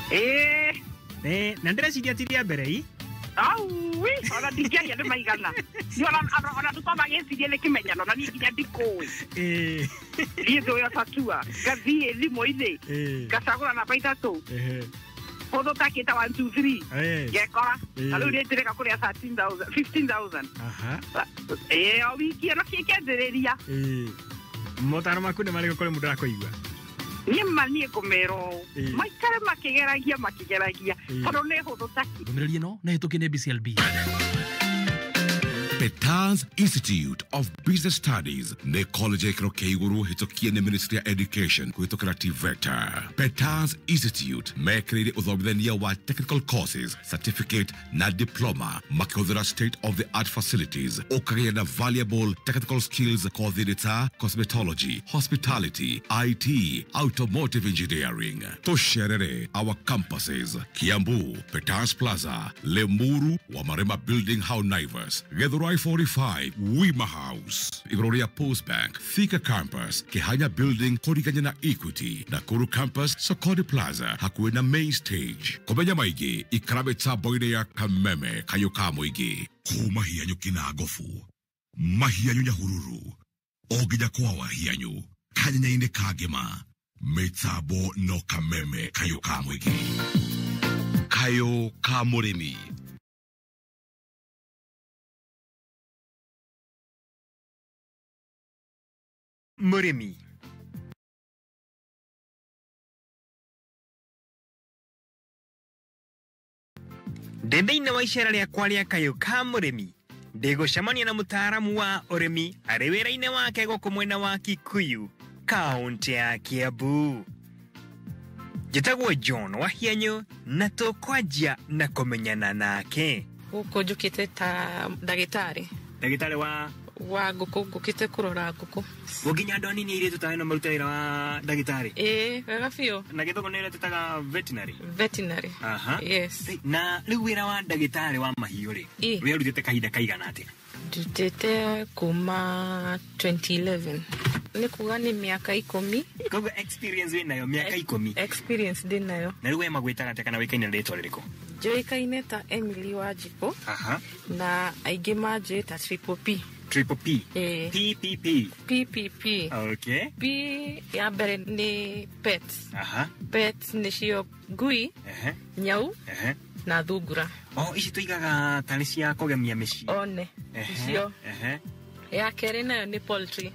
Ĩĩ. Eh, na ndĩreciria ti rĩa mbere i. Aui, ona ndingĩaria nĩ maigana. Niĩ ona ndũkwamba gĩcirie nĩ kĩmenyano na niĩ nginya ndikũĩ. Ĩĩ. Niĩ ndũĩ tatua. Ngathiĩ thimũ-inĩ. Ĩĩ. Ngacagũra namba ithatũ. Ehe. Hũthũ takĩta 1 2 3. Ngekora. Ĩĩ. Na rĩu nĩ njĩrĩga kũrĩa 13,000, 15,000. Aha. Ĩĩ, o wiki ĩno kĩkĩanjĩrĩria. Ĩĩ. Motaro maku nĩ marĩkũ kũrĩ mũndũ arakũigua? Niĩ ma niĩ ngũmera ũũ. Ĩĩ. Maikare makĩgeragia makĩgeragia Ĩĩ. tondũ nĩ hũthũ taki. Ndũmĩrĩri ĩno nĩ hĩtũkie nĩ BCLB. Petans Institute of Business Studies nĩ college ya gĩkĩro kĩa igũrũ hĩtũkie nĩ Ministry ya Education kũhĩtũkĩra TVETA. Petans Institute mekĩrĩire ũthomithania wa technical courses, certificate na diploma makĩhũthĩra state of the art facilities ũkagĩa na valuable technical skills kothi-inĩ ta cosmetology, hospitality, IT, automotive engineering. Tũcerere our campuses Kiambu, Petans Plaza, Limuru, Wamarema Building, Hau Naivas, Githurai 45, Wima House, igũrũ rĩa Post Bank, Thika Campus, Kihanya Building, kũrigania na Equity, Nakuru Campus, Sokoni Plaza, hakuhĩ na main stage. Kũmenya maingĩ, ikara mĩtambo-inĩ ya Kameme kayũ ka mũingĩ. Kuma Hianyu kina Gofu, Mahianyu Nyahururu, o nginya kwa Wahianyu, kanyenya-inĩ ka Ngĩma, mĩtambo no Kameme kayũ ka mũingĩ. Kayũ ka mũrĩmi. Mũrĩmi. Ndĩ thĩinĩ wa icera rĩakwa rĩa kayũ ka mũrĩmi ndĩgũcemania na mũtaaramu wa ũrĩmi arĩ wĩra-inĩ wake gũkũ mwena wa Kikuyu, kaũntĩ ya Kiambu. Njĩtagwo John Wahianyũ na tũkwanjia na kũmenyana nake. Gũkũ njũkĩte ta ndagĩtarĩ. Ndagĩtarĩ wa ngũkũ, ngũkĩte kũrora ngũkũ. Gũkinya andũ anini airĩtu ta ĩno marute wĩra wa ndagĩtarĩ? Ĩĩ, wega biũ. Na gĩthũngũ nĩ ũrĩa tũtaga veterinary? Veterinary. Aha. Yes. Na rĩu wĩra wa ndagĩtarĩ wa mahiũ rĩ, Ĩĩ. wĩrutĩte kahinda kaigana atĩa? Ndutĩte kuma 2011. Nĩ kuga nĩ mĩaka 10. Koguo experience wĩ nayo mĩaka 10. Experience ndĩ nayo. Na rĩu we magwĩtaga atĩa kana wĩkaine na rĩtwa rĩrĩkũ? Njũĩkaine ta Emily Wanjikũ. Aha. Na aingĩ manjũĩ ta Triple P. Triple P. Ĩĩ. P P P. P P P. Okay. P ya mbere nĩ pets. Aha. Pets nĩcio ngui, Ehe. nyau Ehe. na thungura. Oh, ici tũigaga tarĩ cia kũgemia mĩciĩ. One. Ehe. Icio. Ehe. Ya kerĩ nayo nĩ poultry.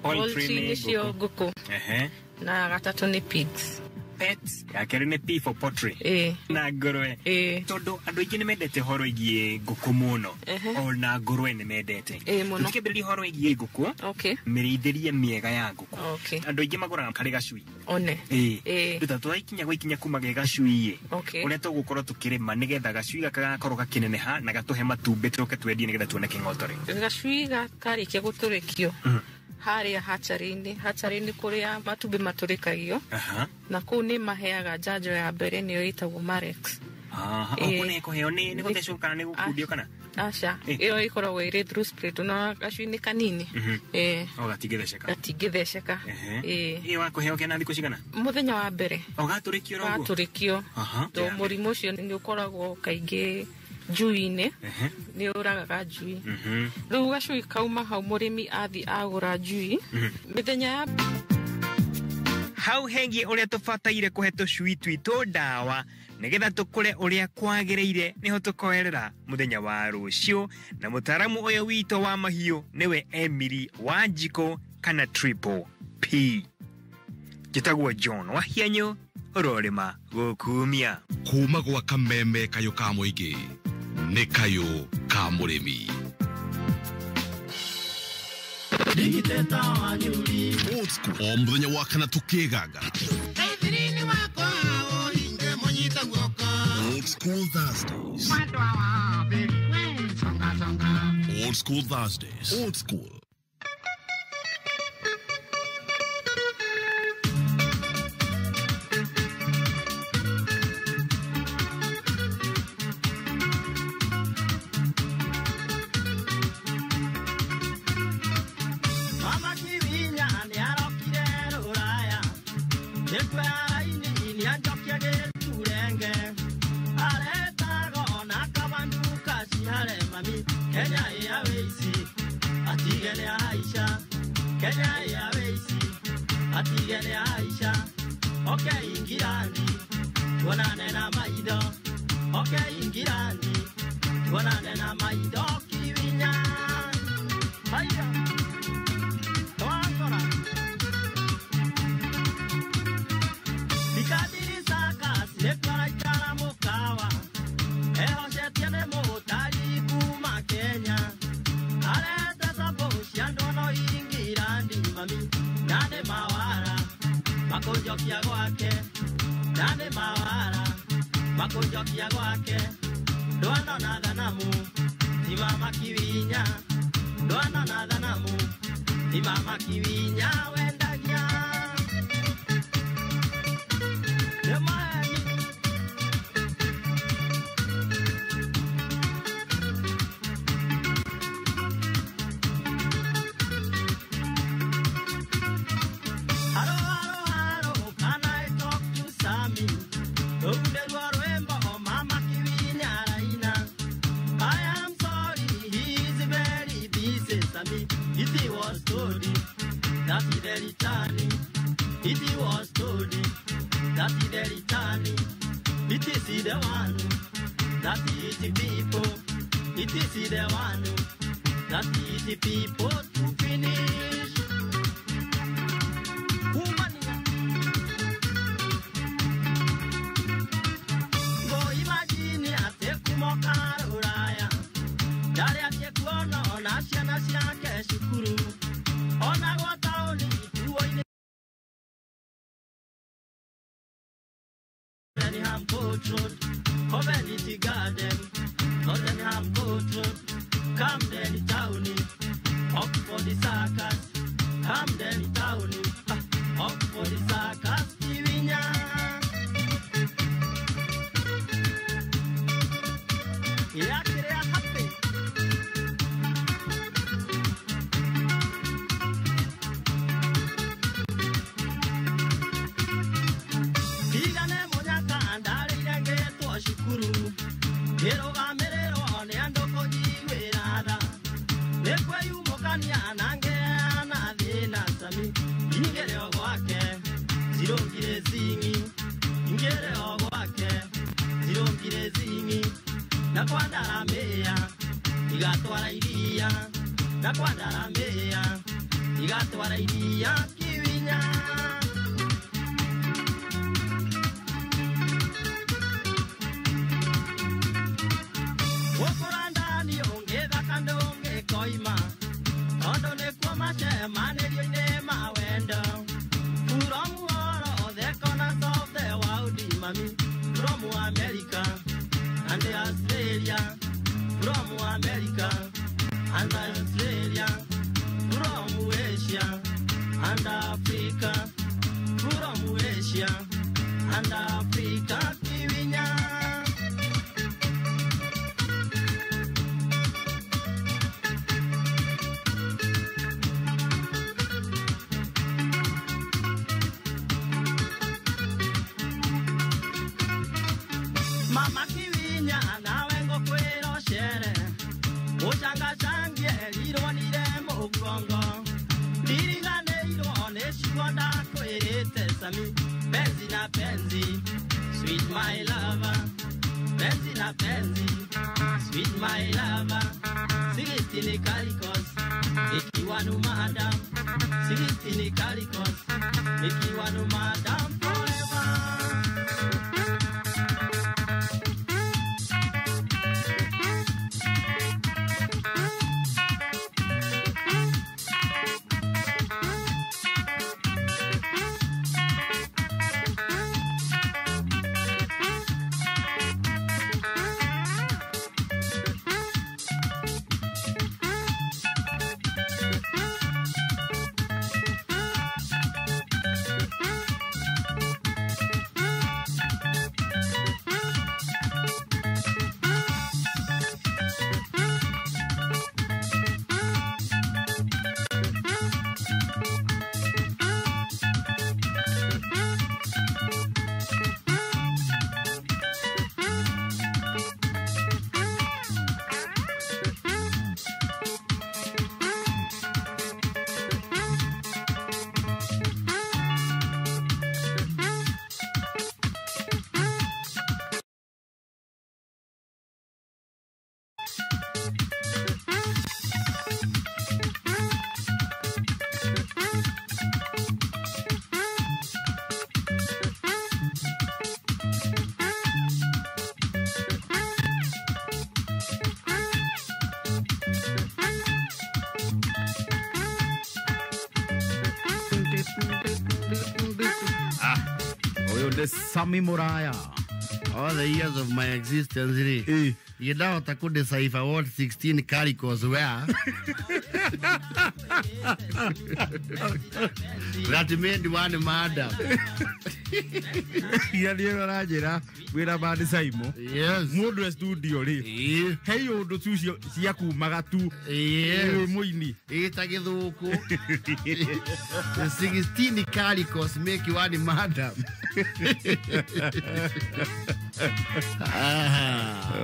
Poultry nĩ nĩcio ngũkũ. Ehe. Na gatatũ nĩ pigs. Pets. Ya kerĩ nĩ P for poultry. Ĩĩ. Na ngũrwe. Ĩĩ. Tondũ andũ aingĩ nĩ mendete ũhoro wĩgiĩ ngũkũ mũno. Ehe. Ona ngũrwe nĩ mendete. Ĩĩ mũno. Tũkĩambĩrĩria ũhoro wĩgiĩ ngũkũ. Okay. Mĩrĩithĩrie mĩega ya ngũkũ. Okay. Andũ aingĩ magũraga karĩ gacui. One. Ĩĩ. Ĩĩ. Rĩu ta twaikinya gwaikinya kuma ge gacui ĩ. Okay. Ũrĩa tũgũkorwo tũkĩrĩma nĩgetha gacui gaka gagakorwo gakĩneneha na gatũhe matumbĩ tũke twendie nĩgetha tuone kĩng'otore. Gacui karĩkia gũtũrĩkio harĩa hatcharĩ-inĩ kũrĩa matumbĩ matũrĩkagio. Aha. Na kũu nĩ maheaga njanjo ya mbere nĩyo ĩtagwo Marex. Aha. Ĩĩ. Kũu nĩ kũheo nĩ gũthecwo kana nĩ gũkundio kana? Aca. Ĩĩ. Ĩyo ĩkoragwo ĩrĩ through spray na gacui nĩ kanini. Ĩĩ. O gatingĩtheceka. Gatingĩtheceka. Ehe. Ĩĩ. Ĩĩ wakũheo kena thikũ cigana? Mũthenya wa mbere. O gatũrĩkio oro ũguo? Gatũrĩkio. Aha. Tondũ mũrimũ ũcio nĩ ũkoragwo kaingĩ njui-inĩ. Ehe. Nĩ ũragaga njui. Mhm. Rĩu gacui kauma hau mũrĩmi athi agũra njui. Mĩthenya ya Hau hengie ũrĩa tũbataire kũhe tũcui twitũ ndawa nĩgetha tũkũre ũrĩa kwagĩrĩire nĩho tũkoerera mũthenya wa rũciũ na mũtaaramu ũyũ witũ wa mahiũ nĩwe Emily Wanjikũ kana Triple P. Njĩtagwo John Wahianyũ, ũrorĩma gũkumia. Kuma gwa kameme kayũ ka mũingĩ nĩ kayũ ka mũrĩmi. Old school o mũthenya wa kana tũkĩganga. Old School Thursdays. Old School Thursdays. Old School. Mama Kiwinya nĩarokire rũraya, nĩkwea-inĩ nĩanjokia gĩturenge, aretago na kabanduka cihare mami, Kenya Airways atige nĩ Aisha, Kenya Airways atige nĩ Aisha, oke Ingilandi tuonane na maitho, oke Ingilandi tuonane na maitho Kiwinya. Haya. Twakora. Piccadilly Circus nĩkwaraikara mũkawa, ehocetie nĩ mũtari kuma Kenya, arete sambo cia ndono Ingilandi mami, na nĩ mawara makũnjokia gwake, na nĩ mawara makũnjokia gwake, ndwano na thanamu ti mama Kiwinya, ndwano na thanamu ti mama Kiwinya wendagia. Nĩ maheni. Haro, haro, haro, can I talk to Sammy? Rũu nĩruo rwĩmbo mama Kiwinya araina. I am sorry, he is very busy, Sammy. It was told that he returning. It was told that he returning. It is the one that is the people. It is the one that is the people to finish. Woman, go imagine atĩ kumoka rũraya, ndarĩ athiĩ kuona ona ciana ciake cukuru, ona gwa taũni ituo-inĩ Tottenham Court Road, Coventry Garden, Tottenham Court Road, Camden Town, Oxford Circus, Camden Town, Oxford Circus, Kiwinya. Yakĩrĩa happy. Tigane mũnyaka ndarĩire ngĩtwo cukuru, ngĩrũgamĩrĩrwo nĩ andũ kũnjiguĩra tha, nĩ kwĩyumũkania na ngĩana thĩna Sami, ingĩrĩ o gwake cirũngire cing'i, ingĩrĩ o gwake cirũngire cing'i, na kwandaramĩa igatwara iria, na kwandaramĩa igatwara iria Kiwinya. Gũkũra ndani ũngĩthaka ndũngĩkoima, tondũ nĩkuo macemanĩrio-inĩ ma wendo. From all the corners of the world, mami, from America and Australia, from America and Australia, from Asia and Africa, from Asia and Africa, Kiwinya. Mama Kiwinya nawe ngũkwĩra ũcere, ũcangacangie rirwo nire mũgongo, ndiriganĩirwo nĩ ciugo ndakwĩrĩte Sami, penzi na penzi, sweet my lover, penzi na penzi, sweet my lover, 16 calicos, ikiwa nu madam, 16 calicos make you one madam forever. Sami Muraya. All the years of my existence, you know, I could decipher what 16 calicos were. That made one madam. Yeah, we're about the same. Yes. Mundu studio ri. Hey, undu tucio ciakumaga tu. Yes. Muini. Ita githuku. The 16 calicos make one madam.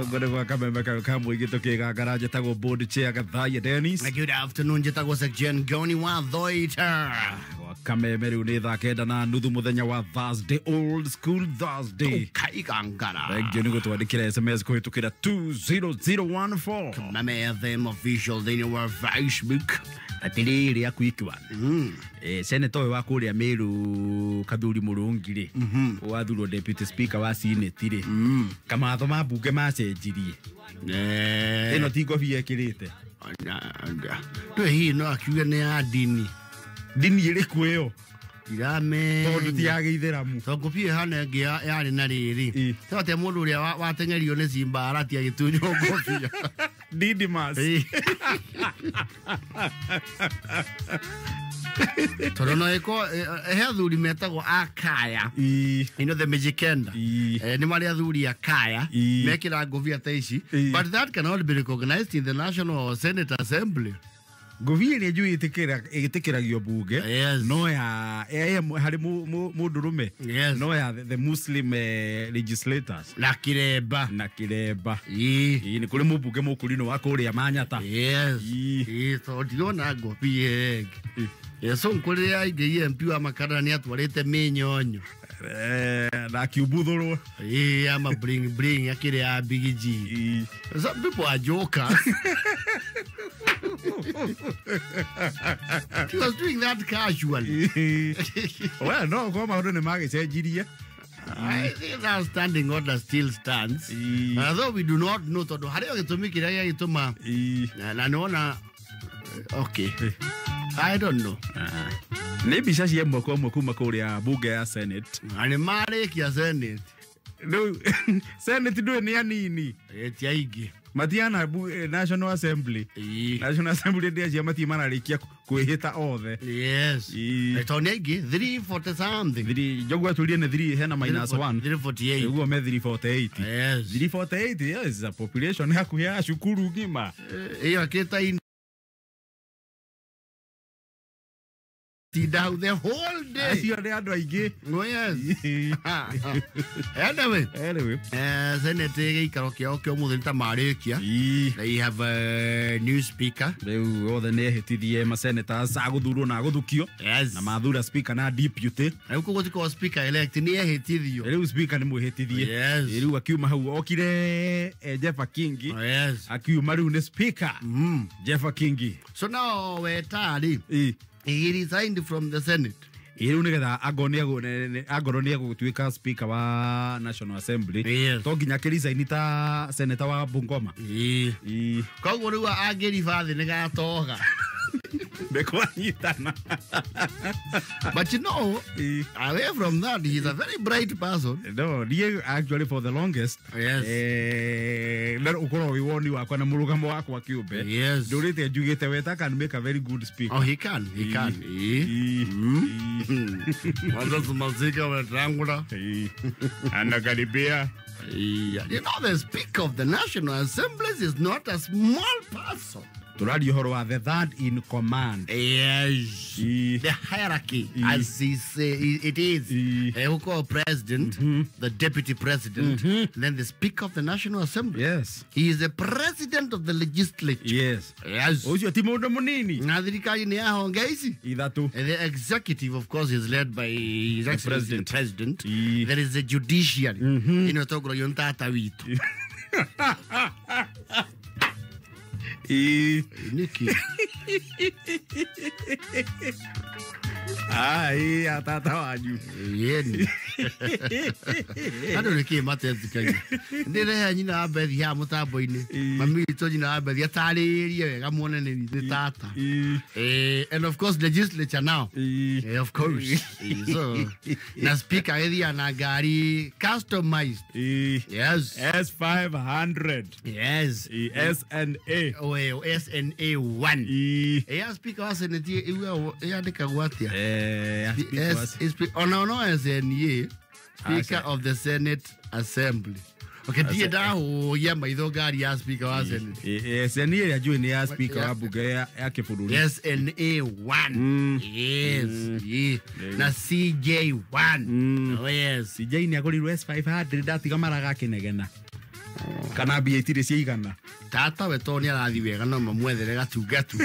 Ngore gwa kameme kayo ka mũingĩ tũkĩgangara njĩtagwo board chair Gathaiya Dennis. Good afternoon, njĩtagwo Section Goni wa Thoita. Gwa kameme rĩu nĩ thaa 9:30 mũthenya wa Thursday, old school Thursday. Tũkaigangara. Thank you nĩ gũtwandĩkĩra SMS kũhĩtũkĩra 20014. Kameme FM official thĩinĩ wa Facebook. Atirĩrĩ a quick one. Senator ũyũ wa kũrĩa Meru Kathuri Mũrũngi rĩ, wathurwo deputy speaker wa Senate rĩ, kamawatho ma mbunge macenjirie. Ĩno ti ngobia ĩkĩrĩte. Ndũĩ hihi no akiuge nĩ ya ndini. Ndini ĩrĩkũ ĩyo? Tondũ ti ya gĩithĩramu. Tondũ ngobia ĩhana ĩngĩ yarĩ na rĩrĩ. Atĩa mũndũ ũrĩa wateng'erio nĩ Simba Arati agĩtunywo ngobia. Didymus. Tondũ no ĩko he athuri metagwo akaya. You know the Mijikenda. Nĩ marĩ athuri akaya mekĩra ngobia ta ici. But that cannot be recognized in the National Senate Assembly. Ngobia ĩrĩa njũĩ ĩtĩkĩragio mbunge no ya harĩ mũndũrũme no ya the Muslim legislators na kiremba na kiremba. Nĩ kũrĩ mũmbunge mũkũrinũ wa kũrĩa Manyata. Yes. Tondũ ndirona ngobia ĩngĩ. So nkũrĩrĩa aingĩ MP wa Makara nĩ atwarĩte mĩnyonyo na akiumbuthũrwo. Ama bling bling akĩrĩ ya Big G. Some people are jokers. He was doing that casually. Well, no, kwa maũndũ nĩ magĩcenjirie. I think that standing order still stands. Although we do not know tondũ harĩ o gĩtũmi kĩrĩa gĩagĩtũma na nĩwona okay. I don't know. Nĩ mbica cia ĩmwe kwa ĩmwe kuma kũrĩa bunge ya Senate. Na nĩ marĩkia Senate. Rĩu Senate ndũĩ nĩ anini. Ti aingĩ. Matiana National Assembly. National Assembly ndĩ acio matirĩ mararĩkia kwĩhĩta othe. Yes. Tondũ nĩ aingĩ 340 something. Njogu atũrie nĩ 3 hena minus 1. 348. Ũguo me 348. Yes. 348 yes, a population hakuhĩ ya cukuru ng'ima. Ĩyo akĩta down the whole day. Acio nĩ andũ aingĩ. Oh yes. Anyway. Senate gĩikaro kĩao kĩa ũmũthĩ nĩ ta marĩkia. They have a new speaker. Rĩu othe nĩ ehĩtithie ma senators agũthurwo na agũthukio. Yes. Na mathura speaker na deputy. Rĩu koguo ti kwa speaker elect nĩ ehĩtithio. Rĩu speaker nĩ mwĩhĩtithie. Yes. Rĩu akiuma hau okire Jeffer Kingi. Oh, yes. Akiuma rĩu nĩ speaker. Jeffer Kingi. So now we tari. He resigned from the Senate. Rĩu nĩgetha angorwo nĩ egũtuĩka speaker wa National Assembly to nginya akĩresign ta senator wa Bungoma. Koguo rĩu angĩriba thĩ nĩ gatoga. Bekwanyitana. But you know, away from that, he's a very bright person. No, he actually for the longest. Yes. Ukorwo wĩ woni wakwa na mũrũgamo wakwa kĩũmbe. Yes. Ndũrĩte njugĩte Weta can make a very good speaker. Oh, he can. He can. Mwanza Masika Wetangula. Anakaribia. You know, the Speaker of the National Assembly is not a small person. Tũraria ũhoro wa the third in command. Yes. The hierarchy, as he say, it is. Who call president, the deputy president, then the Speaker of the National Assembly. Yes. He is the president of the legislature. Yes. Yes. Ũcio ti mũndũ mũnini. Na thirikari nĩ ya honge ici. Ithatũ. And the executive, of course, is led by His Excellency the President. There is the judiciary. Ĩno ĩtongoragio nĩ tata witũ. Niki. Ai, atata wanyu. Yeni. Andũ nĩkĩ matetĩkagia. Ndĩrehe nyina wa Bethi haha mũtambo-inĩ. Mami witũ nyina wa Bethi atarĩrie wega muone nĩ tata. And of course legislature now. Of course. So, na speaker agĩthiaga na ngari customized. Yes. S500. Yes. SNA. Oh, SNA 1. Ya speaker wa Senate yandĩkagwo atĩa? No, SNA, Speaker of the Senate Assembly. Okay, ndiĩ ndahũgia maitho ngari ya Speaker wa Senate. SNA ĩrĩa njũĩ nĩ ya Speaker wa bunge ya kĩbũrũri. SNA 1. Yes. Na CJ 1. Oh, yes. CJ nĩ agũrirwo S500 ndatiga maraga akĩnegena. Kana mbia itirĩ ciaigana. Tata we tondũ nĩ arathiĩ wega no mamwethere gatungatu.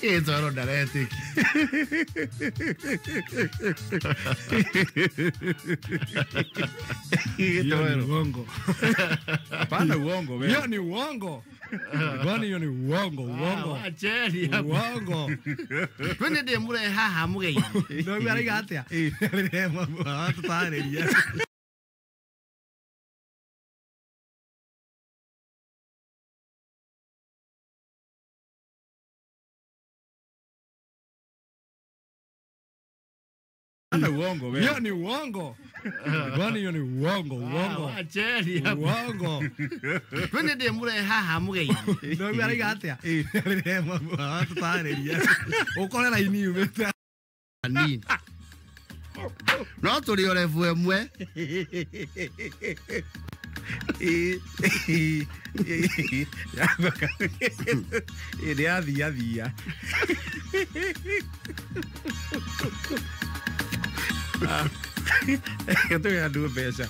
Ĩtoro ndaretĩkia. Hiyo ni uongo. Hapana uongo wewe. Hiyo ni uongo. Kwani hiyo ni uongo, uongo. Acheni hapo. Uongo. Twende ndĩ mũrehe haha mũgeni. No araiga atĩa? Tũtarĩrie. Hapana uongo wewe. Hiyo ni uongo. Kwani hiyo ni uongo, uongo. Acheni hapo. Uongo. Twende ndĩ mũrehe haha mũgeni. No araiga atĩa? Tũtarĩrie. Ũkore raini yumĩte. Nini. No tũrĩ o level ĩmwe. Nĩ athia thia. Tũhe andũ mbeca.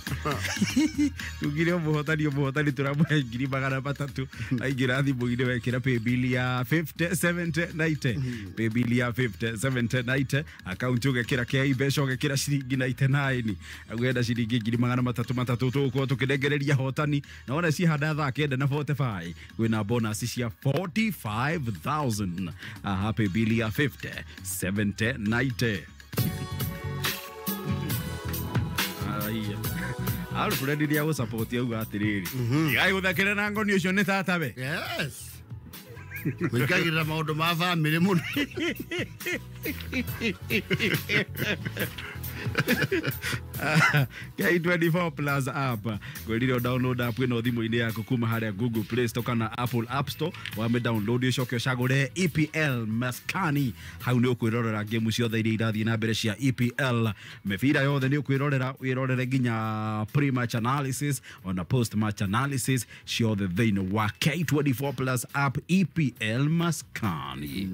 Tugire mũhotani tũramũhe 300,000. Aingĩra thimũ-inĩ wekĩra paybill ya 50 70 90. Paybill ya 50 70 90. Akaunti ũgekĩra KI mbeca ũgekĩra ciringi 99. Ũgenda ciringi 300,000 tũgũkorwo tũkĩnengereria hotani. Na wona cihanda thaa 9 na 45. Kwĩna bonus cia 45,000. Aha, paybill ya 50 70 90. Alfred rĩrĩa gũsupport auga atĩrĩrĩ tigai gũthakĩra na ngoni ũcio nĩ tata we. Yes. Wĩkagĩrĩra maũndũ ma bamĩrĩ mũno. K24 Plus app ngwĩrire download app ĩno thimũ-inĩ yaku kuma harĩa Google Play Store kana Apple App Store. Wame download ũcoke ũcagũre EPL Maskani. Hau nĩ ũkwĩrorera game ciothe iria irathiĩ na mbere cia EPL. Mĩbira yothe nĩ ũkwĩrorera, wĩrorere nginya pre-match analysis ona post-match analysis ciothe thĩinĩ wa K24 Plus app EPL Maskani.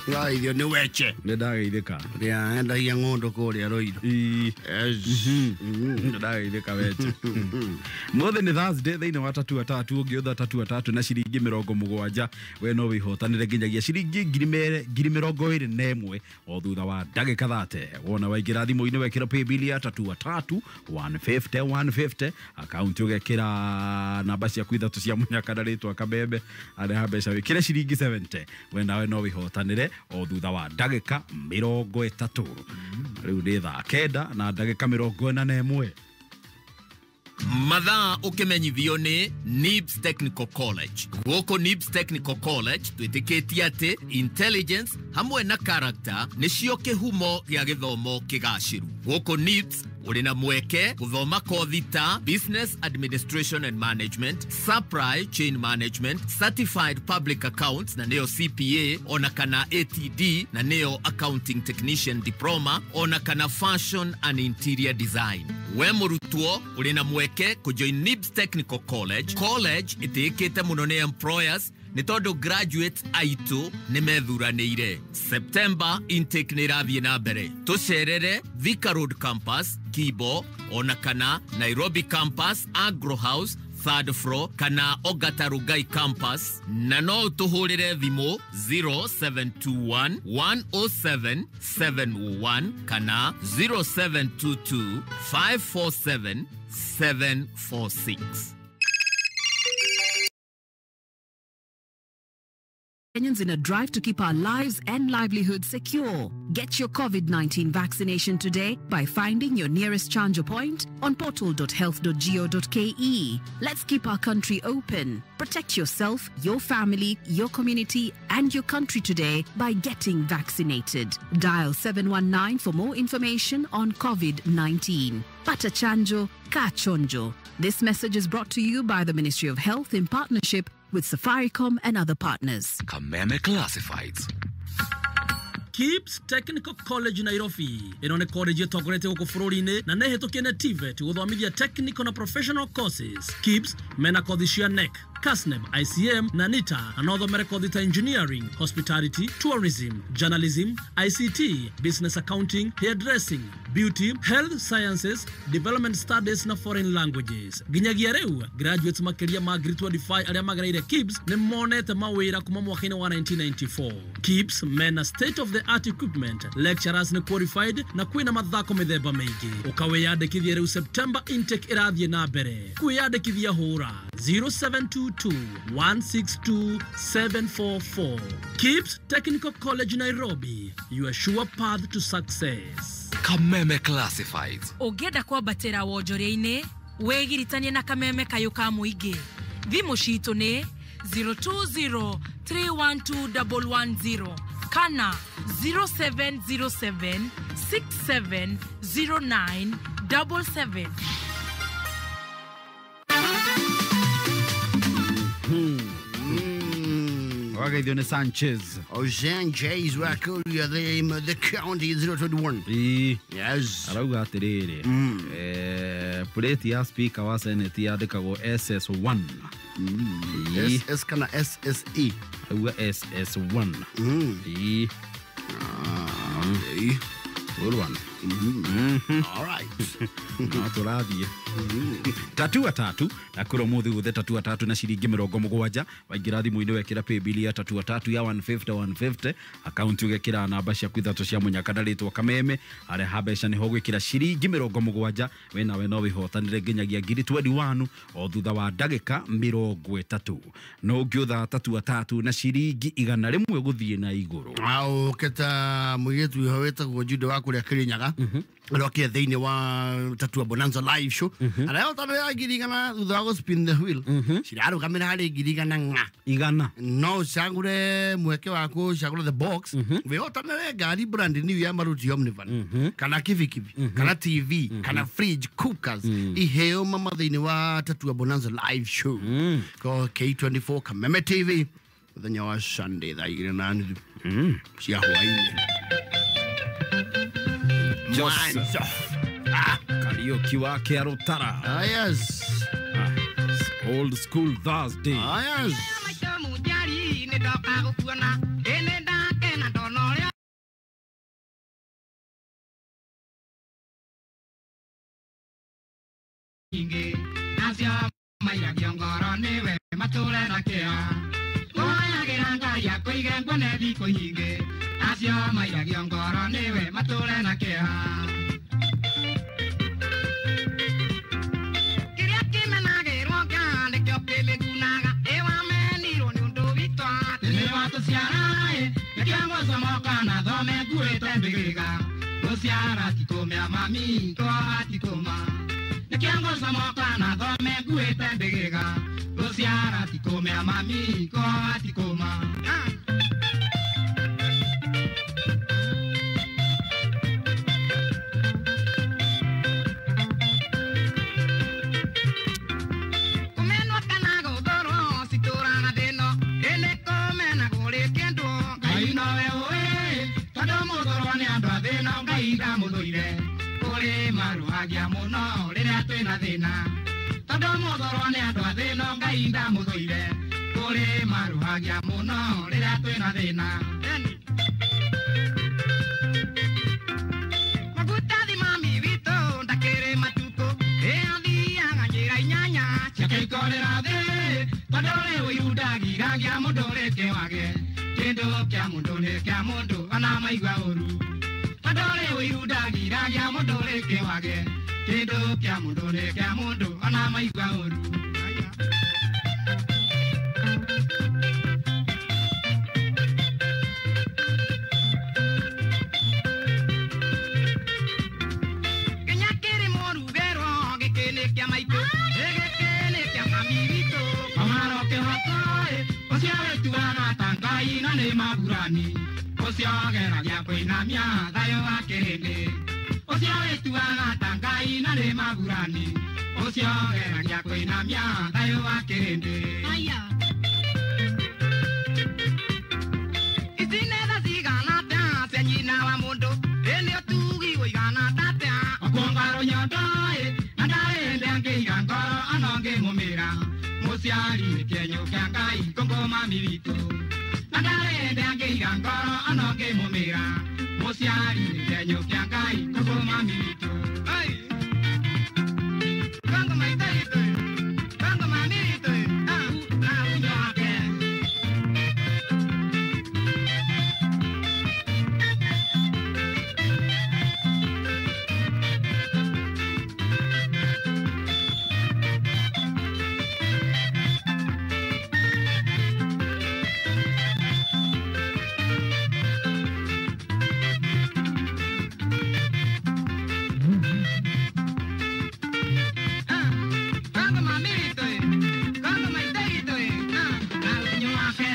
Wageithio nĩ Weche. Nĩ ndageithĩka. Ũrĩa endagia ng'ũndũ kũrĩa Ruiru. Nĩ ndageithĩka Weche. Mũthĩ nĩ Thursday thĩinĩ wa tatua tatu ũngĩũtha tatua tatu na ciringi 70 we no wĩhotanĩre nginyagia ciringi 21,000 o thutha wa ndagĩka 30. Wona waingĩra thimũ-inĩ wekĩra paybill ya tatua tatu 150 150 akaunti ũgekĩra namba ciaku ithatũ cia mũnyaka na rĩtwa Kabembe arĩha mbeca wĩkĩre ciringi 70 we nawe no wĩhotanĩre o thutha wa ndagĩka 30. Rĩu nĩ thaa 9 na ndagĩka 41. Mathaa ũkĩmenyithio nĩ NIBS Technical College. Gũkũ NIBS Technical College twĩtĩkĩtie atĩ intelligence hamwe na character nĩcio kĩhumo gĩa gĩthomo kĩgacĩru. Gũkũ NIBS ũrĩ na mweke gũthoma kothi ta Business Administration and Management, Supply Chain Management, Certified Public Accounts na nĩyo CPA, ona kana ATD na nĩyo Accounting Technician Diploma, ona kana Fashion and Interior Design. We mũrutwo ũrĩ na mweke kũjoin NIBS Technical College. College ĩtĩĩkĩte mũno nĩ employers nĩ tondũ graduates aitũ nĩ methuranĩire. September intake nĩ ĩrathiĩ na mbere. Tũcerere Thika Road Campus, Kibo, ona kana Nairobi Campus, Agro House, third floor, kana Ogata Rugai Campus, na no ũtũhũrĩre thimũ 0721 107 701 kana 0722 547 746. Kenyans in a drive to keep our lives and livelihoods secure. Get your COVID-19 vaccination today by finding your nearest Chanjo point on portal.health.go.ke. Let's keep our country open. Protect yourself, your family, your community, and your country today by getting vaccinated. Dial 719 for more information on COVID-19. Pata Chanjo, Ka Chonjo. This message is brought to you by the Ministry of Health in partnership with Safaricom and other partners. Kameme Classifieds. KIBS Technical College Nairobi ĩno nĩ college ĩtongoretie gũkũ bũrũri-inĩ na nĩ ĩhĩtũkie nĩ TVET gũthomithia technical na professional courses. KIBS mena kothi cia NEC, KASNEB, ICM na NITA, na no ũthomere kothi ta engineering, hospitality, tourism, journalism, ICT, business accounting, hairdressing, beauty, health sciences, development studies na foreign languages. Nginyagia rĩu graduates makĩria ma grade 25 arĩa magereire KIBS nĩ monete mawĩra kuma mwaka-inĩ wa 1994. KIBS mena state of the art equipment, lecturers nĩ qualified na kwĩna mathako mĩthemba mĩingĩ. Ũkawĩyandĩkithia rĩu September intake ĩrathiĩ na mbere. Kwĩyandĩkithia hũra 0722 162 744. KIBS Technical College Nairobi, your sure path to success. Kameme Classifieds. Ũngĩenda kwambatĩra wonjoria-inĩ wĩgiritanie na Kameme kayũ ka mũingĩ. Thimũ citũ nĩ 020 312 110 kana 0707 6709 77. Wageithio nĩ Sanchez. Oh, Sanchez wa kũrĩa the county 021. Yes. Arauga atĩrĩrĩ, plate ya speaker wa Senate yandĩkagwo SS1. SS kana SSE? Arauga SS1. Good one. All right. No tũrathiĩ tatua tatu na kũrĩa ũmũthĩ gũthe tatua tatu na ciringi 70 waingĩra thimũ-inĩ wekĩra paybill ya tatua tatu ya 150 150 akaunti ũgekĩra namba ciaku ithatũ cia mũnyaka na rĩtwa Kameme arĩha mbeca nĩho gwĩkĩra ciringi 70 we nawe no wĩhotanĩre nginyagia 21,000 o thutha wa ndagĩka 30. No ũngĩũtha tatua tatu na ciringi 100 gũthiĩ na igũrũ. Ũketa mũirĩtu wĩho wĩtagwo Jude wa kũrĩa Kĩrĩnyaga arokia thĩinĩ wa Tatua Bonanza live show arahotana ya 100,000 thutha wa gũ spin the wheel cirarũgamĩra harĩ 100,000 ng'a igana no ũcagũre mweke waku ũcagũre the box wĩhotanĩre ngari brand new ya Maruti Omnivan kana kibikibi kana TV kana fridge cookers iheo mama thĩinĩ wa Tatua Bonanza live show ko K24 Kameme TV mũthenya wa Sunday thaa 2:30 cia hwaĩ-inĩ. Joseph Kariuki wa Kĩarũtara. Yes. Old school Thursday. Yes. nyingĩ acio mairagio ngoro nĩwe matũre na kĩo kũhoyagĩra Ngai akũige nguone thikũ nyingĩ acio mairagio ngoro nĩwe matũre na kĩo kĩrĩa kĩmenagĩrwo kĩa nĩkĩo kĩmĩgunaga ĩwamenirwo nĩ ũndũ witũ atĩ nĩ watũciara ĩ nĩkĩo ngũcomoka na thome nguĩte mbĩgĩga gũciara ti kũmĩa mami twoha ti kũma nĩkĩo ngũcomoka na thome nguĩte mbĩgĩga gũciara ti kũmĩa mami twoha ti kũma. Kũmenwo kana gũthũrwo citũraga thĩno ĩnĩ kũmena gũrĩ kĩndũ Ngai nowe ũĩ tondũ mũthũrwo nĩ andũ a thĩna Ngai ndamũthũire kũrĩ marũhagia mũno rĩrĩa twĩna thĩna tondũ mũthũrwo nĩ andũ a thĩna Ngai ndamũthũire kũrĩ marũhagia mũno rĩrĩa twĩna thĩna. Magutathi mami witũ ndakĩrĩ matukũ ĩ athiaga njĩra inyanya ciake ikorĩra thĩ tondũ rĩu irundagiragia mũndũ rĩkĩwage kĩndũ kĩa mũndũ nĩ kĩa mũndũ ona maigua ũru tondũ rĩu irundagiragia mũndũ rĩkĩwage kĩndũ kĩa mũndũ nĩ kĩa mũndũ ona maigua ũru. Kinya kĩrĩ mũrugerwo gĩkĩ nĩ kĩa maitũ gĩkĩ nĩ kĩa mami witũ kamaro kĩhoko ĩ ũcio wĩtuaga ta Ngai na nĩ magurani ũcio geragia kũinamia thayũ wa kĩrĩndĩ ũcio wĩtuaga ta Ngai na nĩ magurani ũcio geragia kũinamia thayũ wa kĩrĩndĩ. Ici nĩ tha cigana atĩa cia nyina wa mũndũ ĩ nĩ ũtugi ũigana atĩa ũkuonga rũnyondo ĩ na ndarĩ hĩndĩ angĩiga ngoro ona ũngĩmũmĩra mũciari nĩ kĩenyũ kĩa Ngai kũngũ mami witũ na ndarĩ hĩndĩ angĩiga ngoro ona ũngĩmũmĩra mũciari nĩ kĩenyũ kĩa Ngai kũngũ mami witũ. Kwangu maitũ witũ kwangu mami witũ na unyo wake. Kwangu mami witũ kwangu maitũ witũ na unyo wake.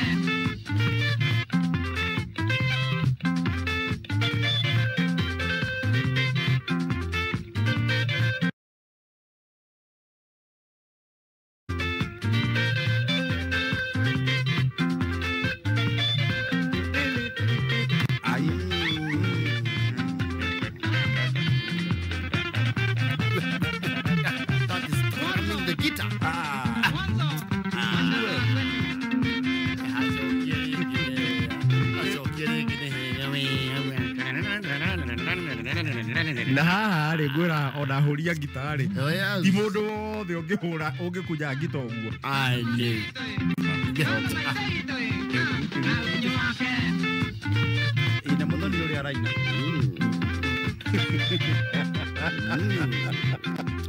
That is strumming the guitar. Na haha rĩ ngwĩra ona hũria ngita rĩ ti mũndũ wothe ũngĩhũra ũngĩkunya ngita ũguo. Ĩ na mũthoni ũrĩa araina.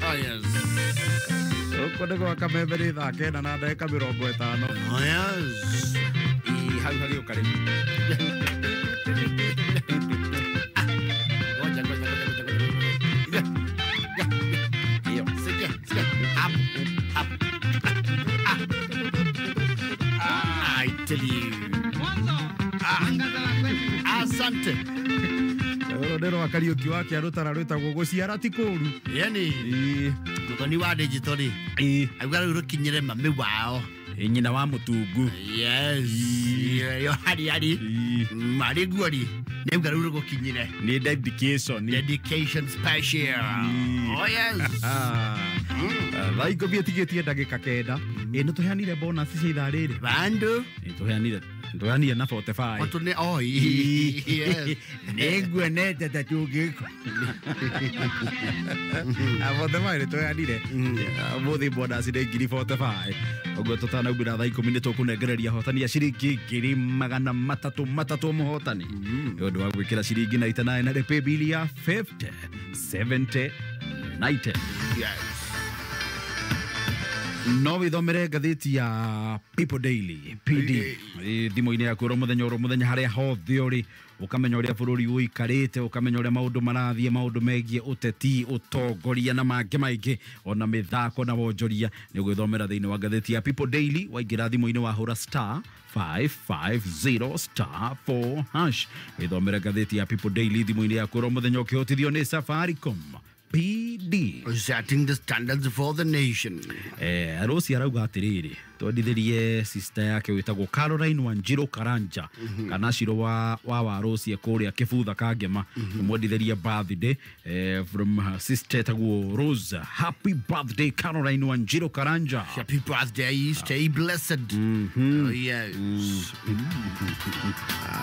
Oh yes. Gũkũ nĩ gwa Kameme nĩ thaa 9 na ndagĩka 50. Oh yes. Ĩ hau hagĩũka rĩu. Ngoja ngoja ngoja ngoja ngoja. Iyo. Sikia, sikia. Hapo, hapo. I tell you. Asante. Rũrũ nĩ rwa Kariũki wa Kĩarũtara rwĩtagwo gũciara ti kũũru. Yani mũthoni wa digital rĩ auga rĩu rũkinyĩre mami wao nyina wa mũtungu. Yes. Yo hari hari marĩ guo rĩ nĩ auga rĩu rũgũkinyĩre nĩ dedication. Dedication special. Oh yes. Thaa 10 ĩtigĩtie ndagĩka 9. Ĩ nĩ tũheanire bonus cia ithaa rĩrĩ bandu nĩ tũheanire Ndwani na 45. Otu nĩ oh yes. Nĩnguonete ta tũngĩkwa. A 45 nĩtweanire. Mũthĩ bonus nĩ ngiri 45. Ũguo tũtanaumĩra thaa 10 nĩ tũkũnengereria hotani ya ciringi ngiri magana matatũ matatũ mũhotani. Nĩ ũndũ wa gwĩkĩra ciringi 99 na paybill ya 50 70 90. Yes. No withomere ngathĩti ya People Daily PD thimũ-inĩ yaku oro mũthenya harĩa hothe ũrĩ, ũkamenya ũrĩa bũrũri ũikarĩte, ũkamenya ũrĩa maũndũ marathiĩ, maũndũ megiĩ ũteti, ũtongoria na mangĩ maingĩ, ona mĩthako na wonjoria. Nĩ ũgwĩthomera thĩinĩ wa ngathĩti ya People Daily. Waingĩra thimũ-inĩ wahũra star 550 star 4 hash. Wĩthomere ngathĩti ya People Daily thimũ-inĩ yaku oro mũthenya ũkĩhotithio nĩ Safaricom PD. Setting the standards for the nation. Rose arauga atiriri twendithirie sister yake witagwo Caroline Wanjiru Karanja kana ciro wa Rose kuria kibutha kangema mwendithirie birthday from her sister etagwo Rose. Happy birthday Caroline Wanjiru Karanja. Happy birthday, stay blessed. Oh, yes.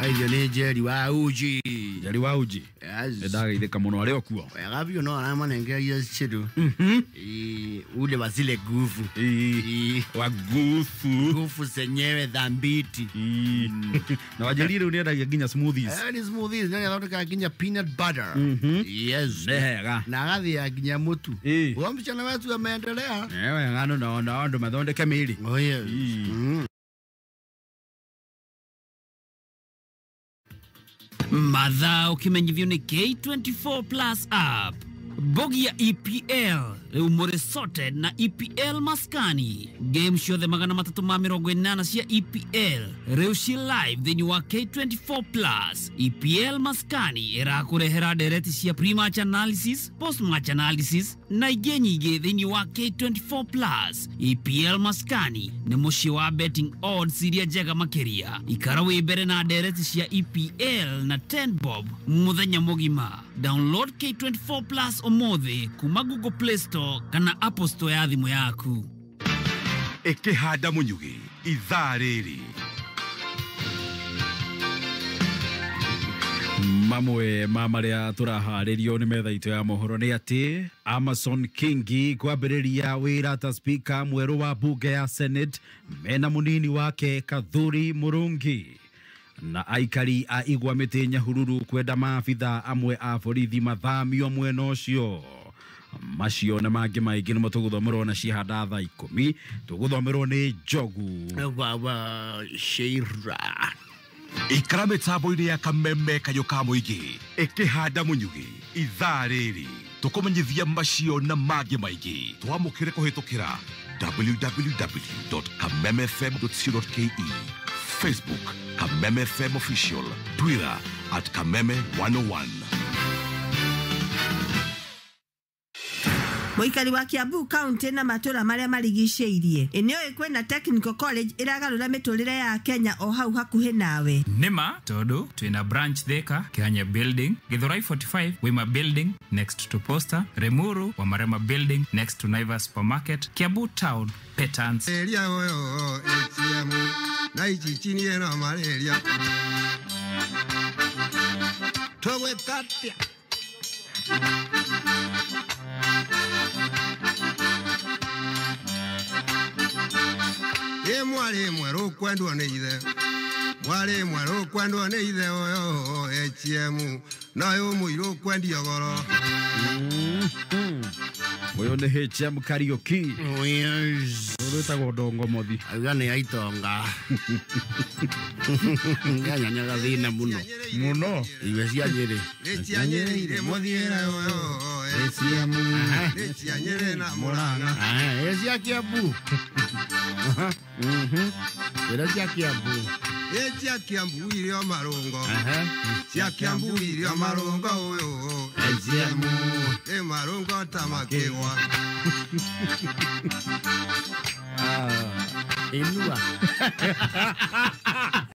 Ayo ni Jerry wa Uji. Jerry wa Uji. Yes. Ndagaithika muno ari okuo. Wega biũ no aramanengeria ciru. Ule wa zile nguvu. Wa nguvu. Nguvu zenyewe dhambiti. Na Wajeri rĩu nĩendagia nginya smoothies. Ni smoothies, nĩ athondekaga nginya peanut butter. Yes. Nĩ hega. Na agathĩa nginya mũtu. Huyo msichana wetu ameendelea. Wega no no andũ mathondeke mĩĩrĩ. Oh yes. Mathaa ũkĩmenyithio nĩ K24 Plus app. Bogi ya EPL rĩu mũrĩ sorted na EPL maskani. Game ciothe 380 cia EPL rĩu ci live thĩinĩ wa K24 Plus. EPL maskani ĩrakũrehera ndereti cia pre-match analysis, post-match analysis na ingĩ nyingĩ thĩinĩ wa K24 Plus. EPL maskani nĩ mũciĩ wa betting odds iria njega makĩria. Ikara wĩ mbere na ndereti cia EPL na 10 bob mũthenya mũgima. Download K24 Plus ũmũthĩ kuma Google Play Store kana Apple Store ya thimũ yaku. Ĩkĩhanda mũnyugĩ ithaa rĩrĩ. Mamwe ma marĩa tũraharĩrio nĩ metha itũ ya mohoro nĩ atĩ Amason Kingi kwambĩrĩria wĩra ta speaker mwerũ wa bunge ya Senate mena mũnini wake Kathuri Murungi, na aikari a Igwa Mĩtĩ Nyahururu kwenda maabitha amwe a borithi mathamio mwena ũcio. Macio na mangĩ maingĩ nĩmo tũgũthomerwo na cihanda thaa 10 tũgũthomerwo nĩ Njogu wa Sheira. Ikara mĩtambo-inĩ ya kameme kayũ ka mũingĩ ĩkĩhanda mũnyugĩ ithaa rĩrĩ tũkũmenyithia macio na mangĩ maingĩ. Twamũkĩre kũhĩtũkĩra www.kamemefm.co.ke, Facebook Kameme FM Official, Twitter at Kameme 101. Mũikari wa Kiambu County na matũra marĩa marigicĩirie ĩnĩũĩ kwĩna Technical College ĩragarũra mĩtũrĩre ya Kenya o hau hakuhĩ nawe. Nĩma tondũ twĩna branch Thika, Kihanya Building, Githurai 45, Wima Building next to Posta, Remuru, Wamarema Building next to Naivas Supermarket, Kiambu Town, Petans. Area oyo ATM na ichichinie na malaria. Togwekatia. Mwari mwerũ kwendwo nĩ ithe, mwari mwerũ kwendwo nĩ ithe ũyũ HM na ũyũ mũirũ kwendio goro. Ũyũ nĩ HM Kariuki. Ũrĩtagwo Ndongo Mothi. Auga nĩ aitonga. Nyanyaga thĩna mũno. Mũno. Iwe cia Nyĩrĩ. Nĩ cia Nyĩrĩ irĩ mũthiĩre ũyũ HM nĩ cia Nyĩrĩ na Mũrang'a. Ĩ cia Kiambu. Ĩrĩa cia Kiambu. Ĩ cia Kiambu irio marũngo. Cia Kiambu irio marũngo ũyũ HM ĩ marũngo ta makĩgwa. Inua.